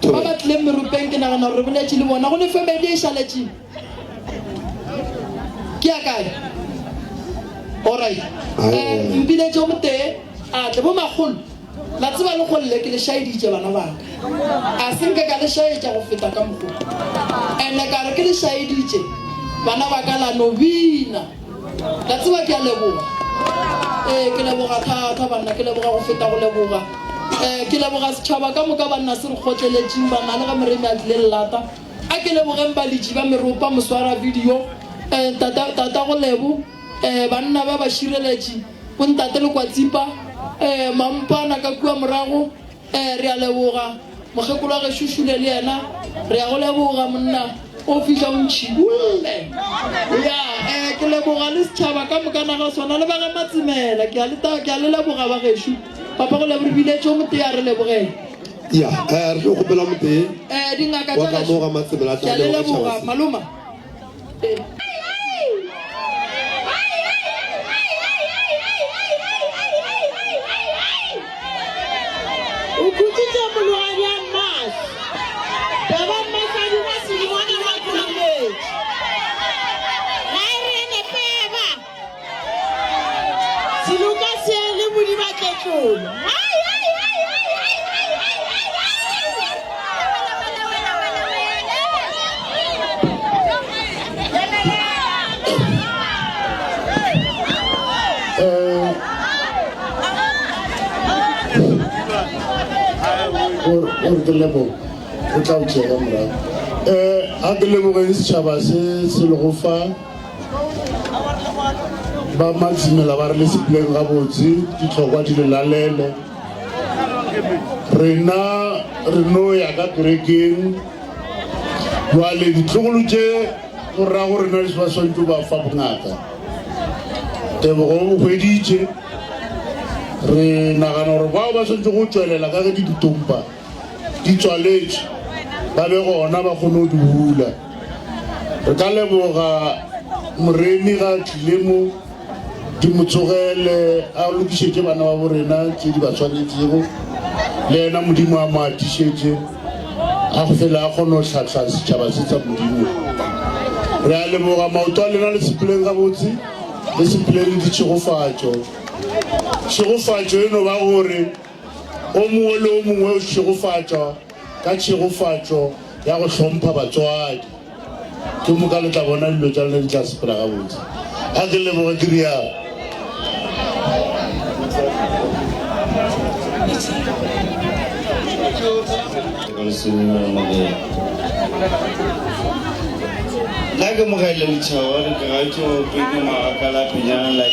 Ba ba tlileng meropeng ke nagana gore re boletše le bona go ne family e šaletšeng. Ke ya kae? Alright. Eh mpiletše o motee a tle bo makgolo. La tseba le golle ke le šaeditše bana ba ka. A se nke ka le šaetša go feta ka mokgo. Ene ka re ke le šaeditše bana ba ka la no bina. La tseba ke a leboga. Ee, ke leboga thata banna, ke leboga go feta go leboga. Ee, ke leboga setšhaba ka moka banna se re kgotleletšeng banna le ge Moremi a tlile lelata. A ke lebogeng baletši ba meropa, moswara video, ee, tata, tatago Lebo, ee, banna ba bašireletši. Bontate Lekwatsipa, ee, Mampana ka kua morago, ee, re a leboga. Mokgekolo wa gešo Šule le yena, re a go leboga monna, o fihla o ntšhibolle. Ya, ee, ke leboga le setšhaba ka moka naga sona le ba ga Matsemela, ke a le ke a le leboga ba gešo. Papa go lebo re biletše o motee a re lebogele. Ya, ee, re tlo kgopela motee Ee, dingaka wa tša ka gešo, mo ga Matsemela a ke tla a le leboga setšhaba leboga se. maloma. Ee. O khutšitše mologadi a mmase. Baba mmasadi ba sedimona ba kholometše. Ga e re ene peba. Seloka se le modiba tletlolo. Ai ai ai ai ai ai ai ai ai. Gore ke leboge o tla o tšea ka morago um a ke lebogeng setšhaba se se lego fa ba matshimela ba re le sepileng gabotse ditlhokwa di le lalele rena re no ya ka kerekeng jwale ditlogolo tše go raya gore rena le ba swantse ba fa bongaka tebogo o hweditše re nagana gore bao ba swantse go tšwelela ka ge di ditompa di tswaletše ba be gona ba kgone go di bula re ka leboga moremi ga tlile mo di mo tsogele a lokišetše bana ba borena tše di ba tshwanetšego le yena modimo a mo atišetše a go fela a kgone go hlahla setšhaba se sa modimo re a leboga maoto a lena le sepeleng gabotse le sepeleng le ditšhegofatšo tšhegofatšo e no ba gore o mongwe le o mongwe o šegofatšwa ka tšhegofatšo. ya go hlompha batswadi. Ke moka le tla bona dilo tša lena di tla sepela gabotse. A ke leboge ke rialo. Nna ke mogaile letšhaba re ke ga tšo pele magakala pejana la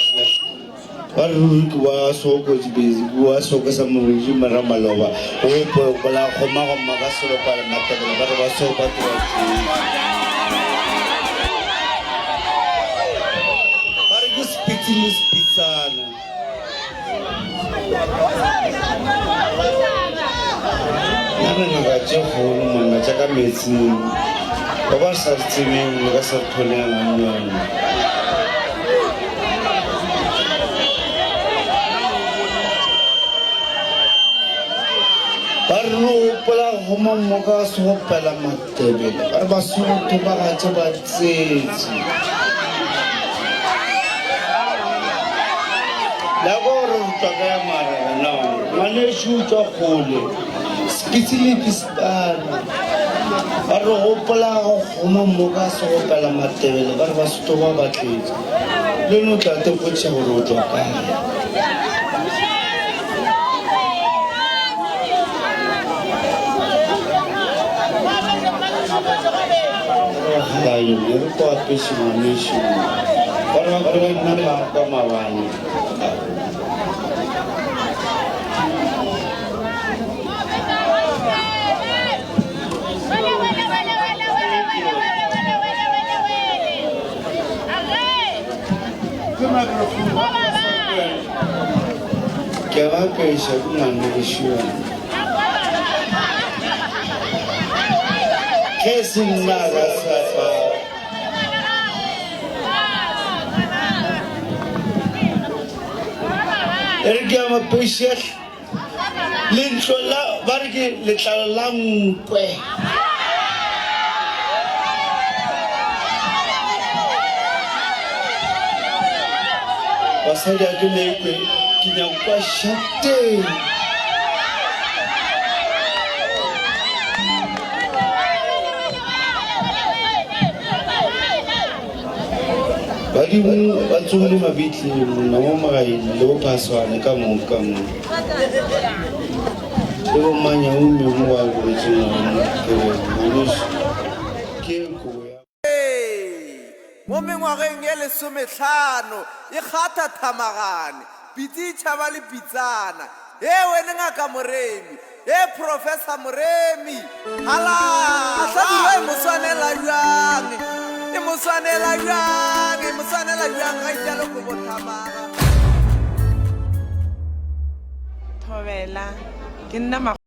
ba re ruri ke wa soko bezi ke wa soko sa moredi mara maloba o pola kgoma go maka selo pala matabela ba re ba so ba tloa ba re ke sepitsi le sepitsana nna re ngaka tše kgolo monna tša ka meetseng ba ba sa re tsebeng le ka sa re tholeng gannyane. Ba re no gopola go mamoka se gopela matebele ba re basotho ba gatše ba tsetše la gore re tswa ka ya marara na ngwanešu o tswa kgole sepitsi le pisipana ba re gopola go kgoma mmoka se gopela matebele ba re basotho ba batletše le no tla te potša gore o tswa kae. Gayo, re ko apeše ngwanešu. Ba re ba re nna ba kwa maabane. Ke ba apeša ke ngwanešu. Ge e se nna ka seaparo. E re ke a mapeša lentlo la ba re ke letlalo la nkwe. Basadi a ke lekwe ke nyako kwa šateng. Badimo ba tsogile mabitleng monna mo magaeng le bophaswane ka moka mo le bomanyaume mo ba boletseng gona ke re ngwaneso ke kobo ya Ee, mo mengwageng ye lesomehlano e kgatha thamagane, pitsi e tšhaba le pitsana. Hee wene Ngaka Moremi, hee Professor Moremi, halala! Hlabirwa e mo swanela bjang, e mo swanela bjang, e mo swanela bjang ga itšalo kobo thamaga. Thobela, ke nna.